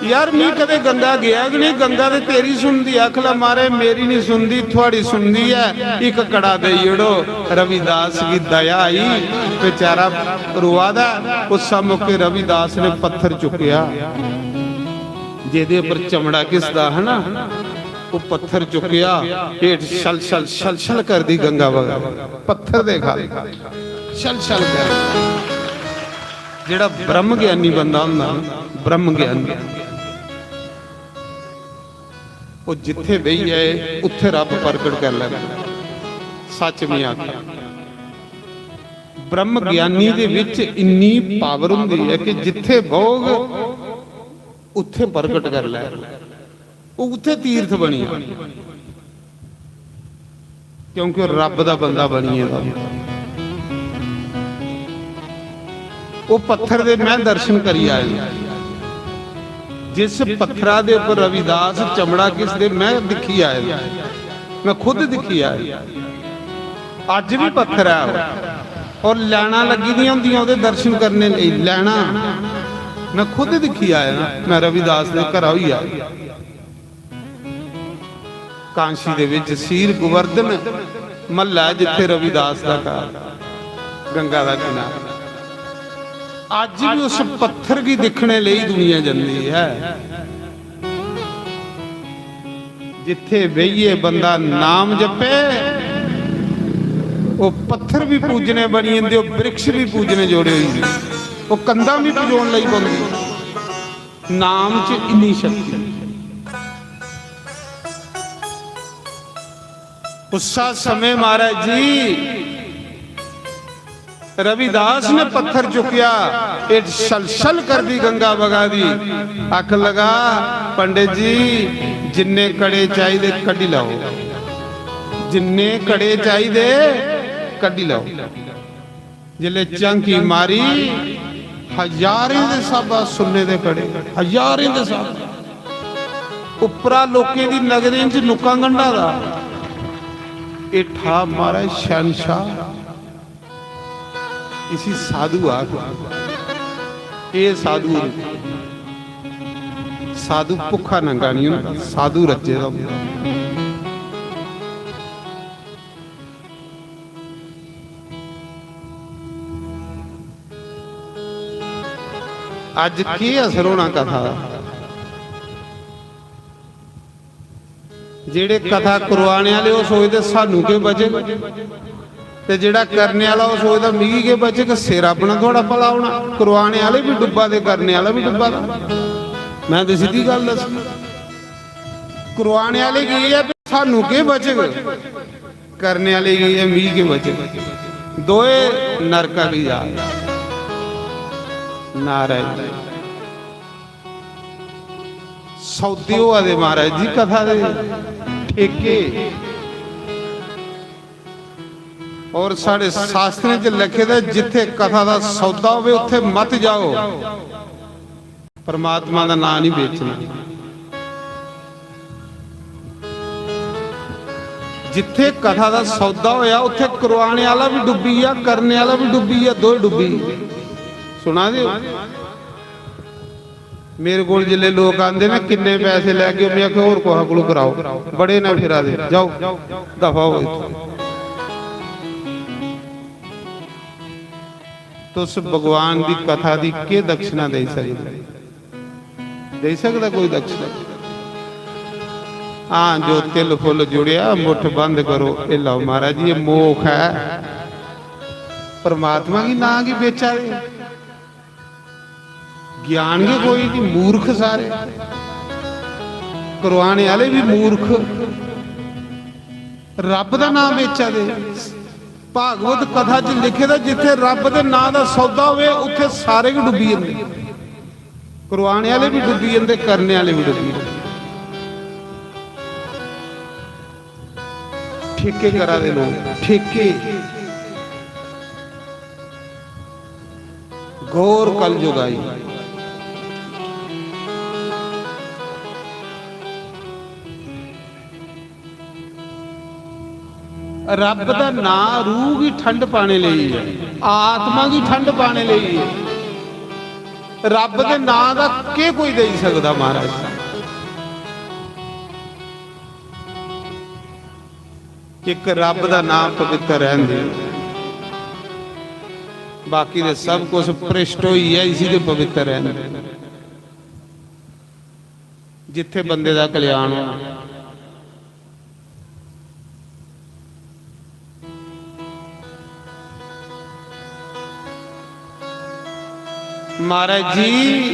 यार, मी कदें गंगा गेआ गै निं, गंगा ते तेरी सुनदी। आखला, "महाराज, मेरी निं सुनदी, थुआड़ी सुनदी ऐ, इक कड़ा देई ओड़ो।" रविदास गी दया आई, बेचारा रोआ दा ऐ। उस मौके रविदास ने पत्थर चुक्केआ, जेह्दे उप्पर चमड़ा घिसदा हा ना, ओह् पत्थर चुक्केआ, हेठ छल छल छल छल करदी गंगा बगा, पत्थर दे खा छल छल कर। जेह्ड़ा ब्रह्म ज्ञानी बंदा होंदा ना, ब्रह्म ज्ञानी, ओह् जित्थे बेही जाए, उत्थे रब प्रगट कर लैंदा। सच में आखा, ब्रह्म ज्ञानी दे विच इन्नी पावर हुंदी ऐ कि जित्थे बौह्ग, उत्थे प्रगट कर लै, ओह् उत्थे तीर्थ बनी जा, क्योंकि ओह् रब दा बंदा बनी गेदा। ओह् पत्थर दे मैं दर्शन करी आए, जिस पत्थरा दे उप्पर रविदास चमड़ा घिसदे, मैं दिक्खी आए। मैं खुद दिक्खी आया। अज्ज भी पत्थर ऐ ओह्। और लैना लग्गी दियां होंदियां ओह्दे दर्शन करने लेई, लैना। मैं खुद दिक्खी आया, मैं रविदास दे घरा होई आया। कांशी दे विच सीर गोवर्धन महल्ला ऐ, जित्थे रविदास दा घर, गंगा दा किनारा। अज्ज भी उस पत्थर गी दिक्खने लेई दुनिया जंदी ऐ। जित्थे बेहियै बंदा नाम जपे, ओह् पत्थर भी पूजने बनी जंदे, ओह् वृक्ष भी पूजने जोड़े होई जंदे, ओह् कंधां भी पजोन लगी पौंदी। नाम च इन्नी शक्ति। उस्सा समय महाराज जी रविदास ने पत्थर चुकया, एह छल छल करदी गंगा बगा दी। आखन लगा, पंडित जी, जिन्ने कड़े चाहिदे कड्ढी लैओ, जिन्ने कड़े चाहिदे कड्ढी लैओ। जिसले झांकी मारी, हजारें दे स्हाबा सुन्ने दे कड़े, हजारें दे स्हाबा। उप्परा लोकें दी नजरें च नुक्कां गंढा दा, हेठा महाराज शैनशाह। इसी साधु आख। एह् साधु होंदे। साधु भुक्खा नंगा नहीं होंदा, साधु रज्जे दा होंदा। अज्ज केह् असर होना कथा दा? जेह्ड़े कथा करवाने आह्ले, ओह् सोचदे, "सानू केह् बचग?" ते जेह्ड़ा करने आह्ला, ओह् सोचदा, "मिगी केह् बचग? सिर अपना थुआढ़ा भला होना।" करवाने आह्ले बी डुब्बा दे, करने आह्ला बी डुब्बा दा। मैं ते सिद्धी गल्ल दस्सी, करवाने आह्ले गी एह् ऐ, "सानू केह् बचग?" करने आह्ले गी एह्, "मिगी केह् बचग?" दोए नरका गी जा। नारायण। सौदे होआ दे महाराज जी, कथा दे ठेके। और साढ़े शास्त्रें च लिखे दा, जिथे कथा दा सौदा होवे, उत्थे मत जाओ। परमात्मा दा नां नहीं बेचना। जिथे कथा दा सौदा होया, उत्थे करवाने आह्ला भी डुब्बी गेआ, करने आह्ला भी डुब्बी गेआ, दोए डुब्बी गे। सुना दे हो? मेरे कोल जिसले लोक आंदे ना, "किन्ने पैसे लैगे?" मैं आखेआ, "होर कुसै कोलू कराओ, बड़े ना फिरा दे, जाओ, दफा हो इत्थों।" तुस भगवान दी कथा दी केह् दक्षिणा देई सकदे? देई सकदा कोई दक्षिणा? हां, जो तिल फुल जुड़ेआ, मुट्ठ बंद करो। एह् लैओ महाराज जी, एह् मोख ऐ। परमात्मा गी, नां गी बेचा दे। ज्ञान गै कोई नहीं, मूर्ख सारे। करवाने आह्ले भी मूर्ख। रब दा नाम बेचा दे। भागवत कथा च लिखे दा, जिथे रब दे नां दा सौदा होवे, उत्थे सारे गै डुब्बी जंदे। करवाने आह्ले भी डुब्बी जंदे, करने आह्ले भी डुब्बी जंदे। ठेके करा दे लोग, ठेके। घोर कलयुग आई। रब दा नां रूह गी ठंड पाने लेई ऐ, आत्मा गी ठंड पाने लेई ऐ। रब दे नां दा केह् कोई देई सकदा महाराज? इक रब दा नां पवित्र रहन दे, बाकी दे सब कुछ भ्रष्ट होई ऐ, इसी ते पवित्र रहन दे। जिथे बंदे दा कल्याण होना। महाराज जी,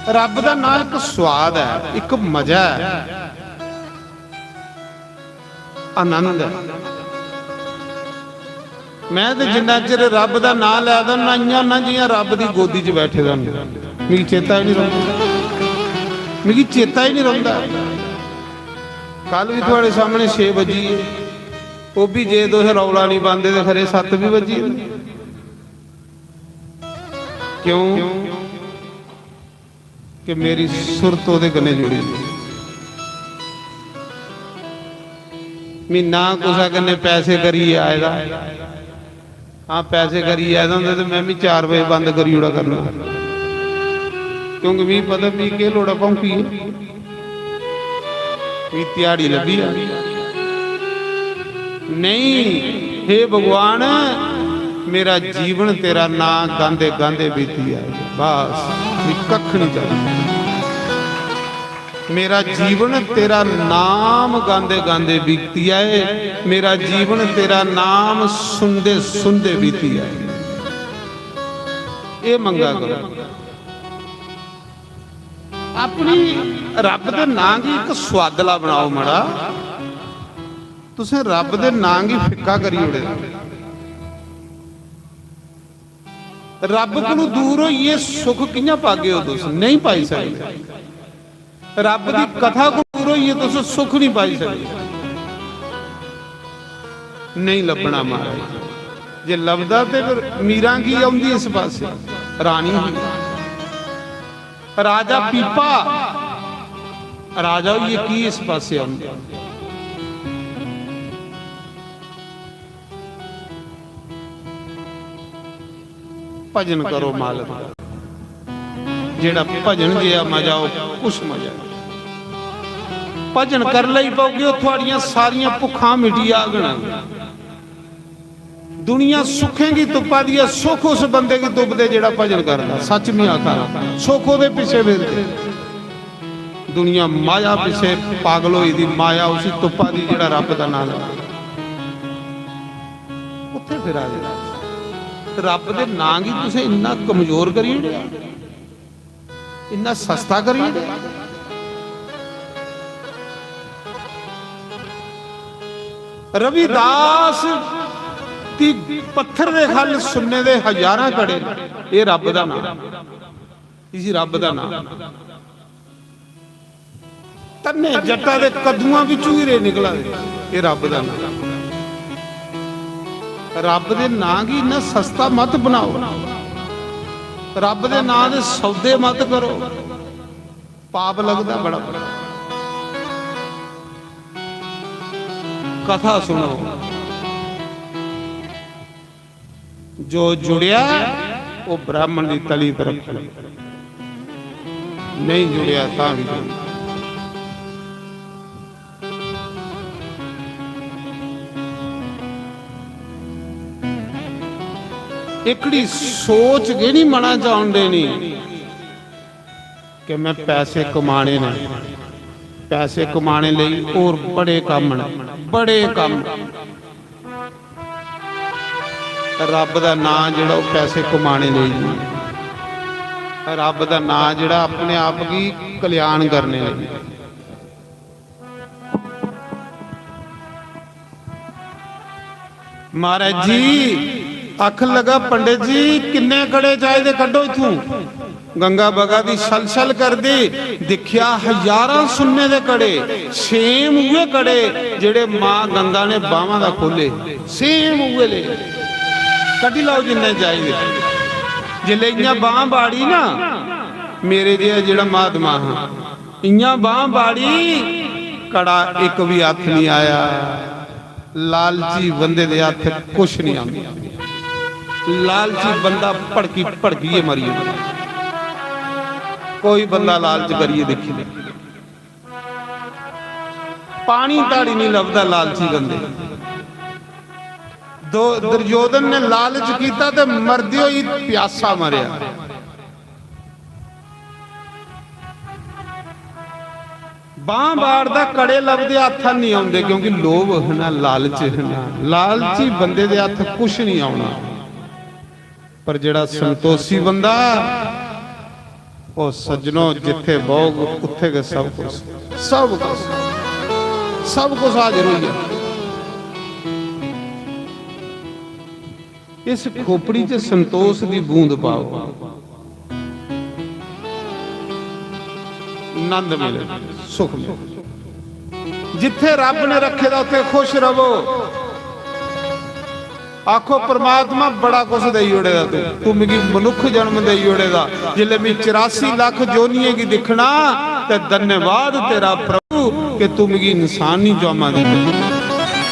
रब दा नां इक स्वाद ऐ, इक मजा ऐ, आनंद ऐ। मैं ते जिन्ना चिर रब दा नां लै दा ना, इयां ना जियां रब दी गोदी च बैठे दा ना। मिगी चेता ही नहीं रौंह्दा, मिगी चेता ही नहीं रौंह्दा। कल भी थुआढ़े सामने छे बजी गे, ओह् भी जे तुस रौला नहीं पांदे ते खरे सत्त भी बजी गे। क्यों? कि मेरी सुरत ओह्दे कन्नै जुड़ी दी। म्हीना कुसै कन्नै पैसे करियै आए दा। हां, पैसे करियै आए दा होंदा ते में बी चार बजे बंद करी ओड़ा करना, क्योंकि मिगी पता मिगी केह् लोड़ ऐ भौंकियै, मिगी ध्याड़ी लब्भी जानी। नहीं, हे भगवान, मेरा जीवन तेरा नां गांदे गांदे बीती आए, बस, मिगी कक्ख नहीं चाहिए। मेरा जीवन तेरा नाम गांदे गांदे बीती आए, मेरा जीवन तेरा नाम सुनदे सुनदे बीती आए। ये मंगा करो। अपनी रब दे नां गी इक स्वादला बनाओ मड़ा। तुसें रब दे नां गी फिक्का करी ओड़े। रब कोलू दूर होइयै सुख कि'यां पागे ओ तुस? नहीं पाई सकदे। रब दी कथा कोलू दूर होइयै तुस सुख नहीं पाई सकदे। नहीं लब्भना महाराज। जे लभदा ते फिर मीरां की औंदी इस पासे, रानी ही। राजा पीपा राजा होइयै की इस पासे औंदा? भजन करो मालक दा। जेड़ा भजन जेहा मजा, ओ कुछ मजा नहीं। भजन कर लई पौगे, ओ थुआड़ियां सारियां भुक्खां मिटी जागन। दुनिया सुखें गी तुप्पा दी ऐ, सुख उस बंदे गी तुपदे जेड़ा भजन करदा। सच में आखा ना, सुख ओदे पिछे फिरदे। दुनिया माया पिछे पागल होई दी, माया उसी तुप्पा दी जेड़ा रब दा नाम लैंदा। कुत्थे फिरा दे? रब दे नां गी तुसें इन्ना कमजोर करी ओड़ेआ, इन्ना सस्ता करी ओड़ेआ। रविदास दी पत्थर दे खल सुन्ने दे हजारां कड़े, एह् रब दा नां, इसी रब दा नां। धन्ने जट्टा दे कद्दुआं बिच्चों हीरे निकला दे, एह् रब दा नां। रब दे नां गी इन्ना सस्ता मत बनाओ, रब दे नां दे सौदे मत करो, पाप लगदा बड़ा बड़ा। कथा सुनो। जो जुड़िया, वो ब्राह्मण दी तली पर रखो, नहीं जुड़िया तां भी जुड़िया। एकड़ी सोच गै नहीं मना च आउन देनी कि मैं पैसे कमाने ने, पैसे कमाने लेई होर बड़े कम्म न, बड़े कम्म। रब दा नां जेह्ड़ा ओह् पैसे कमाने लेई नेईं। रब दा नां जेह्ड़ा अपने आप गी कल्याण करने लेई। महाराज जी आखन लगा, "पंडित जी, किन्ने कड़े चाहिदे, कड्ढो इत्थूं।" गंगा बगा दी छल छल करदी, दिक्खेआ हजारां सुन्ने दे कड़े, same उ'ऐ कड़े जेह्ड़े मां गंगा ने बांह्‌वां दा खोले, same उ'ऐ ले। कड्ढी लैओ जिन्ने चाहिदे। जिसलै इ'यां बांह् बाड़ी ना, मेरे जेहा जेह्ड़ा महात्मा हा, इ'यां बांह् बाड़ी, कड़ा इक बी हत्थ निं आया। लालची बंदे दे हत्थ कुछ निं आंदा। लालची बंदा भड़की भड़कियै मरी जंदा। कोई बंदा लालच करियै दिक्खी ले, पानी ताड़ी निं लभदा लालची बंदे। दो दुर्योधन ने लालच कीता ते मरदे होई प्यासा मरेआ। बांह बाड़दा, कड़े लभदे, हत्थ नहीं आउंदे, क्योंकि लोभ है ना, लालच है ना। लालची बंदे दे हत्थ कुछ नहीं आउना। पर जेड़ा संतोषी बंदा, ओ सज्जनो, जिथे बौग उत्थे गै सब कुछ, सब कुछ, सब कुछ हाजिर होई जाए। इस खोपड़ी च संतोष दी बूंद पाओ, आनंद मिले, सुख मिले। जिथे रब ने रखे दा, उत्थे खुश रवो। आखो, "परमात्मा, बड़ा कुछ देई ओड़े दा तू, तू मिगी मनुख जन्म देई ओड़े दा। जिसले मैं चौरासी लख जोनियें गी दिखना, ते धन्यवाद तेरा प्रभु कि तू मिगी इंसानी जामा दित्ता।"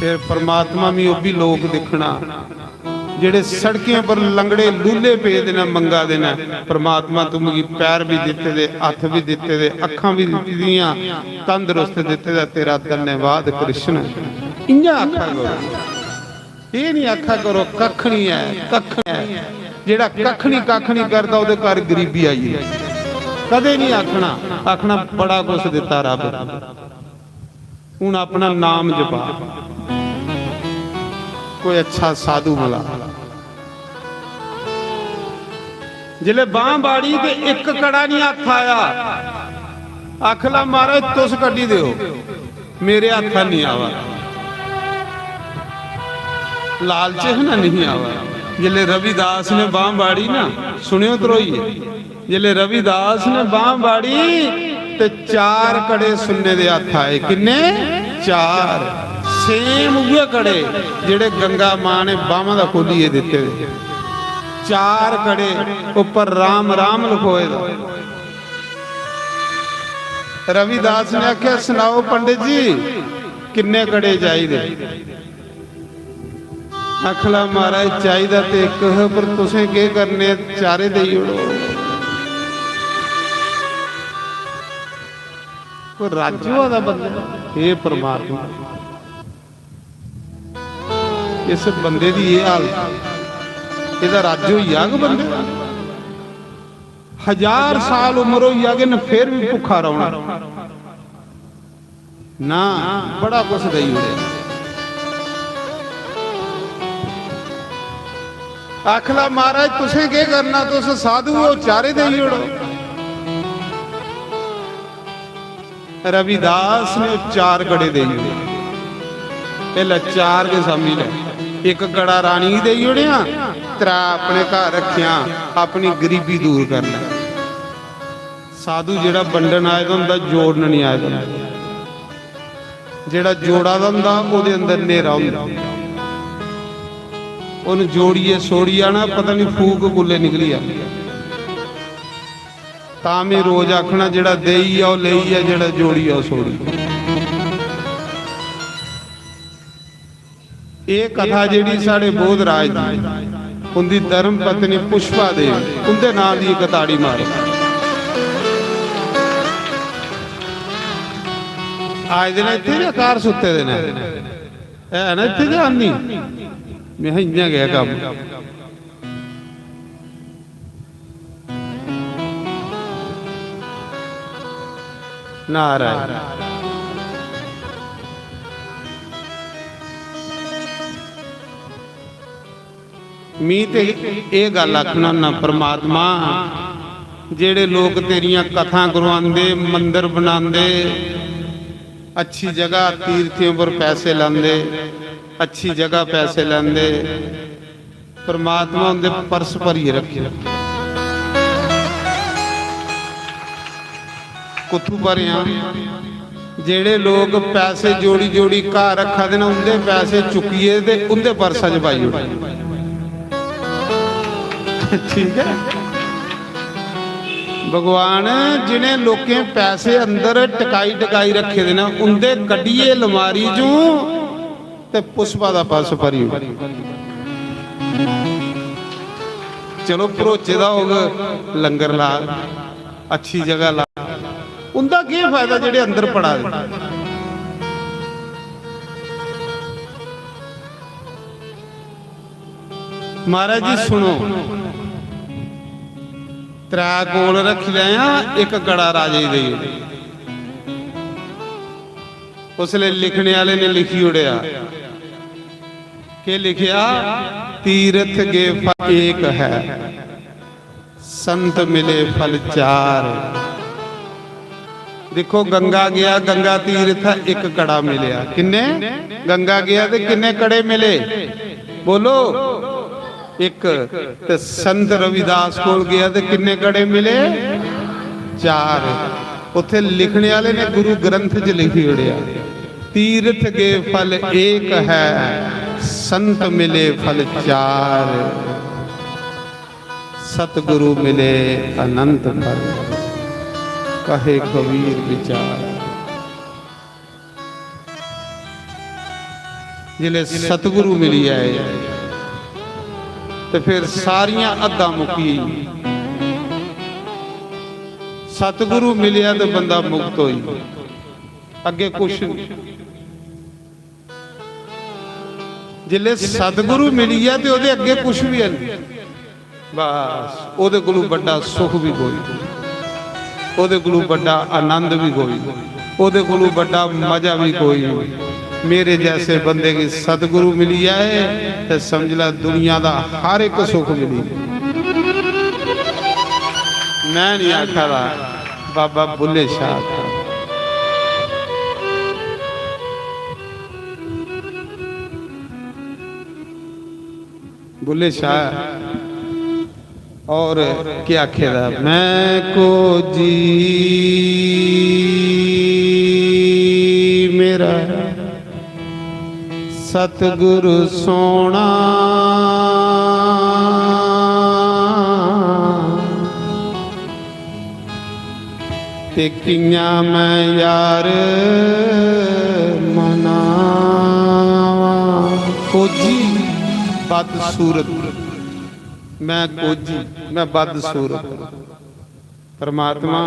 फिर परमात्मा मी ओह् बी लोक दिक्खना, जेह्ड़े सड़कें पर लंगड़े लूले पेदे न, मंगा दे न, "परमात्मा, तू मिगी पैर बी दित्ते दे, हत्थ बी दित्ते दे, अक्खां बी दित्ती दियां, तंदरुस्त दित्ते दा, तेरा धन्यवाद कृष्ण।" इ'यां आखा करो, एह् निं आखा करो, "कक्ख निं ऐ, कक्ख निं ऐ।" जेह्ड़ा कक्ख निं, कक्ख निं करदा, ओह्दे घर गरीबी आई जंदी। कदें निं आखना, आखना, "बड़ा कुछ दित्ता रब।" हून अपना नाम जपा, कोई अच्छा साधु मला। जिसलै बांह बाड़ी ते इक कड़ा निं हत्थ आया, आखला, "महाराज, तुस कड्ढी देओ, मेरे हत्था निं आवा।" लालच है ना, नहीं आवा। जिसलै रविदास ने बांह बाड़ी ना, सुनियो त्रोइये, जिसलै रविदास ने बांह बाड़ी ते चार कड़े सुन्ने दे हत्थ आए। किन्ने? चार। सेम उ'ऐ कड़े जेह्ड़े गंगा मां ने बांह दा खोलियै दित्ते दे। चार कड़े, उप्पर राम राम लखोए दा। रविदास ने आखेआ, "सनाओ पंडित जी, किन्ने कड़े चाहिदे?" आखला, "महाराज, चाहिदा ते इक हा, पर तुसें केह् करने, चारे देई ओड़ो।" कोई राज्य होआ दा बंदा, हे परमात्मा, इस बंदे दी एह् हालत, एह्दा राज्य होई जाग बंदे दा? हजार साल उम्र होई जाग, इन्न फिर बी भुक्खा रौह्ना। ना, बड़ा कुछ देई ओड़ेआ। आखला, "महाराज, तुसें केह् करना, तुस साधु हो, चारे देई ओड़ो।" रविदास ने चार कड़े देई ओड़े। एह् लै, चार गै समझी लै। इक कड़ा रानी गी देई ओड़ेआ, त्रै अपने घर रक्खेआ, अपनी गरीबी दूर कर लै। साधु जेह्ड़ा बंडन आए दा होंदा, जोड़न निं आए दा होंदा। जेह्ड़ा जोड़ा दा होंदा, ओह्दे अंदर न्हेरा होंदा। उन्न जोड़ियै सोड़ी आना, पता निं फूक कुल्ले निकली आनी। तां में रोज आखना, "जेह्ड़ा देई आओ, लेई आ, जेह्ड़ा जोड़ी आओ, सोड़ी।" एह् कथा जेह्ड़ी साढ़े बोधराज दी, उं'दी धर्म पत्नी पुष्पा देवी, उं'दे नांऽ दी इक ताड़ी मारो। आए दे न इत्थै गै, घर सुत्ते दे न, है ना इत्थै गै आनी? में हा, "इ'यां गै कम्म।" नारायण। मी ते एह् गल्ल आखना ना, परमात्मा, जेह्ड़े लोक तेरियां कथां करवांदे, मंदर बनांदे, अच्छी जगह तीर्थें पर पैसे लांदे, अच्छी जगह पैसे लांदे, परमात्मा उं'दे पर्स भरियै रक्खे। कुत्थू भरेआं? जेह्ड़े लोक पैसे जोड़ी जोड़ी घर रक्खा दे न, उं'दे पैसे चुक्कियै ते उं'दे पर्सा च पाई ओड़े। ठीक ऐ, भगवान जिनें लोकें पैसे अंदर टकाई टकाई रक्खे दे न, उं'दे कड्ढियै लमारी चों ते पुष्पा दा पर्स भरी ओड़ो। चलो, भरोचे दा होग, लंगर ला, अच्छी जगह ला। उं'दा केह् फायदा जेह्ड़े अंदर पड़ा दे? महाराज जी, सुनो, त्रै कोल रक्खी लैयां, इक कड़ा राजे गी देई ओड़ो। उसलै लिखने आह्ले ने लिखी ओड़ेआ, केह् लिखेआ? "तीरथ गे फल एक है, संत मिले फल चार।" दिक्खो, गंगा गेआ, गंगा तीरथ, इक कड़ा मिलेआ। किन्ने? गंगा गेआ ते किन्ने कड़े मिले? बोलो, इक। ते संत रविदास कोल गेआ ते किन्ने कड़े मिले? चार। उत्थे लिखने आह्ले ने गुरु ग्रंथ च लिखी ओड़ेआ, "तीरथ गे फल एक है, संत मिले फल चार।" सतगुरु मिले अनंत फल, कहे कबीर विचार। जिसलै सतगुरु मिली जाए ते फिर सारियां हद्दां मुक्की गेई। सतगुरु मिलेआ ते बंदा मुक्त होई, अग्गें कुछ नहीं। जिसलै सतगुरु मिली गेआ ते ओह्दे अग्गें कुछ भी है नहीं। बस, ओह्दे कोलू बड्डा सुख भी कोई नहीं, ओह्दे कोलू बड्डा आनंद भी कोई नहीं, ओह्दे कोलू बड्डा मजा भी कोई नहीं। मेरे जैसे बंदे गी सतगुरु मिली जाए ते समझ लै, दुनिया दा हर एक सुख मिली जाए। मैं नहीं आखा दा, बाबा बुल्ले शाह आखा। बुल्ले शाह और क्या आखे दा, मैं को जी मेरा सतगुरु सोना, ते कियां मैं यार मनावा। कोजी बदसूरत, मैं कोजी, मैं बदसूरत। परमात्मा,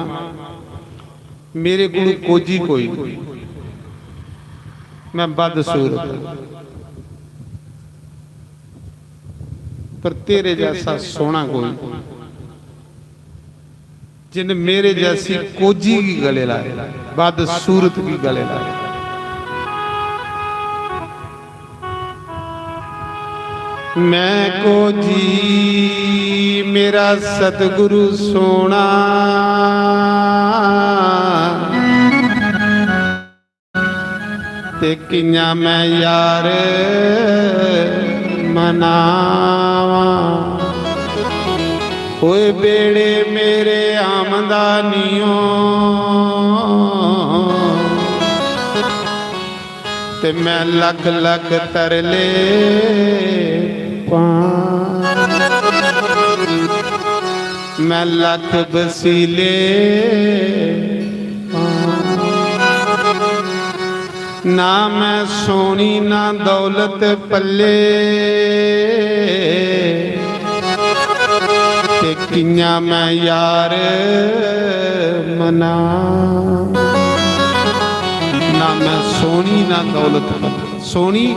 मेरे कोल कोजी कोई नहीं, मैं बदसूरत। पर तेरे जैसा सोना कोई नहीं, जिन मेरे जैसी कोजी की गले लाए, बदसूरत की गले लाए। मैं को जी मेरा सतगुरु सोना, ते कियां मैं यार मनावा। ओए बेड़े मेरे आमदा नियो, ते मैं लख लख तरले पां। मैं लख वसीले पां। ना मैं सोनी ना दौलत पल्ले, ते कियां मैं यार मना। ना मैं सोनी ना दौलत पल्ले। सोनी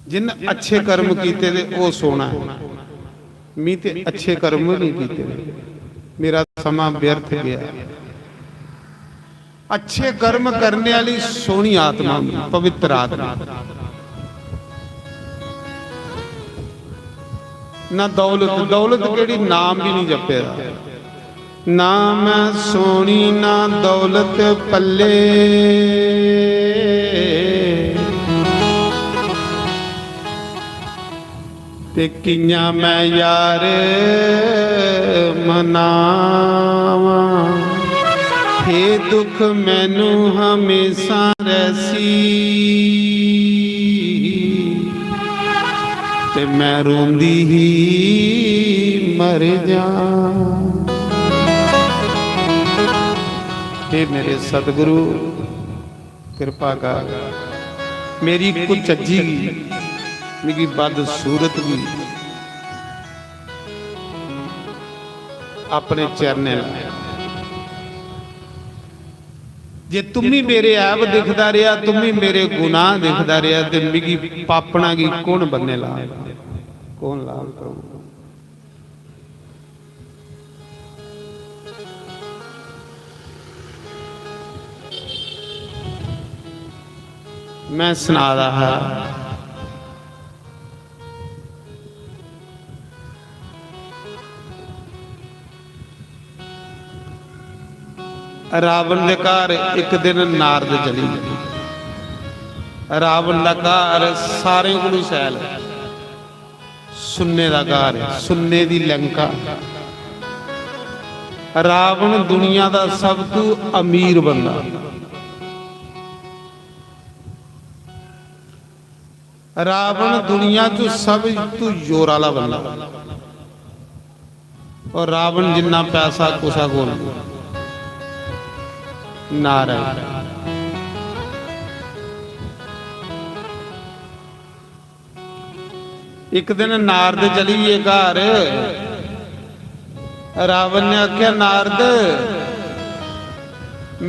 जिन अच्छे कर्म कीते दे, ओह् सोना है। मी ते अच्छे कर्म नहीं कीते, मेरा समां व्यर्थ गया। अच्छे कर्म करने वाली सोहनी आत्मा होंदी, पवित्र आत्मा। ना दौलत, दौलत केड़ी, नाम भी नहीं जपे दा। ना मैं सोनी ना दौलत पल्ले, ते कियां मैं यार मनावा। हे दुख मैनू हमेशा रहसी, ते मैं रोंदी ही मर जा। हे मेरे सतगुरु, कृपा कर, मेरी कुचज्जी गी, मिगी बदसूरत गी अपने चरणें ला। जे तुम्मी मेरे ऐब दिखदा रेहा, तुम्मी मेरे गुनाह दिखदा रेहा, ते मिगी पापना गी कौन बन्ने ला, कौन ला प्रभु? मैं सना दा हा, रावण दे घर इक दिन नारद चली गे। रावण दा घर सारें कोलू शैल, सुन्ने दा घर, सुन्ने दी लंका। रावण दुनिया दा सब तू अमीर बंदा। रावण दुनिया च सब तू जोर आह्ला बंदा। और रावण जिन्ना पैसा कुसा कोल नारायण। इक दिन नारद चली गे घर। रावण ने आखेआ, "नारद,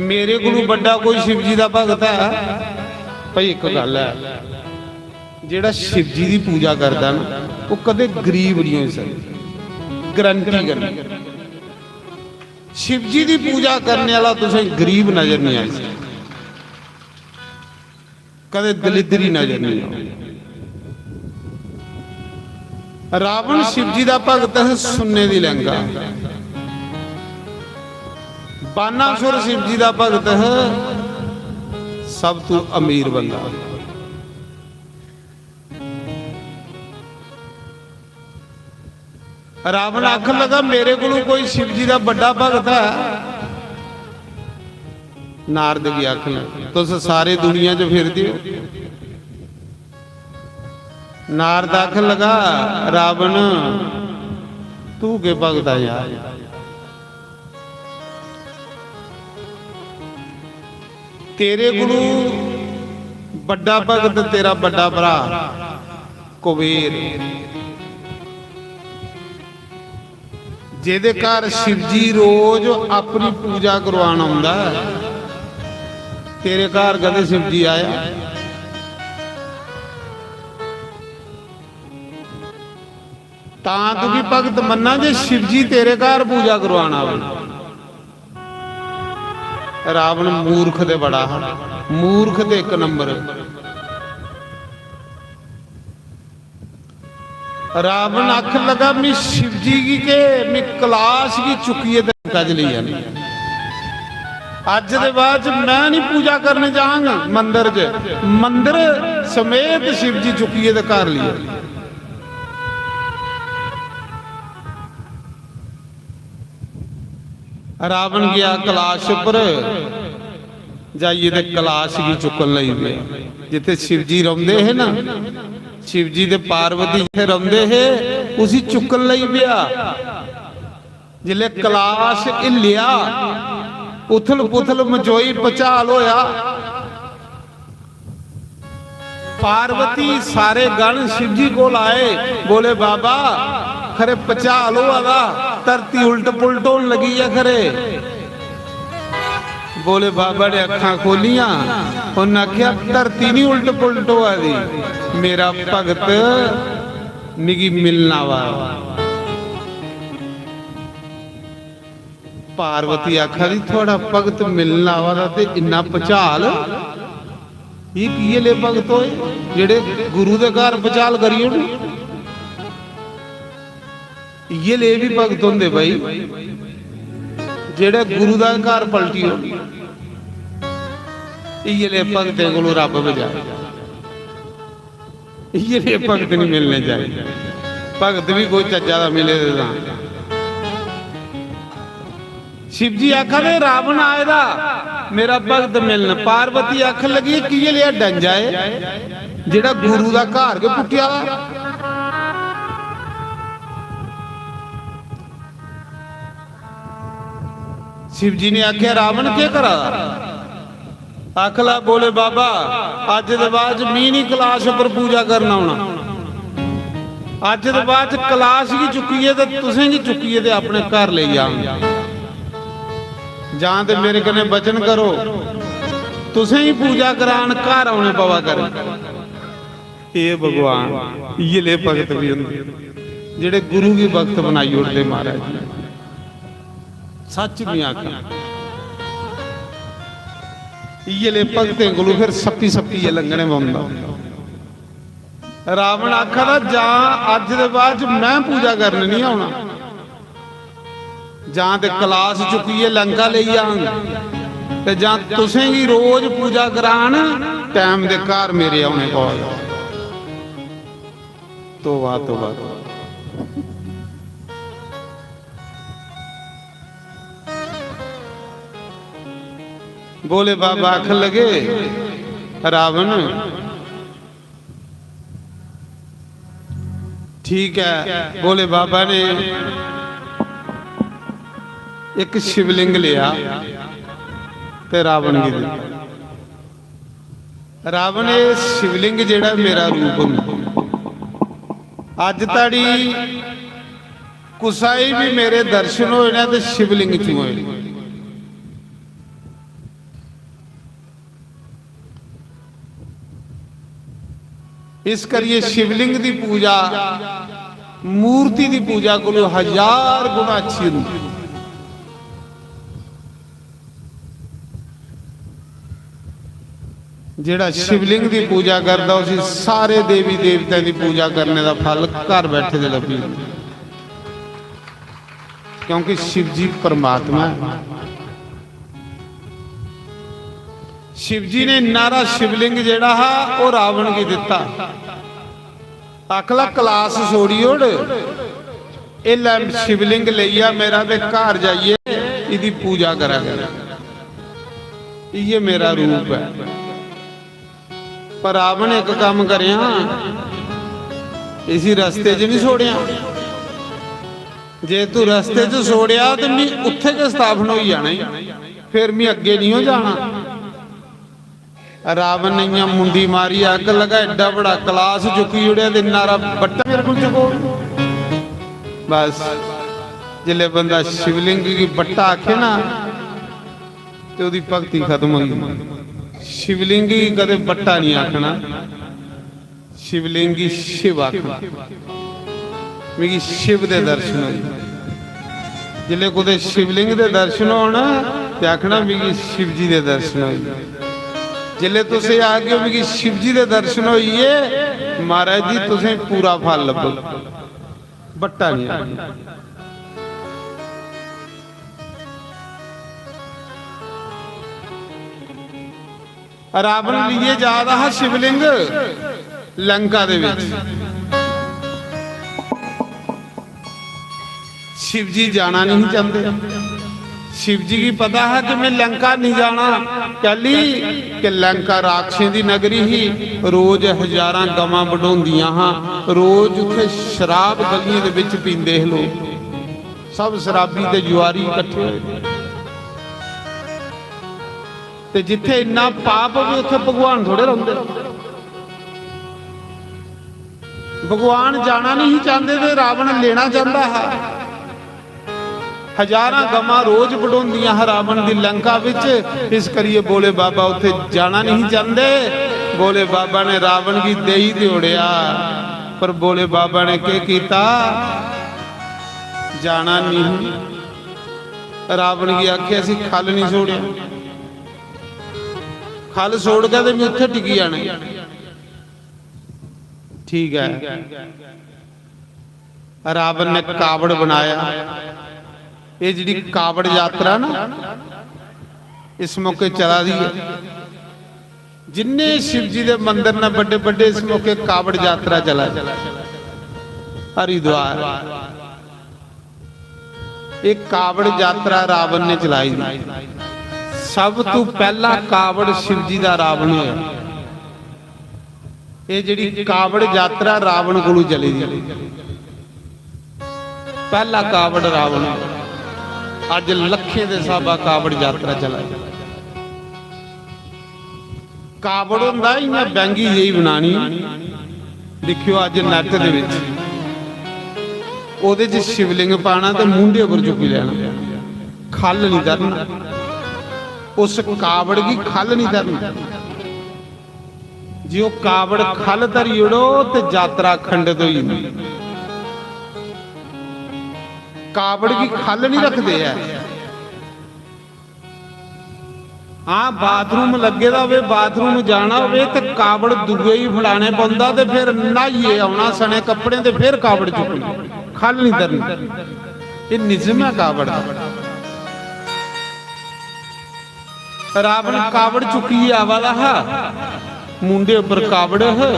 मेरे कोलू बड्डा कोई शिवजी दा भगत है?" भाई, इक गल्ल है, जेह्ड़ा शिवजी दी पूजा करदा ना, ओह् कदें गरीब नहीं होई सकदा, गारंटी कन्नै। शिवजी दी पूजा करने वाला तुसें गरीब नजर नहीं आई सकदा, कदें दलिद्दरी नजर नहीं आए। रावण शिवजी दा भगत है, सुन्ने दी लैंगा। बानासुर शिवजी दा भगत है, सब तू अमीर बंदा। रावण आखन लगा, "मेरे कोलू कोई शिवजी दा बड्डा भगत है?" नारद गी आखन लगा, "तुस सारे दुनिया च फिरदे हो।" नारद आखन लगा, "रावण, तू के भगत है यार? तेरे कोलू बड्डा भगत तेरा बड्डा भरा कुबेर, जेदे घर शिवजी रोज अपनी पूजा करवान आंदा है, तेरे घर कदे शिवजी आया?" तां तुगी भगत मन्ना जे शिवजी तेरे घर पूजा करवाना आवे। रावण मूर्ख ते बड़ा हा, मूर्ख ते इक नंबर। रावण आखन लगा, "मी शिवजी गी के, मी कलाश गी चुक्कियै ते लंका च लेई जाना। अज्ज दे बाद च मैं नहीं पूजा करने जांग मंदर च, मंदर समेत शिवजी चुक्कियै ते घर लेई जाना।" रावण गया कलाश उप्पर, जाइयै ते कलाश गी चुक्कन लगी पेआ। जित्थै शिवजी रौंह्दे हे ना, शिवजी ते पार्वती जित्थै रौंह्दे हे, उसी चुक्कन लगी पेआ। जिसलै कलाश हिल्लेआ, उथल पुथल मचोई, भचाल होया। पार्वती, सारे गण शिवजी कोल आए, बोले, "बाबा, खरे भचाल होआ दा, धरती उल्ट पुल्ट होन लगी ऐ खरे।" बोले बाबा ने अक्खां खोलियां, उन्हें आख्या, "धरती नहीं उल्ट पुल्ट होआ दी, मेरा भगत मिगी मिलना आवा।" पार्वती आखा दी, "थुआड़ा भगत मिलन आवा दा ते इन्ना भचाल, एह् किये ले भगत होए जेह्ड़े गुरु दे घर भचाल करी ओड़न? इये ले भी भगत होंदे भाई, जेह्ड़े गुरु दा घर पलटी ओड़न। इये ले भगतें कोलों रब बचाए।" इये जेह् भगत नहीं मिलने चाहिए। भगत भी कोई चज्जा दा मिले ते तां। शिव जी आखा दे, "रावण आए दा, मेरा भगत मिलन।" पार्वती आखन लगी, "किये लेआ डंजा ऐ, जेह्ड़ा गुरु दा घर गै पुट्टेआ दा?" शिव जी ने आखेआ, "रावण केह् करा दा?" आखन लगा, "बोले बाबा, अज्ज दे बाद च मी निं कलाश उप्पर पूजा करन औना। अज्ज दे बाद च कलाश गी चुक्कियै ते तुसें गी चुक्कियै ते अपने घर लेई जाङ। जां ते मेरे कन्नै वचन करो, तुसें गी पूजा करान घर औने पवा कर।" हे भगवान, इ'यै ले भगत भी होंदे, जेह्ड़े गुरु गी भगत बनाई ओड़दे महाराज। सच में आखां, इ'यै ले भगतें कोलू फिर सप्पी सप्पियै लंघने पौंदा। रावण आखा दा, "जां अज्ज दे बाद च मैं पूजा करन नहीं औना, जां ते कलाश चुक्कियै लंका लेई जाङ, ते जां तुसें गी रोज पूजा करान, टैम दे घर मेरे औने पौग।" तौबा, तौबा, तौबा। भोले बाबा आखन लगे, "रावण, ठीक है।" भोले बाबा ने एक शिवलिंग लिया ते रावण गी दित्ता। रावण, एह् शिवलिंग जेह्ड़ा मेरा रूप होंदा, अज्ज धड़ी कुसै गी बी मेरे दर्शन होए न ते शिवलिंग च होए। इस करियै शिवलिंग दी पूजा मूर्ति दी पूजा कोलों हजार गुणा अच्छी होंदी। जेड़ा शिवलिंग दी पूजा करदा, उसी सारे देवी देवतें दी पूजा करने दा फल घर बैठे दे लब्भी जंदा, क्योंकि शिव जी परमात्मा है। शिव जी ने इन्ना हारा शिवलिंग जेड़ा हा, ओह रावण गी दिता। आखला, क्लास छोड़ी ओड़, एह लै शिवलिंग लेई आ मेरा, ते घर जाइयै इदी पूजा करा कर। इयै मेरा रूप है। पर रावण इक कम्म करेआ, इसी रस्ते च नहीं छोड़ेआ। जे तू रस्ते च छोड़ेआ ते मी उत्थे गै स्थापन होई जाना ई, फिर मी अग्गे नहीं हो जाना। रावण ने इयां मुंडी मारी, अग्ग लगा, एड्डा बड़ा कलास चुक्की ओड़ेआ ते इन्ना हारा बट्टा मेरे कोल चुको। बस, जिसले बंदा शिवलिंग गी बट्टा आखे ना, ते ओदी भक्ति खत्म होई जंदी। शिवलिंग गी कदे बट्टा नहीं आखना, शिवलिंग गी शिव आखना। मिगी शिव दे दर्शन होई। जिसले कुते शिवलिंग दे दर्शन होन, ते आखना, "मिगी शिव जी दे दर्शन होई।" जिसले तुस एह आखगे, "मिगी शिव जी दे दर्शन होई गे," महाराज जी, तुसें पूरा फल लब्भग, बट्टा नहीं आखना। रावण लिए जा रहा हा शिवलिंग लंका दे विच। शिव जी जाना नहीं चाहते। शिव जी की पता है कि मैं लंका नहीं जाना। कैली? कि लंका राक्षसें दी नगरी ही। रोज हजारां गवां बढोंदियां हां। रोज उत्थे शराब गलियें दे विच पींदे हे लोग। सब शराबी ते जुआरी इकट्ठे होए। ते जिथे इन्ना पाप होवे, उत्थे भगवान थोड़े रौंदे। भगवान जाना नहीं चाहते ते रावण लेना चाहता हा। हजारां गवां रोज बढोंदियां हा रावण दी लंका विच, इस करिए भोले बाबा उत्थे जाना नहीं चाहते। भोले बाबा ने रावण गी देई ते ओड़ेआ, पर भोले बाबा ने के कीता? जाना नहीं। रावण गी आखे, "असी खल नहीं छोड़िया, खल छोड़ के ते मैं उत्थे टिकी जाना।" ठीक है, रावण ने कावड़ बनाया। ये जिहड़ी कावड़ यात्रा ना, इस मौके चला दी है। जिन्ने शिव जी दे मंदिर ने बड़े बड़े, इस मौके कावड़ यात्रा चला दी। हरिद्वार, एक कावड़ यात्रा रावण ने चलाई दी। सब तू पहला कावड़ शिव जी दा रावण होया। ये जेड़ी कावड़ यात्रा रावण कोलू चली दी, पहला कावड़ रावण। अज लखें दे साबा कावड़ यात्रा चला दी। कावड़ होंदा इ'यां बैंगी जेही बनानी। दिक्खेओ अज्ज नैट दे विच, ओह्दे च शिवलिंग पाना ते मूंढे उप्पर चुक्की लैना, खल नहीं धरना। उस कावड़ गी खल नहीं धरना। जे ओह् कावड़ खल धरी ओड़ो ते यात्रा खंडित होई जंदी। कावड़ गी खल नहीं रखदे ऐ। हाँ, बाथरूम लग्गे दा होवे, बाथरूम जाना होवे ते कावड़ दुए ही फड़ाने पौंदा ते फिर न्हाइयै औना सने कपड़े ते फिर कावड़ चुक्कनी, खल नहीं धरनी। ये निजम है कावड़ दा। रावण कावड़ चुक्कियै आवा दा हा, मुंडे उप्पर कावड़ ह,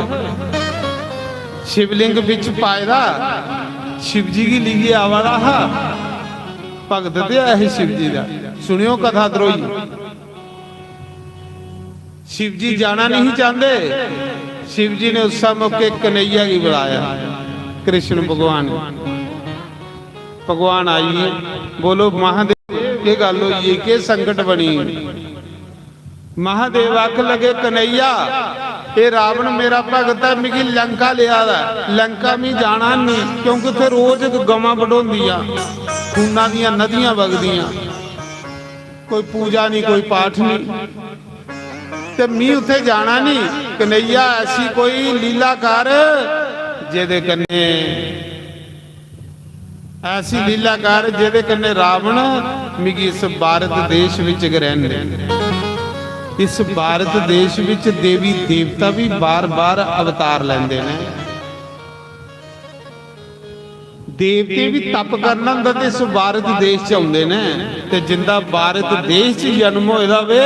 शिवलिंग बिच पाए दा, शिव जी गी लेइयै आवा दा हा। भगत ते ऐ हे शिव जी दा। सुनियो कथा द्रोही। शिव जी जाना नहीं चाहते। शिव जी ने उस मौके कन्हैया गी बुलाया, कृष्ण भगवान। भगवान आइए, बोलो महादेव, के गल होई है, के संकट बनी? महादेव आख लगे, कन्हैया, एह् रावण मेरा भगत ऐ, मिगी लंका लेआ दा ऐ। लंका मी जाना निं, क्योंकि उत्थै रोज गमां बढोंदियां, खूना दियां नदियां बगदियां, कोई पूजा निं, कोई पाठ निं। ते मी उत्थै जाना निं। कन्हैया, ऐसी कोई लीला कर जेह्दे कन्नै, ऐसी लीला कर जेह्दे कन्नै रावण मिगी इस भारत देश विच गै रैह्न दे। इस भारत देश विच देवी देवता भी बार-बार अवतार लैंदे न। देवते भी तप करना होंदा ते इस भारत देश च औंदे न। ते जिंदा भारत देश च जन्म होए दा वे,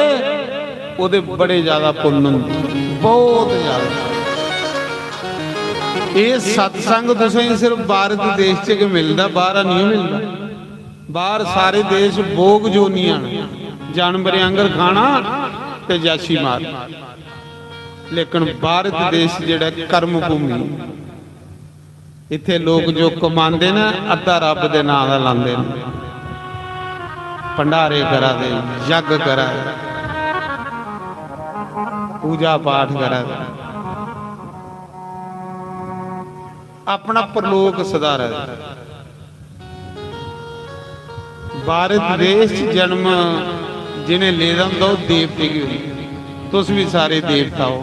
ओह्दे बड़े ज्यादा पुन्न होंदे, बहुत ज्यादा। एह् सत्संग तुसेंगी सिर्फ भारत देश च गै मिलदा, बाहर निं मिलदा। बाहर सारे देश भोग जोनियां न, जानवरें आंगर खाना ते जैशी मारना, लेकिन भारत देश जेह्ड़ा कर्म भूमि, इत्थै लोक जो कमांदे न, अद्धा रब दे नां दा लांदे न। भंडारे करा दे, यज्ञ करा दे, पूजा पाठ करा दे, अपना परलोक सधारा दे। भारत देश च जन्म जि'नें लेदा होंदा, ओह् देवते गी होंदे। तुस बी सारे देवता ओ।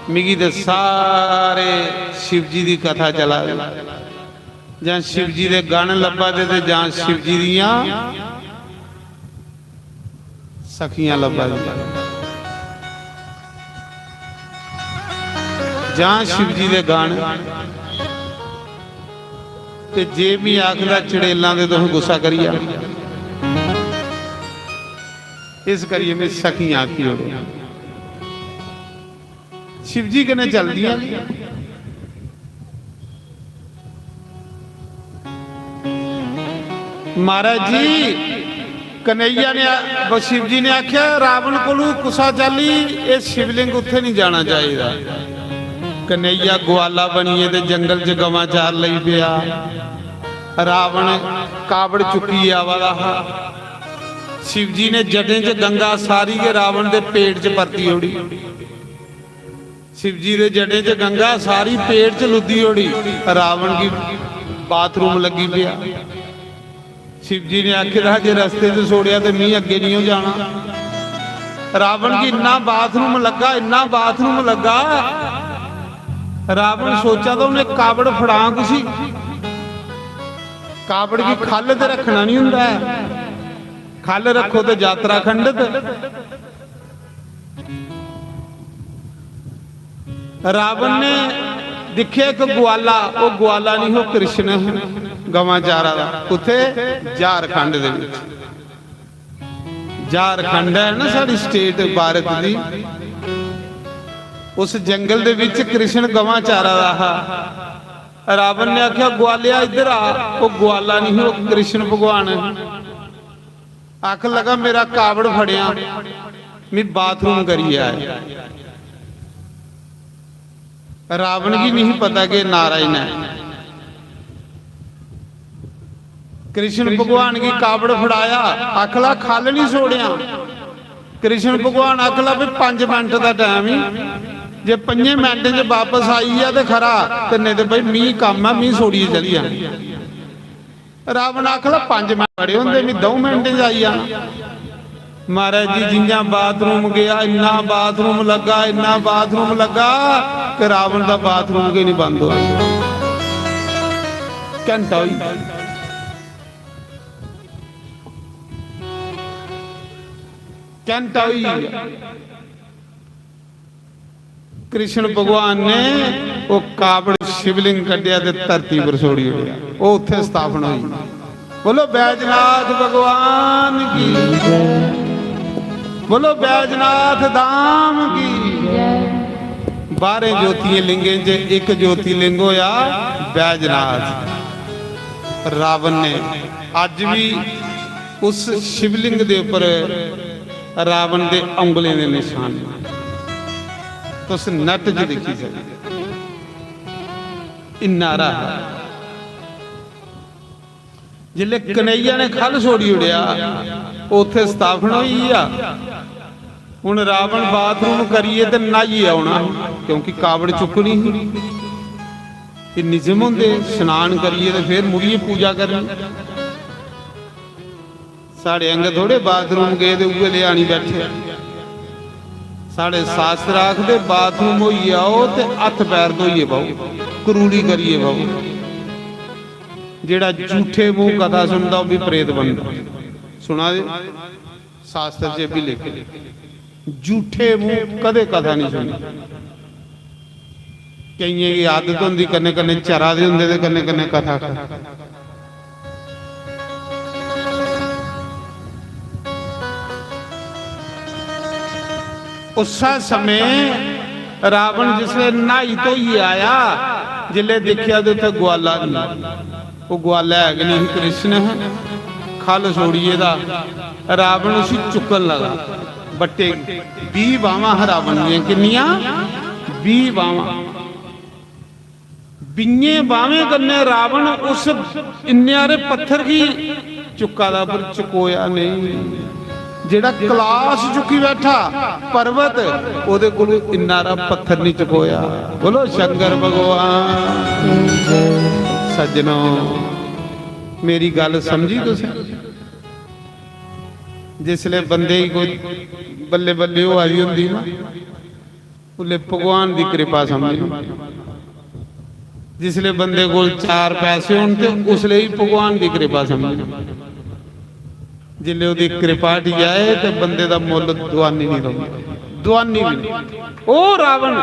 मिगी ते सारे शिव जी दी कथा चला दी, जां शिव जी दे गण लब्भा दे ते जां शिव जी दियां सखियां लब्भा दियां, जां शिव जी दे गण। ते जे मी आखदा चड़ेलां दे, तुस गुस्सा करी जा, इस करियै में सखियां आखी ओड़े। शिव जी कन्नै चलदियां। महाराज जी, कन्हैया ने आ-, ब-, शिव जी ने आखेआ, "रावण कोलू कुसा चाल्ली एह् शिवलिंग उत्थै निं जाना चाहिदा।" कन्हैया ग्वाला बनियै ते जंगल च गवां चार लई पेआ। रावण कावड़ चुक्कियै आवा दा हा। शिव जी ने जटें च गंगा सारी गै रावण दे पेट च परती ओड़ी। शिव जी दे जटें च गंगा सारी पेट च लुद्दी ओड़ी। रावण गी बाथरूम लग्गी पेआ। शिव जी ने आखे दा, "जे रस्ते च छोड़ेआ ते मी अग्गे निं ओ जाना।" रावण गी इन्ना बाथरूम लग्गा, इन्ना बाथरूम लग्गा। रावण सोचा दा, "उ'नें कावड़ फड़ां कुसी?" कावड़ गी खल्ल ते रक्खना निं होंदा ऐ, खल्ल रक्खो ते यात्रा खंडत। रावण ने दिक्खेआ इक ग्वाला, ओह् ग्वाला निं, ओह् कृष्ण हा, गवां चारा दा। कुत्थै? झारखंड दे बिच। झारखंड ऐ ना साढ़ी स्टेट भारत दी, उस जंगल दे बिच कृष्ण गवां चारा दा हा। रावण ने आखेआ, "ग्वालिया, इद्धर आ।" ओह् ग्वाला निं, ओह् कृष्ण भगवान हा। आखन लगा, "मेरा कावड़ फड़ेआ, मी बाथरूम करियै आए।" रावण गी नहीं पता कि नारायण ऐ। कृष्ण भगवान गी कावड़ फड़ाया, आखला, "खल नहीं छोड़ेआ।" कृष्ण भगवान आखला, "भी पंज मिनट दा टाइम ही, जे पंजे मिनटें च वापस आई गेआ ते खरा, ते नेईं ते भाई मी कम्म ऐ, मी छोड़ियै चली जाना।" रावण आखदा, "पंज मिंट बड़े होंदे, मी द'ऊं मिंटें च आई जाना।" महाराज जी, जि'यां बाथरूम गेआ, इन्ना बाथरूम लग्गा, इन्ना बाथरूम लग्गा कि रावण दा बाथरूम गै निं बंद होआ। घैंटा होई गेआ। घैंटा होई गेआ। कृष्ण भगवान ने ओह् कावड़ शिवलिंग कड्ढेआ ते धरती पर छोड़ी ओड़ेआ। ओह् उत्थै स्थापन होई। बोलो बैजनाथ भगवान की, बोलो बैजनाथ धाम की। बारह ज्योतिर्लिंगें च इक ज्योतिर्लिंग होया बैजनाथ। रावण ने अज्ज भी उस शिवलिंग दे उप्पर रावण दे औंगलें दे निशान न। तुस नैट च दिक्खी सकदे, इन्ना हारा हा। जिसलै कन्हैया ने खल छोड़ी ओड़ेआ, ओह् उत्थै स्थापन होई गेआ। हुन रावण बाथरूम करियै ते न्हाइयै औना, क्योंकि कावड़ चुक्कनी ही। एह् निजम होंदे, स्नान करियै ते फिर मुड़ियै पूजा करनी। साढ़े आंगे थोड़े बाथरूम गे ते उ'ऐ ले आनी बैठे। साढ़े शास्त्र आखदे, बाथरूम होइयै आओ ते हत्थ पैर धोइयै पाओ, करूली करियै पाओ। जेह्ड़ा झूठे मूंह कथा सुनदा, ओह् बी प्रेत बनदा। सुना दे? शास्त्र च बी लिखे, झूठे मूंह कदे कथा नहीं सुनी। केइयें गी आदत होंदी, कन्नै कन्नै चरा दे होंदे ते कन्नै कन्नै कथा कर। उस्सै समें रावण जिसलै न्हाई धोइयै आया, जिसलै दिक्खेआ ते उत्थै ग्वाला निं। ओह् ग्वाला है गै निं, कृष्ण हा, ख'ल्ल छोड़ियै दा। रावण उसी चुक्कन लगा, बट्टे गी। बीह् बाह्मां हा रावण दियां। किन्नियां? बीह् बाह्मां। बीहें बाह्में कन्नै रावण उस इन्ने हारे पत्थर गी चुक्का दा, पर चकोया नेईं। जेह्ड़ा कलाश चुक्की बैठा पर्वत, ओह्दे कोलू इन्ना हारा पत्थर निं चकोया। बोलो शंकर भगवान। सज्जनो, मेरी गल्ल समझी तुसें? जिसले बंदे गी कोई बल्ले बल्ले होआ दी होंदी ना, उसले भगवान दी कृपा समझनी। जिसले बंदे कोल चार पैसे होन ते उसले ही भगवान दी कृपा समझनी। जिसले ओह्दी कृपा हटी जाए ते बंदे दा मुल्ल दुआनी नहीं रौंह्दा, दुआनी भी नहीं। ओह् रावण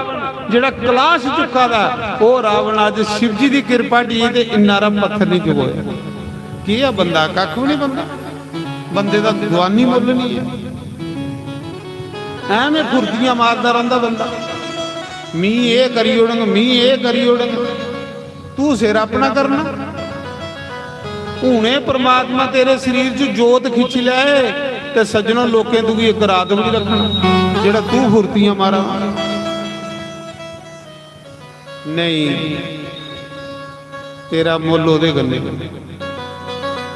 जेह्ड़ा कलाश चुक्का दा, ओह् रावण अज्ज शिव जी दी कृपा हटी ते इन्ना हारा पत्थर नहीं चकोया। केह् ऐ बंदा? कक्ख भी नहीं बंदा। बंदे दा दुआनी मुल्ल नहीं है। ऐवें फुर्तियां मारदा रौंह्दा बंदा, "मी एह् करी ओड़ङ, मी एह् करी ओड़ङ।" तू सिर अपना करना। हून एह् परमात्मा तेरे शरीर च जोत खिच्ची लै ते सज्जनो, लोकें तुगी इक रात बी नहीं रक्खना, जेह्ड़ा तू फुर्तियां मारा। नहीं, तेरा मुल्ल ओह्दे कन्नै,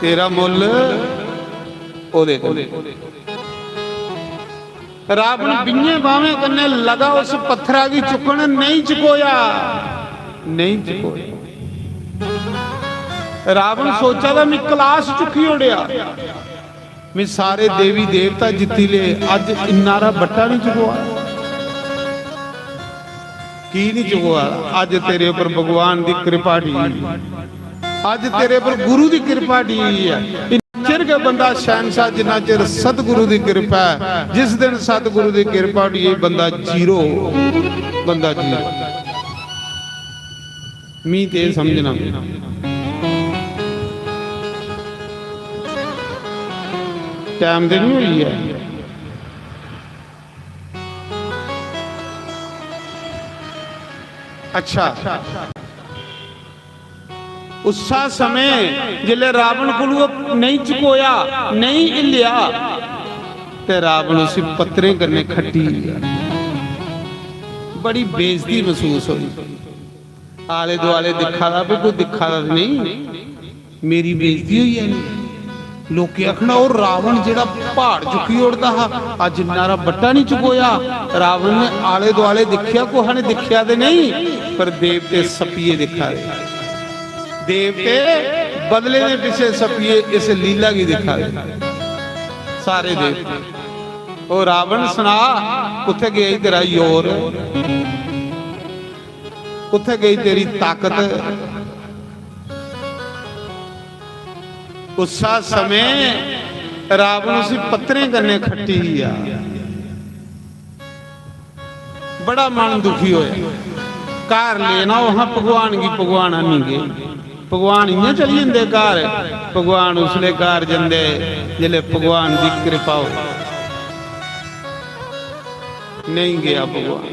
तेरा मुल्ल ओह्दे कन्नै। रावण बियें बाह्में कन्नै लगा उस पत्थरा गी चुक्कन, नहीं चकोया, नहीं चकोया। रावण सोचा दा, "मैं कलाश चुक्की ओड़ेआ, मैं सारे देवी देवता जित्ती ले, अज्ज इन्ना हारा बट्टा नहीं चकोआ।" की नहीं चकोआ? अज्ज तेरे उपर भगवान दी कृपा ढी, अज्ज तेरे उपर गुरु दी कृपा ढी है। इन्ना चिर गै बंदा शहंशाह, जिन्ना चिर सतगुरु दी कृपा है। जिस दिन सतगुरु दी कृपा ढी, बंदा जीरो, बंदा जीरो। मी ते एह् समझना, टाइम ते नहीं होई है। अच्छा, उस्सा समें जिसलै रावण कोलू ओह् नेईं चकोया, नेईं हिल्लेआ, ते रावण उसी पत्तरें कन्नै खट्टी गेआ। बड़ी बेइज्जती मसूस होई। आले दुआले दिक्खा दा, भी कोई दिक्खा दा ते नेईं। मेरी बेइज्जती होई जानी। लोकें आखना, "ओह् रावण जेह्ड़ा प्हाड़ चुक्की ओड़दा हा, अज्ज इन्ना हारा बट्टा निं चकोया।" रावण ने आले दुआले दिक्खेआ, कुसै ने दिक्खेआ ते नेईं, पर देवते सप्पिये दिक्खा दे। देवते बदले दे पिच्छे सप्पिये इस लीला गी दिक्खा दे। सारे देवते, "ओह् रावण, सना, कुत्थै गेआ ई तेरा जोर?" कुत्थै गेई तेरी ताकत? उस्सा समें रावण उसी पत्तरें कन्नै खट्टी गेआ। बड़ा मन दुखी होया। घर लेना ओह् हा भगवान गी, भगवान आनी गे। भगवान इ'यां चली जंदे घर? भगवान उसले घर जंदे जिसले भगवान दी कृपा हो। नहीं गया भगवान।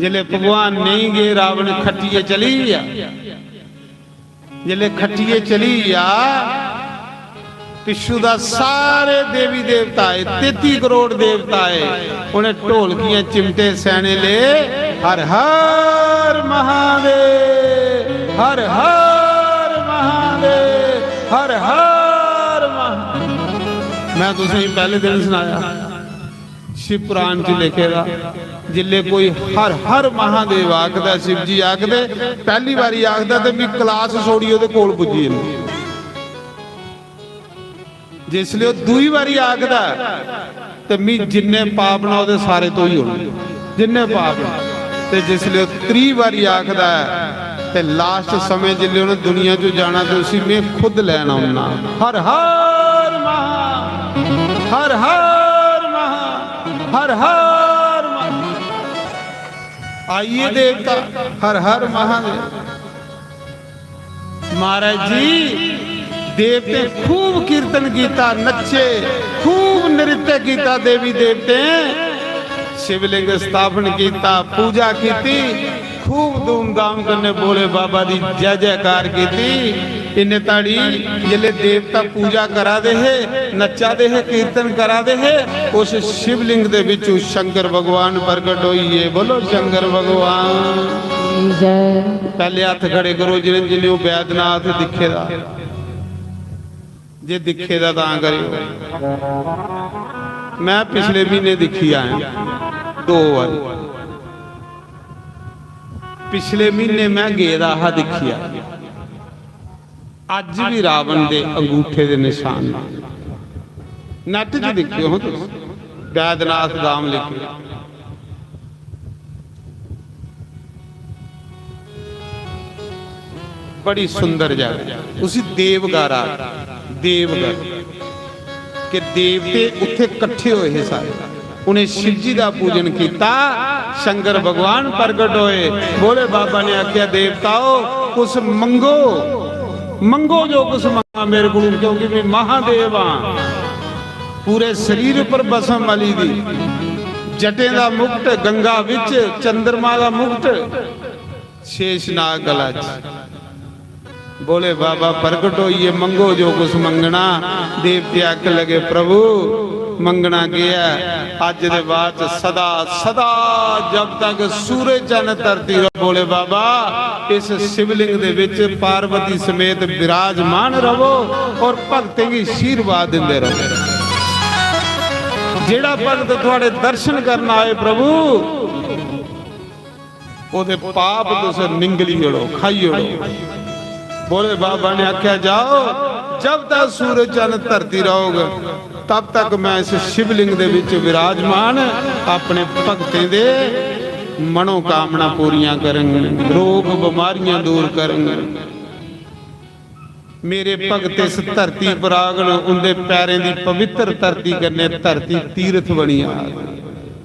जिसले भगवान नेईं गे, रावण खट्टियै चली गेआ। जिसले खट्टियै चली गेआ, पिच्छू दा सारे देवी देवता आए, तेती करोड़ देवता आए। उ'नें ढोलकियां चिमटे सैने ले, "हर हर महादेव, हर हर महादेव, हर हर महादेव।" मैं तुसेंगी पैह्ले दिन सनाया, शिव पुराण च लिखे दा, जिसले कोई हर हर महादेव आखदा, शिव जी आखदे, पहली बारी आखदा ते मी क्लास छोड़ी ओहदे कोल पुज्जी जंदी। जिसले ओह दूई बारी आखदा ते मी जिन्ने पाप ना ओहदे सारे धोई होने, जिन्ने पाप ना। ते जिसले ओह त्री बारी आखदा ऐ ते लास्ट समय जिसले उन्हें दुनिया चों जाना ते उसी में खुद लैन औना। हर हर महा, हर हर महा, हर हर महा। आइए देवता, हर हर महादेव। महाराज जी, देवते खूब कीर्तन कीता, नच्चे, खूब नृत्य कीता देवी देवते, शिवलिंग स्थापन कीता, पूजा कीती, खूब धूमधाम कन्ने भोले बाबा दी जय जयकार कीती। इन्ने ताड़ी जिसले देवता पूजा करा दे हे, नच्चा दे हे, कीर्तन करा दे हे, उस शिवलिंग दे विचों शंकर भगवान प्रगट होइए। बोलो शंकर भगवान। जय। पहले हत्थ खड़े करो जिन्हें जिन्हें ओह बैद्यनाथ दिखे दा। जे दिखे दा तां करियो। मैं पिछले महीने दिखी आया दो बारी। पिछले महीने मैं गेदा हा दिखिया। अज्ज भी रावण दे अंगूठे दे निशान न। नैट च दिक्खेओ हां तुस, बैद्यनाथ धाम लिखे। बड़ी सुंदर जगह, उसी देवगारा, देवगढ़ के देवते उत्थे कट्ठे होए हे सारे। उन्हें शिव जी का पूजन किया। शंकर भगवान प्रगट होए। भोले बाबा ने आख्या, देवताओ, कुछ मंगो, मंगो जो कुछ मंगा मेरे को, क्योंकि मैं महादेव हाँ। पूरे शरीर पर बसम वाली दी, जटें दा मुकुट गंगा विच, चंद्रमा दा मुकुट शेषनाग गला च। भोले बाबा प्रगट होइए, मंगो जो कुछ मंगना। देवते आख लगे, प्रभु, मंगना के है? अज दे बाद च सदा, सदा जब तक सूरज चंद धरती रहो, भोले बाबा, इस शिवलिंग दे विच पार्वती समेत विराजमान रहो और भक्तें की आशीर्वाद दिंदे रहो। जेड़ा भक्त थुआड़े दर्शन करना आए, प्रभु, ओदे पाप तुस निंगली ओड़ो, खाई ओड़ो। भोले बाबा ने आख्या, जाओ, जब तक सूरज चंद धरती रहोग, तब तक मैं इस शिवलिंग दे विच विराजमान अपने भक्तें दे मनोकामना पूरियां करंग, रोग बीमारियां दूर करंग। मेरे भगत इस धरती पर आगन, उंदे पैरें दी पवित्र धरती कन्नै धरती तीर्थ बनी आग।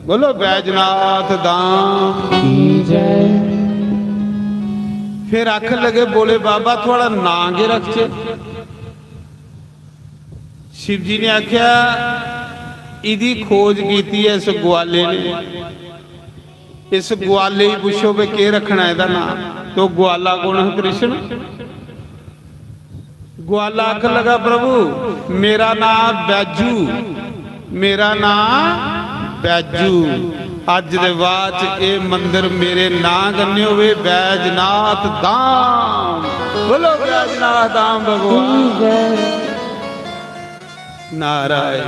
बोलो बैजनाथ धाम। की जय। फिर आखन लगे, भोले बाबा, थुआड़ा नां के रखचे? शिव जी ने आख्या, इदी खोज कीती है इस ग्वाले ने। इस ग्वाले गी पुच्छो भी केह् रखना एदा नां। तो ग्वाला कौन है? कृष्ण। ग्वाला आखन लगा, प्रभु, मेरा नां बैजू, मेरा नां बैजू। अज दे बाद च एह मंदिर मेरे नां कन्नै होवे, बैजनाथ धाम। बोलो बैजनाथ धाम भगवान। नारायण।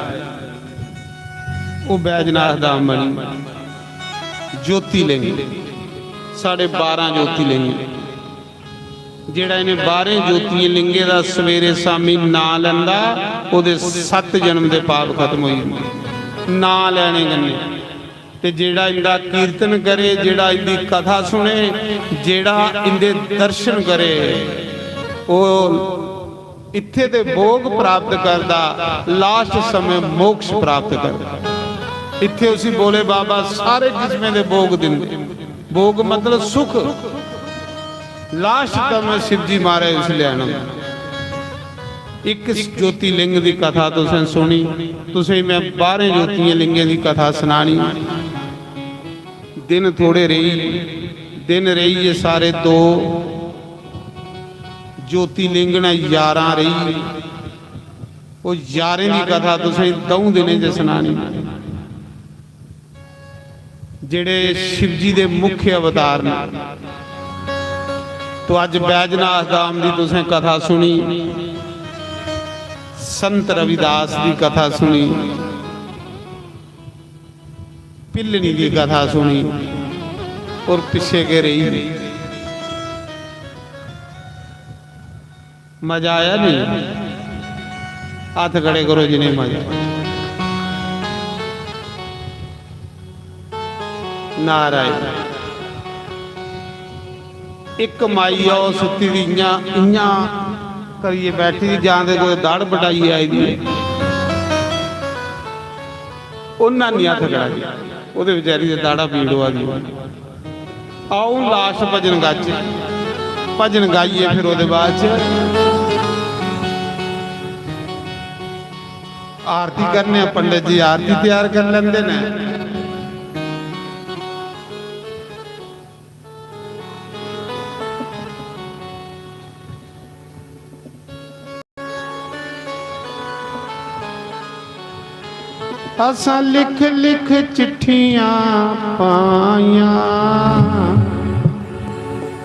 ओह बैजनाथ धाम बनी। ज्योतिलिंग, साढ़े बारह ज्योतिलिंग, जेड़ा इन्हें बारह ज्योतिलिंगे दा सवेरे शामी नां लैंदा, ओदे सत्त जन्म दे पाप खत्म होई जंदे नां लैने कन्नै। ते जेड़ा इंदा कीर्तन करे, जेड़ा इंदी कथा सुने, जेड़ा इंदे दर्शन करे, ओह इत्थे ते भोग प्राप्त करदा, लास्ट समय मोक्ष प्राप्त करदा। इत्थे उसी भोले बाबा सारे किस्में दे भोग दिंदे। भोग मतलब सुख। लास्ट समय शिव जी महाराज उसी लैन औंदे। इक ज्योतिलिंग दी कथा तुसें सुनी, तुसें मैं बारह ज्योतिलिंगें दी कथा सुनानी। दिन थोड़े रेही, दिन रेही ये सारे दो, ज्योतिलिंग ने यारां रेही। ओह यारें दी कथा तुसें द'ऊं दिनें च सुनानी। जेड़े शिव जी दे मुख्य अवतार न, तो अज बैजनाथ धाम दी तुसें कथा सुनी, संत रविदास दी कथा सुनी। भिल्लनी दी कथा सुनी और पिच्छे गै रेही। मजा आया नहीं? हत्थ खड़े करो जिन्हें मजा। नारायण। इक माई ऐ, ओह् सुत्ती दी इ'यां, इ'यां करियै बैठी दी, जां ते कोई दाढ़ बटाइयै आई दी। उन्ना निं हत्थ कढाई, ओह्दे बेचारी दे दाढ़ा पीड़ होआ दी। आओ, हून लास्ट भजन गाचै। भजन गाइयै फिर ओह्दे बाद च आरती करने आं। पंडित जी आरती त्यार करी लैंदे न। असां लिख लिख चिट्ठियां पाइयां,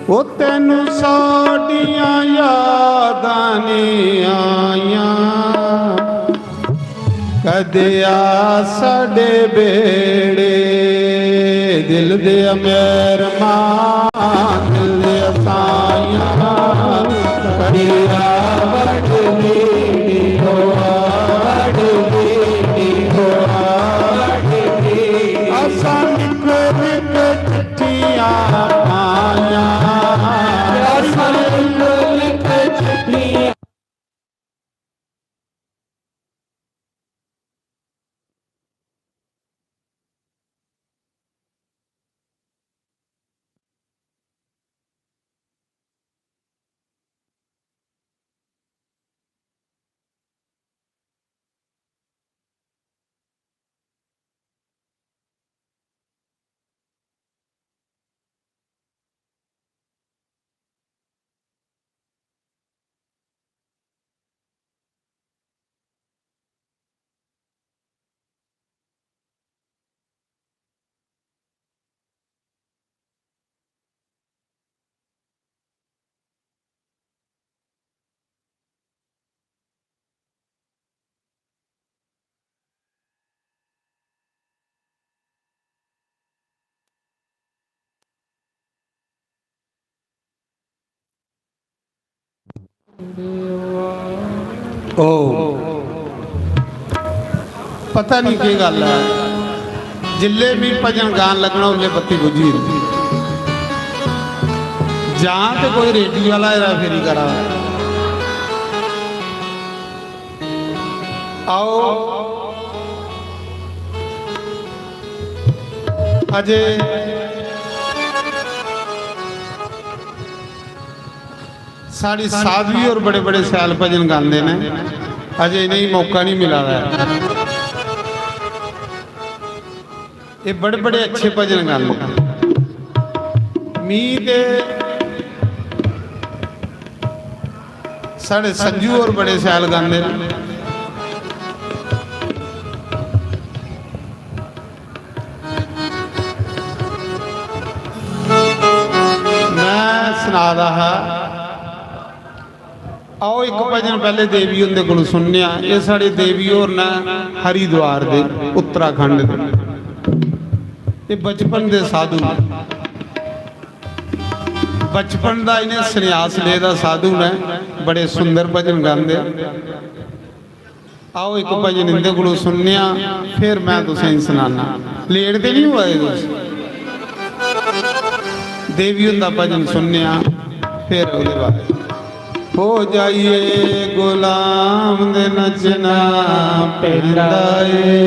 ओ तैनू साडियां यादां नी आइयां। कदे आ साडे बेड़े, दिल दे मेहरबान, दिल दे साइयां। कदे आ वडदी नी हो, वडदी नी हो, वडदी। असां लिख लिख चिट्ठियां पाइयां, असां लिख लिख चिट्ठियां। ओ, पता नहीं केह् गल्ल ऐ, जिल्ले भी भजन गान लगना, उल्ले बत्ती बुझी जंदी। जां ते कोई रेडियो आह्ला हेरा फेरी करा। आओ, अजे साढ़ी साध्वी होर बड़े बड़े शैल भजन गांदे ने, अजे इ'नेंगी मौका नहीं मिला दा ऐ। एह् बड़े बड़े अच्छे भजन गांदे। मी ते साढ़े संजू होर बड़े शैल गांदे न। मैं सना दा हा, आओ, इक भजन पैह्ले देवी हुंदे कोलू सुनने आं। एह् साढ़े देवी होर न हरिद्वार दे, उत्तराखंड दे। एह् बचपन दे साधु न। बचपन दा इ'नें संन्यास ले दा साधु न, बड़े सुंदर भजन गांदे। आओ, इक भजन इंदे कोलू सुनने आं, फिर मैं तुसेंगी सनाना। लेट ते नहीं होआ दे तुस? देवी हुंदा भजन सुनने आं, फिर ओह्दे बाद। हो जाइए गुलाम दे नचना पैंदा ਏ।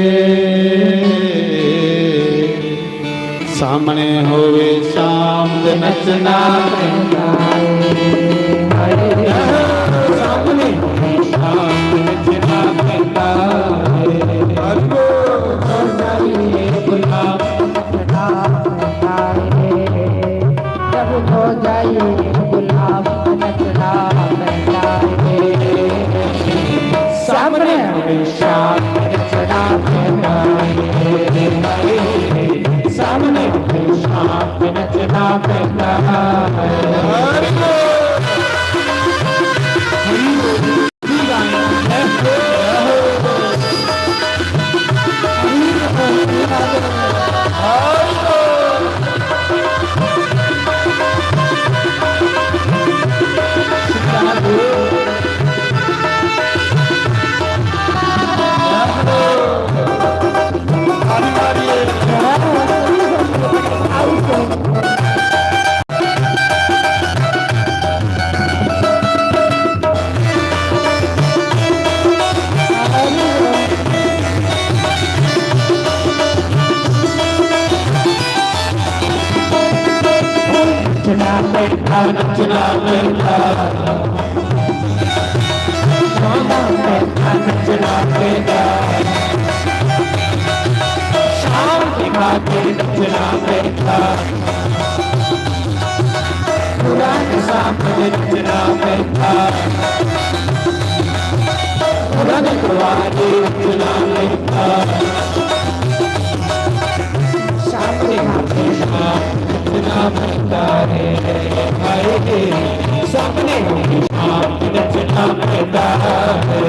सामने होवे शाम दे नचना पैंदा ਏ। सामने होवे शाम दे नचना पैंदा ਏ। गुलाम नचना पैंदा ਏ। जब हो जाए गुलाम नचना पैंदा ਏ। सामने हमेशा नचना पैंदा ਏ। सामने हमेशा नचना पैंदा ਏ। पैंदा नचना पैंदा, शाम पैंदा नचना पैंदा, शाम दिखा के नचना पैंदा। पूरा के सामने नचना पैंदा, पूरा के दुआरे नचना पैंदा। सामने नचना पैंदा रे, हाय रे, सामने नचना पैंदा रे।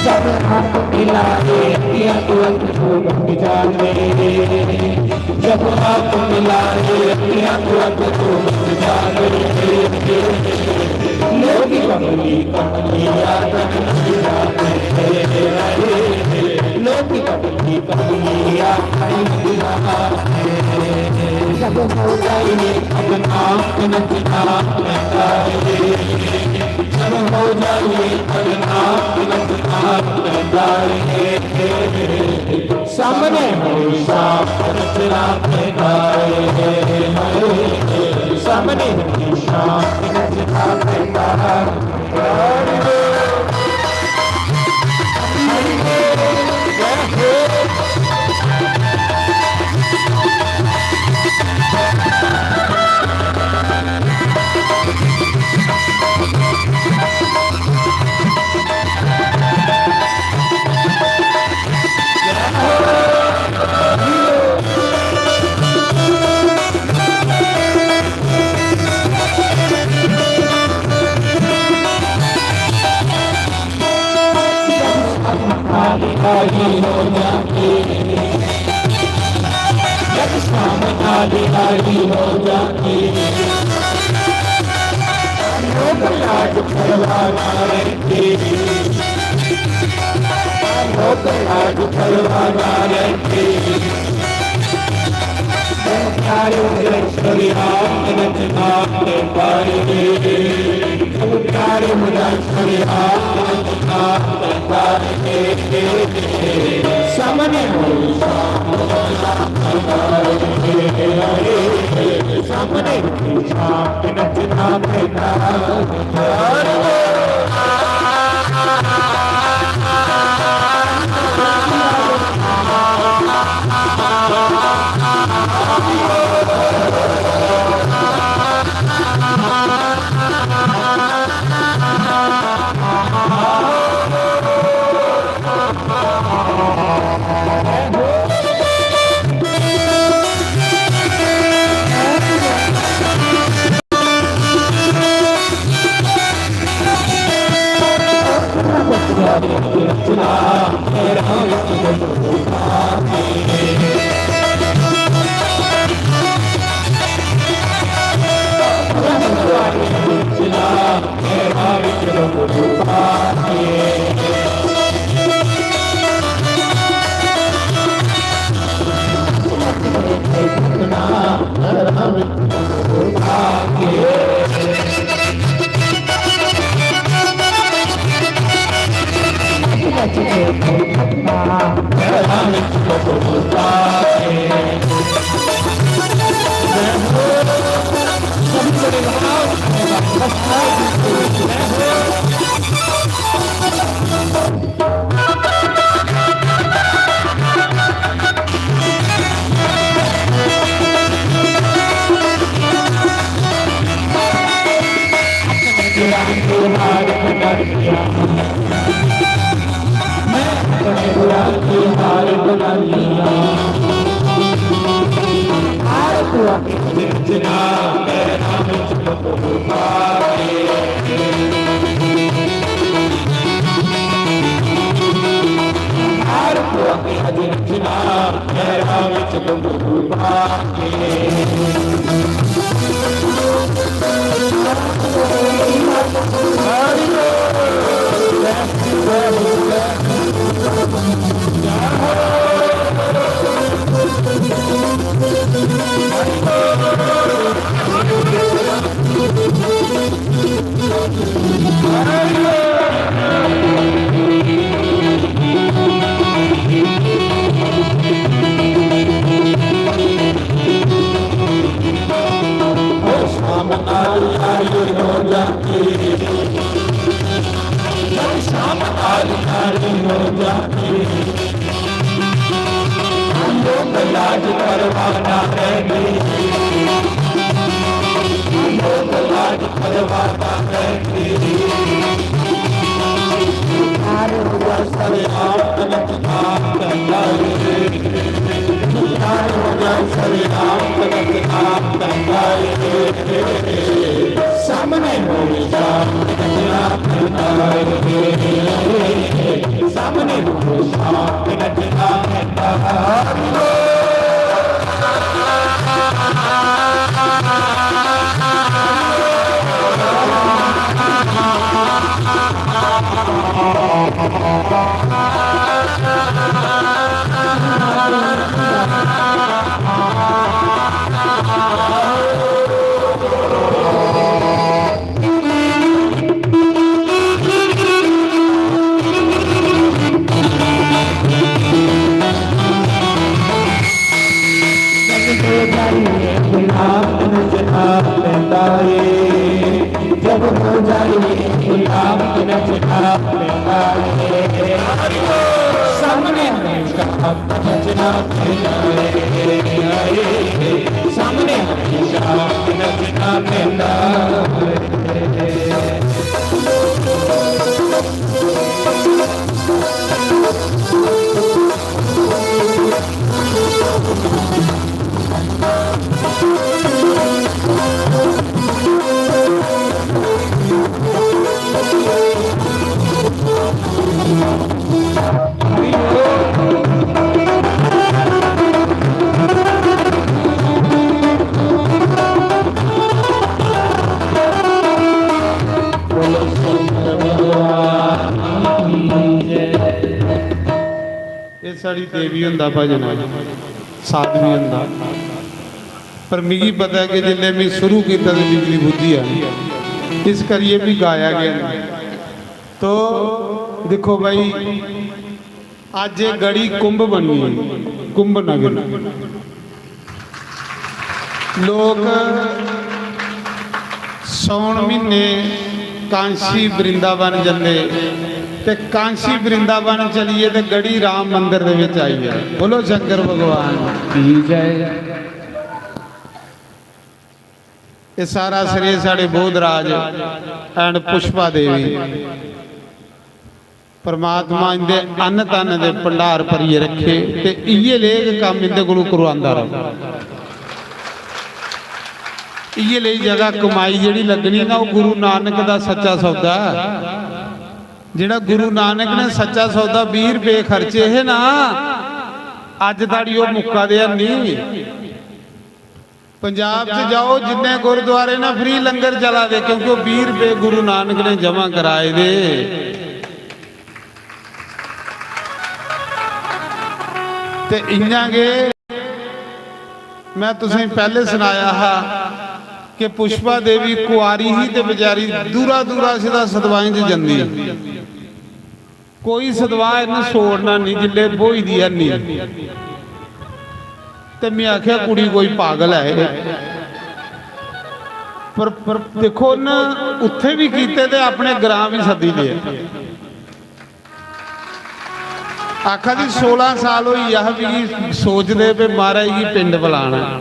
जब हाथ मिलाए अखियां तुरंत तू बन जाने, जब हाथ मिलाए अखियां तुरंत तू बन जाने, लोग कमली कमली याद नहीं आते, लोग कमली कमली याद नहीं आते। जब हो जाए अपना नचना पैंदा रे, जब हो जाए अपना नचना पैंदा रे। सामने हमेशा नचना पैंदा रे, सामने हमेशा नचना पैंदा रे। सामने सामने नचना पैंदा। एह् साढ़ी देवी हुंदा भजन ऐ, साधवी हुंदा। पर मिगी पता ऐ कि जिसलै में शुरू कीता ते बिजली बुझी जानी, इस करियै भी गाया गै नेईं। तो दिक्खो भाई, अज्ज एह् गढ़ी कुंभ बनी गेई, कुंभ नगरी। लोक सौन म्हीने कांशी वृंदावन जंदे ते कांशी वृंदावन चलिए ते गढ़ी राम मंदिर दे विच आई जाए। बोलो शंकर भगवान की जय। एह् सारा श्रेय साढ़े बोधराज and पुष्पा देवी। परमात्मा इंदे अन्न धन दे भंडार भरियै रखे ते इयै लेह कम्म इंदे कोलों करवांदा रहे। इयै लेही जगह कमाई जेह्ड़ी लग्गनी ना, ओह् गुरु नानक दा सच्चा सौदा ऐ। जेह्ड़ा गुरु नानक ने सच्चा सौदा बीह् रपेऽ खर्चे हे ना, अज्ज धोड़ी ओह् मुक्का दे हैनी। पंजाब च जाओ, जिन्ने गुरुद्वारे ना, free लंगर चला दे, क्योंकि ओह् बीह् रपेऽ गुरु नानक ने जमा कराए दे। ते इ'यां गै में तुसेंगी पैह्ले सनाया हा कि पुष्पा देवी कुआरी ही ते बेचारी दूरा दूरा सिद्धा सतवाएं च जंदी। कोई सतवाह इन्न छोड़ना नहीं, जिल्ले ब्होई दी है नहीं। ते में आखेआ, "कुड़ी कोई पागल है।" पर, पर दिक्खो, उन्न उत्थे भी कीते ते अपने ग्रां भी सद्दी ले। आखा दी, "सोलां साल होई गेआ हा मिगी सोचदे पे महाराज गी पिंड बुलाना।"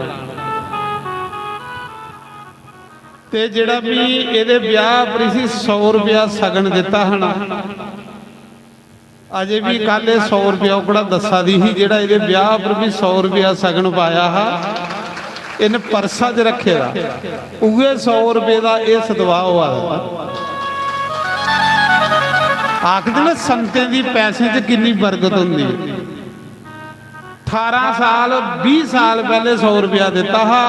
ते जेह्ड़ा भी एह्दे ब्याह पर इसी सौ रपेआ सगन दित्ता हा ना, अजे भी कल एह् सौ रपेआ ओकड़ा दस्सा दी ही, जेह्ड़ा एह्दे ब्याह पर भी सौ रपेआ सगन पाया हा, इन्न परसा च रक्खे दा, उ'ऐ सौ रपेऽ दा एह् सदवा होआ दा। आखदे न, संतें दी पैसें च किन्नी बरकत होंदी। ठारां साल, बीह् साल पैह्ले सौ रपेआ दित्ता हा,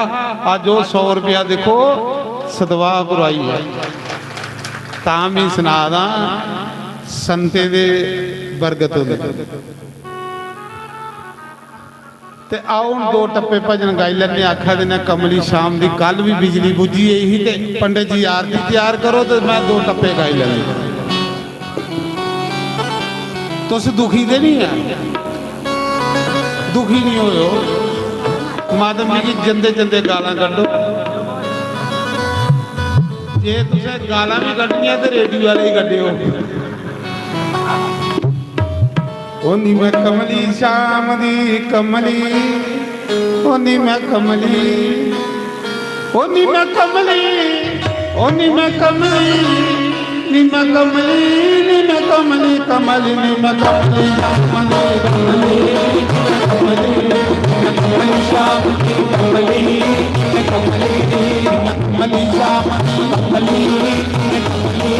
अज्ज ओह् सौ रपेआ दिक्खो, सदवा पुराई ऐ। तां बी सना दा, संतें दे बरगत होंदी। ते आओ, हून दो टप्पे भजन गाई लैने। आखा दे ने, कमली शाम दी कल भी बिजली बुझी गई ही ते पंडित जी, आरती तैयार करो, ते मैं दो टप्पे गाई लैने। तुस दुखी ते नहीं है? दुखी नहीं होयो। माता, मिगी जंदे जंदे गालां कड्डो। जे तुसें गालां भी कड्ढनियां ते रेडियो आह्ले ही कड्ढेओ। ओ नी मैं कमली शाम दी कमली, ओ नी मैं कमली, ओ नी मैं कमली, ओ नी मैं कमली, नी मैं कमली, नी मैं कमली, कमली, नी मैं कमली, कमली, कमली, कमली, कमली शाम दी कमली, कमली, कमली शाम दी कमली, कमली,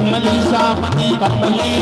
कमली शाम दी कमली।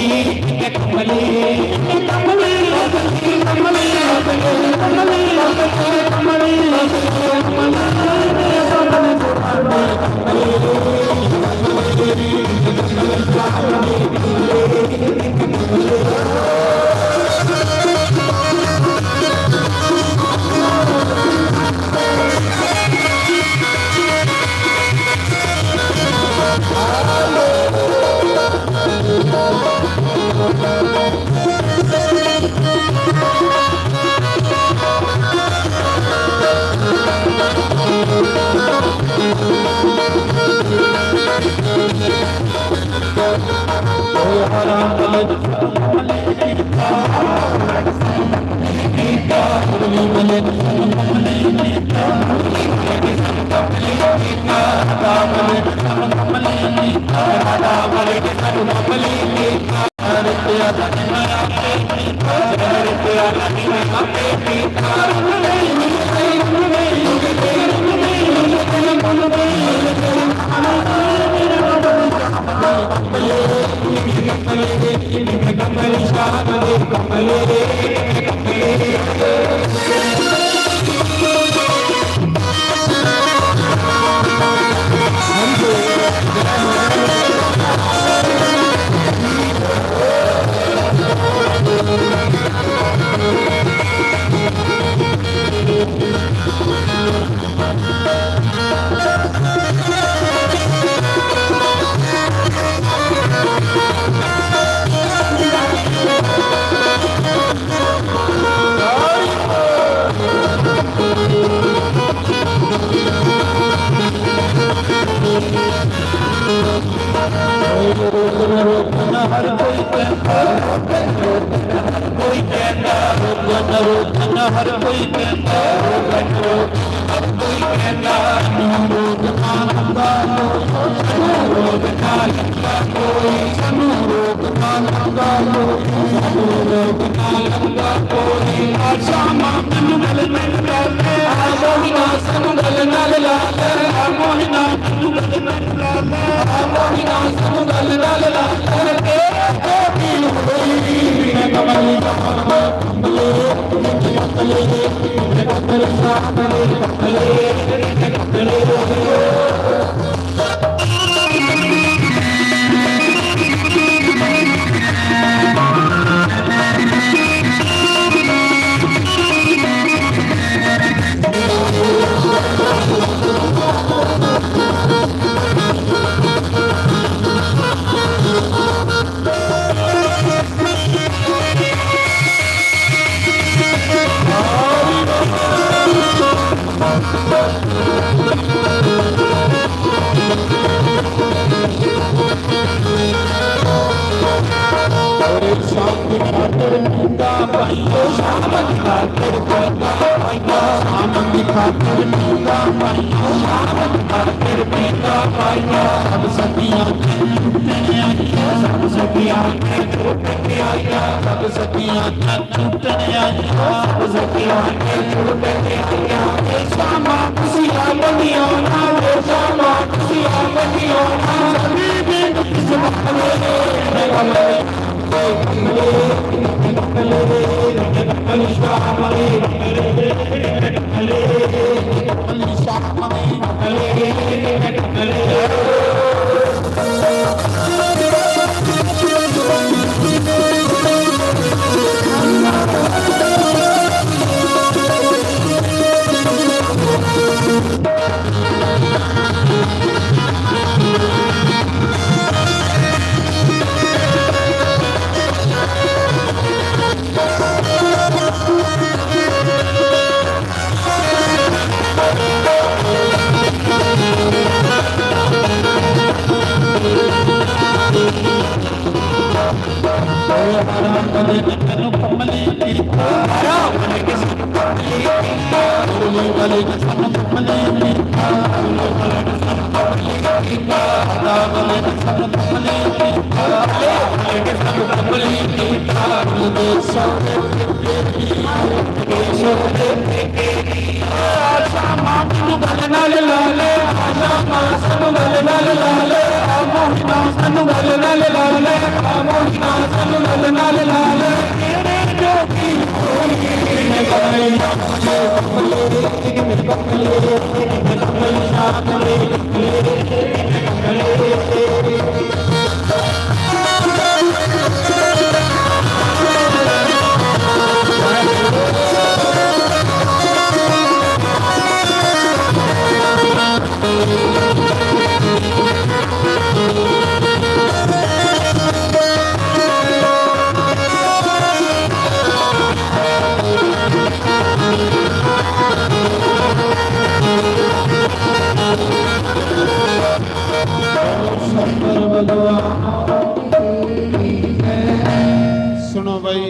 सुनो भाई,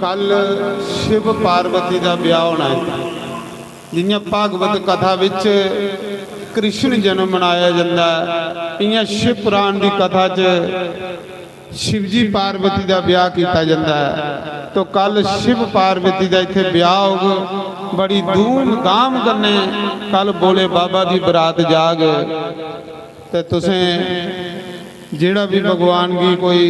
कल शिव पार्वती दा ब्याह होना है। जियां भागवत कथा विच कृष्ण जन्म मनाया जंदा है, इयां शिव पुराण दी कथा च शिवजी पार्वती दा ब्याह किया जंदा है। तो कल शिव पार्वती दा इत्थे ब्याह होग, बड़ी धूमधाम कन्ने कल भोले बाबा दी बरात जाग। ते तुसें जेड़ा भी भगवान गी कोई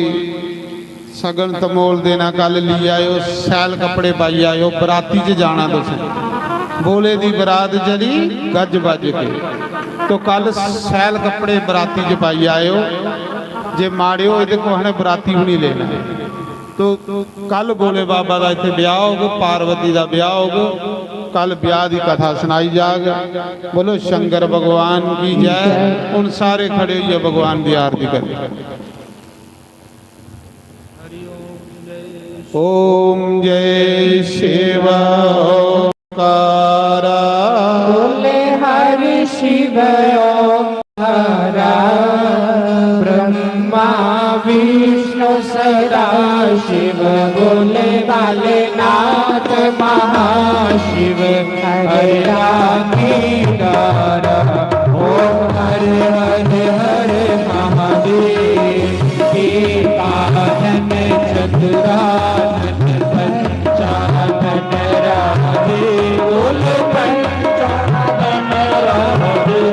सगन तमोल देना, कल ली आयो, सैल कपड़े पाई आयो, बराती च जाना तुसें। भोले दी बरात चली गज बज के, तो कल सैल कपड़े बराती च पाई आयो। जे माड़े होए ते कुसै ने बराती भी नहीं लेना। तो कल भोले बाबा दा इत्थे ब्याह होग, पार्वती दा ब्याह होग, कल ब्याह दी कथा सुनाई जाग। बोलो शंकर भगवान की जय। हुन सारे खड़े होइए भगवान दी आरती करें। ओम जय शिव ओंकारा। बोले हरि शिव ओंकारा। ब्रह्मा विष्णु सदा शिव, बोले भोलेनाथ महाशिव। हरि राखी तारा। ओम हर हर हर महादेव। के पालन चतुरानन पंचानन राधे। बोल पंचानन राधे।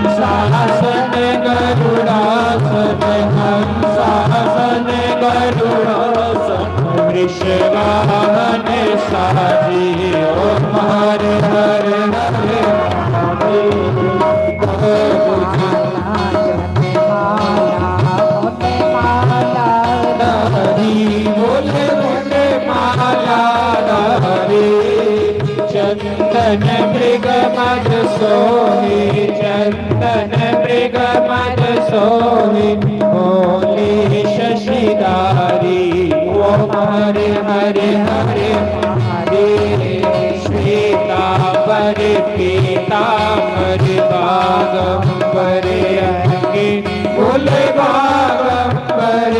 हंसासन गरुड़ासन, हंसासन गरुड़ासन, वृषवाहन साजी। ओम हर हर हर महादेव। हरि बोल बोल माला धारी। चंदन मृग मद सोहे, चंदन मृग मद सोहे, बोले शशिधारी। ओम हरे हरे हरे महादेव। श्वेतांबर पीतांबर बागंबर अंगे, बोले बागंबर।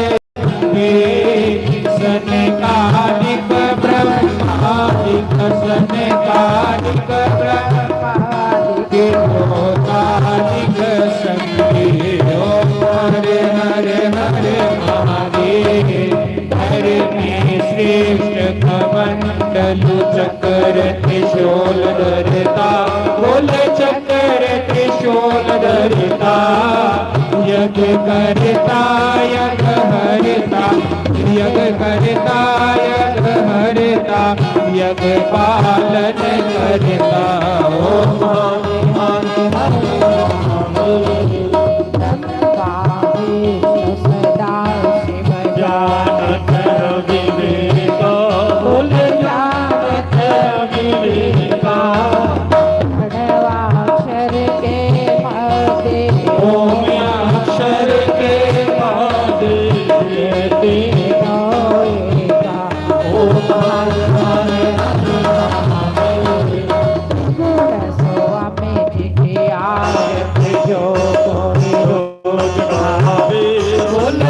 सनकादिक ब्रह्मादिक, सनकादिक ब्रह्मादिक, लोकादिक संगे। ओम हरे हरे हरे महादेव। हर में श्रेष्ठ कमंडलु चक्र त्रिशूल धरता, बोले चक्र त्रिशूल धरता। यज्ञ करता यज्ञ हरता, यज्ञ करता यज्ञ हरता, यज्ञ पालन करता। ओम हरि हरि हरि हरि। सदा शिव जानत विवेका, बोल जानत विवेका। प्रणवाक्षर के माते, ओम अक्षर के माते, तेरा ओम हर हर हर हर। गुण स्वामी जी की आरती जो कोई रोज गावे, बोल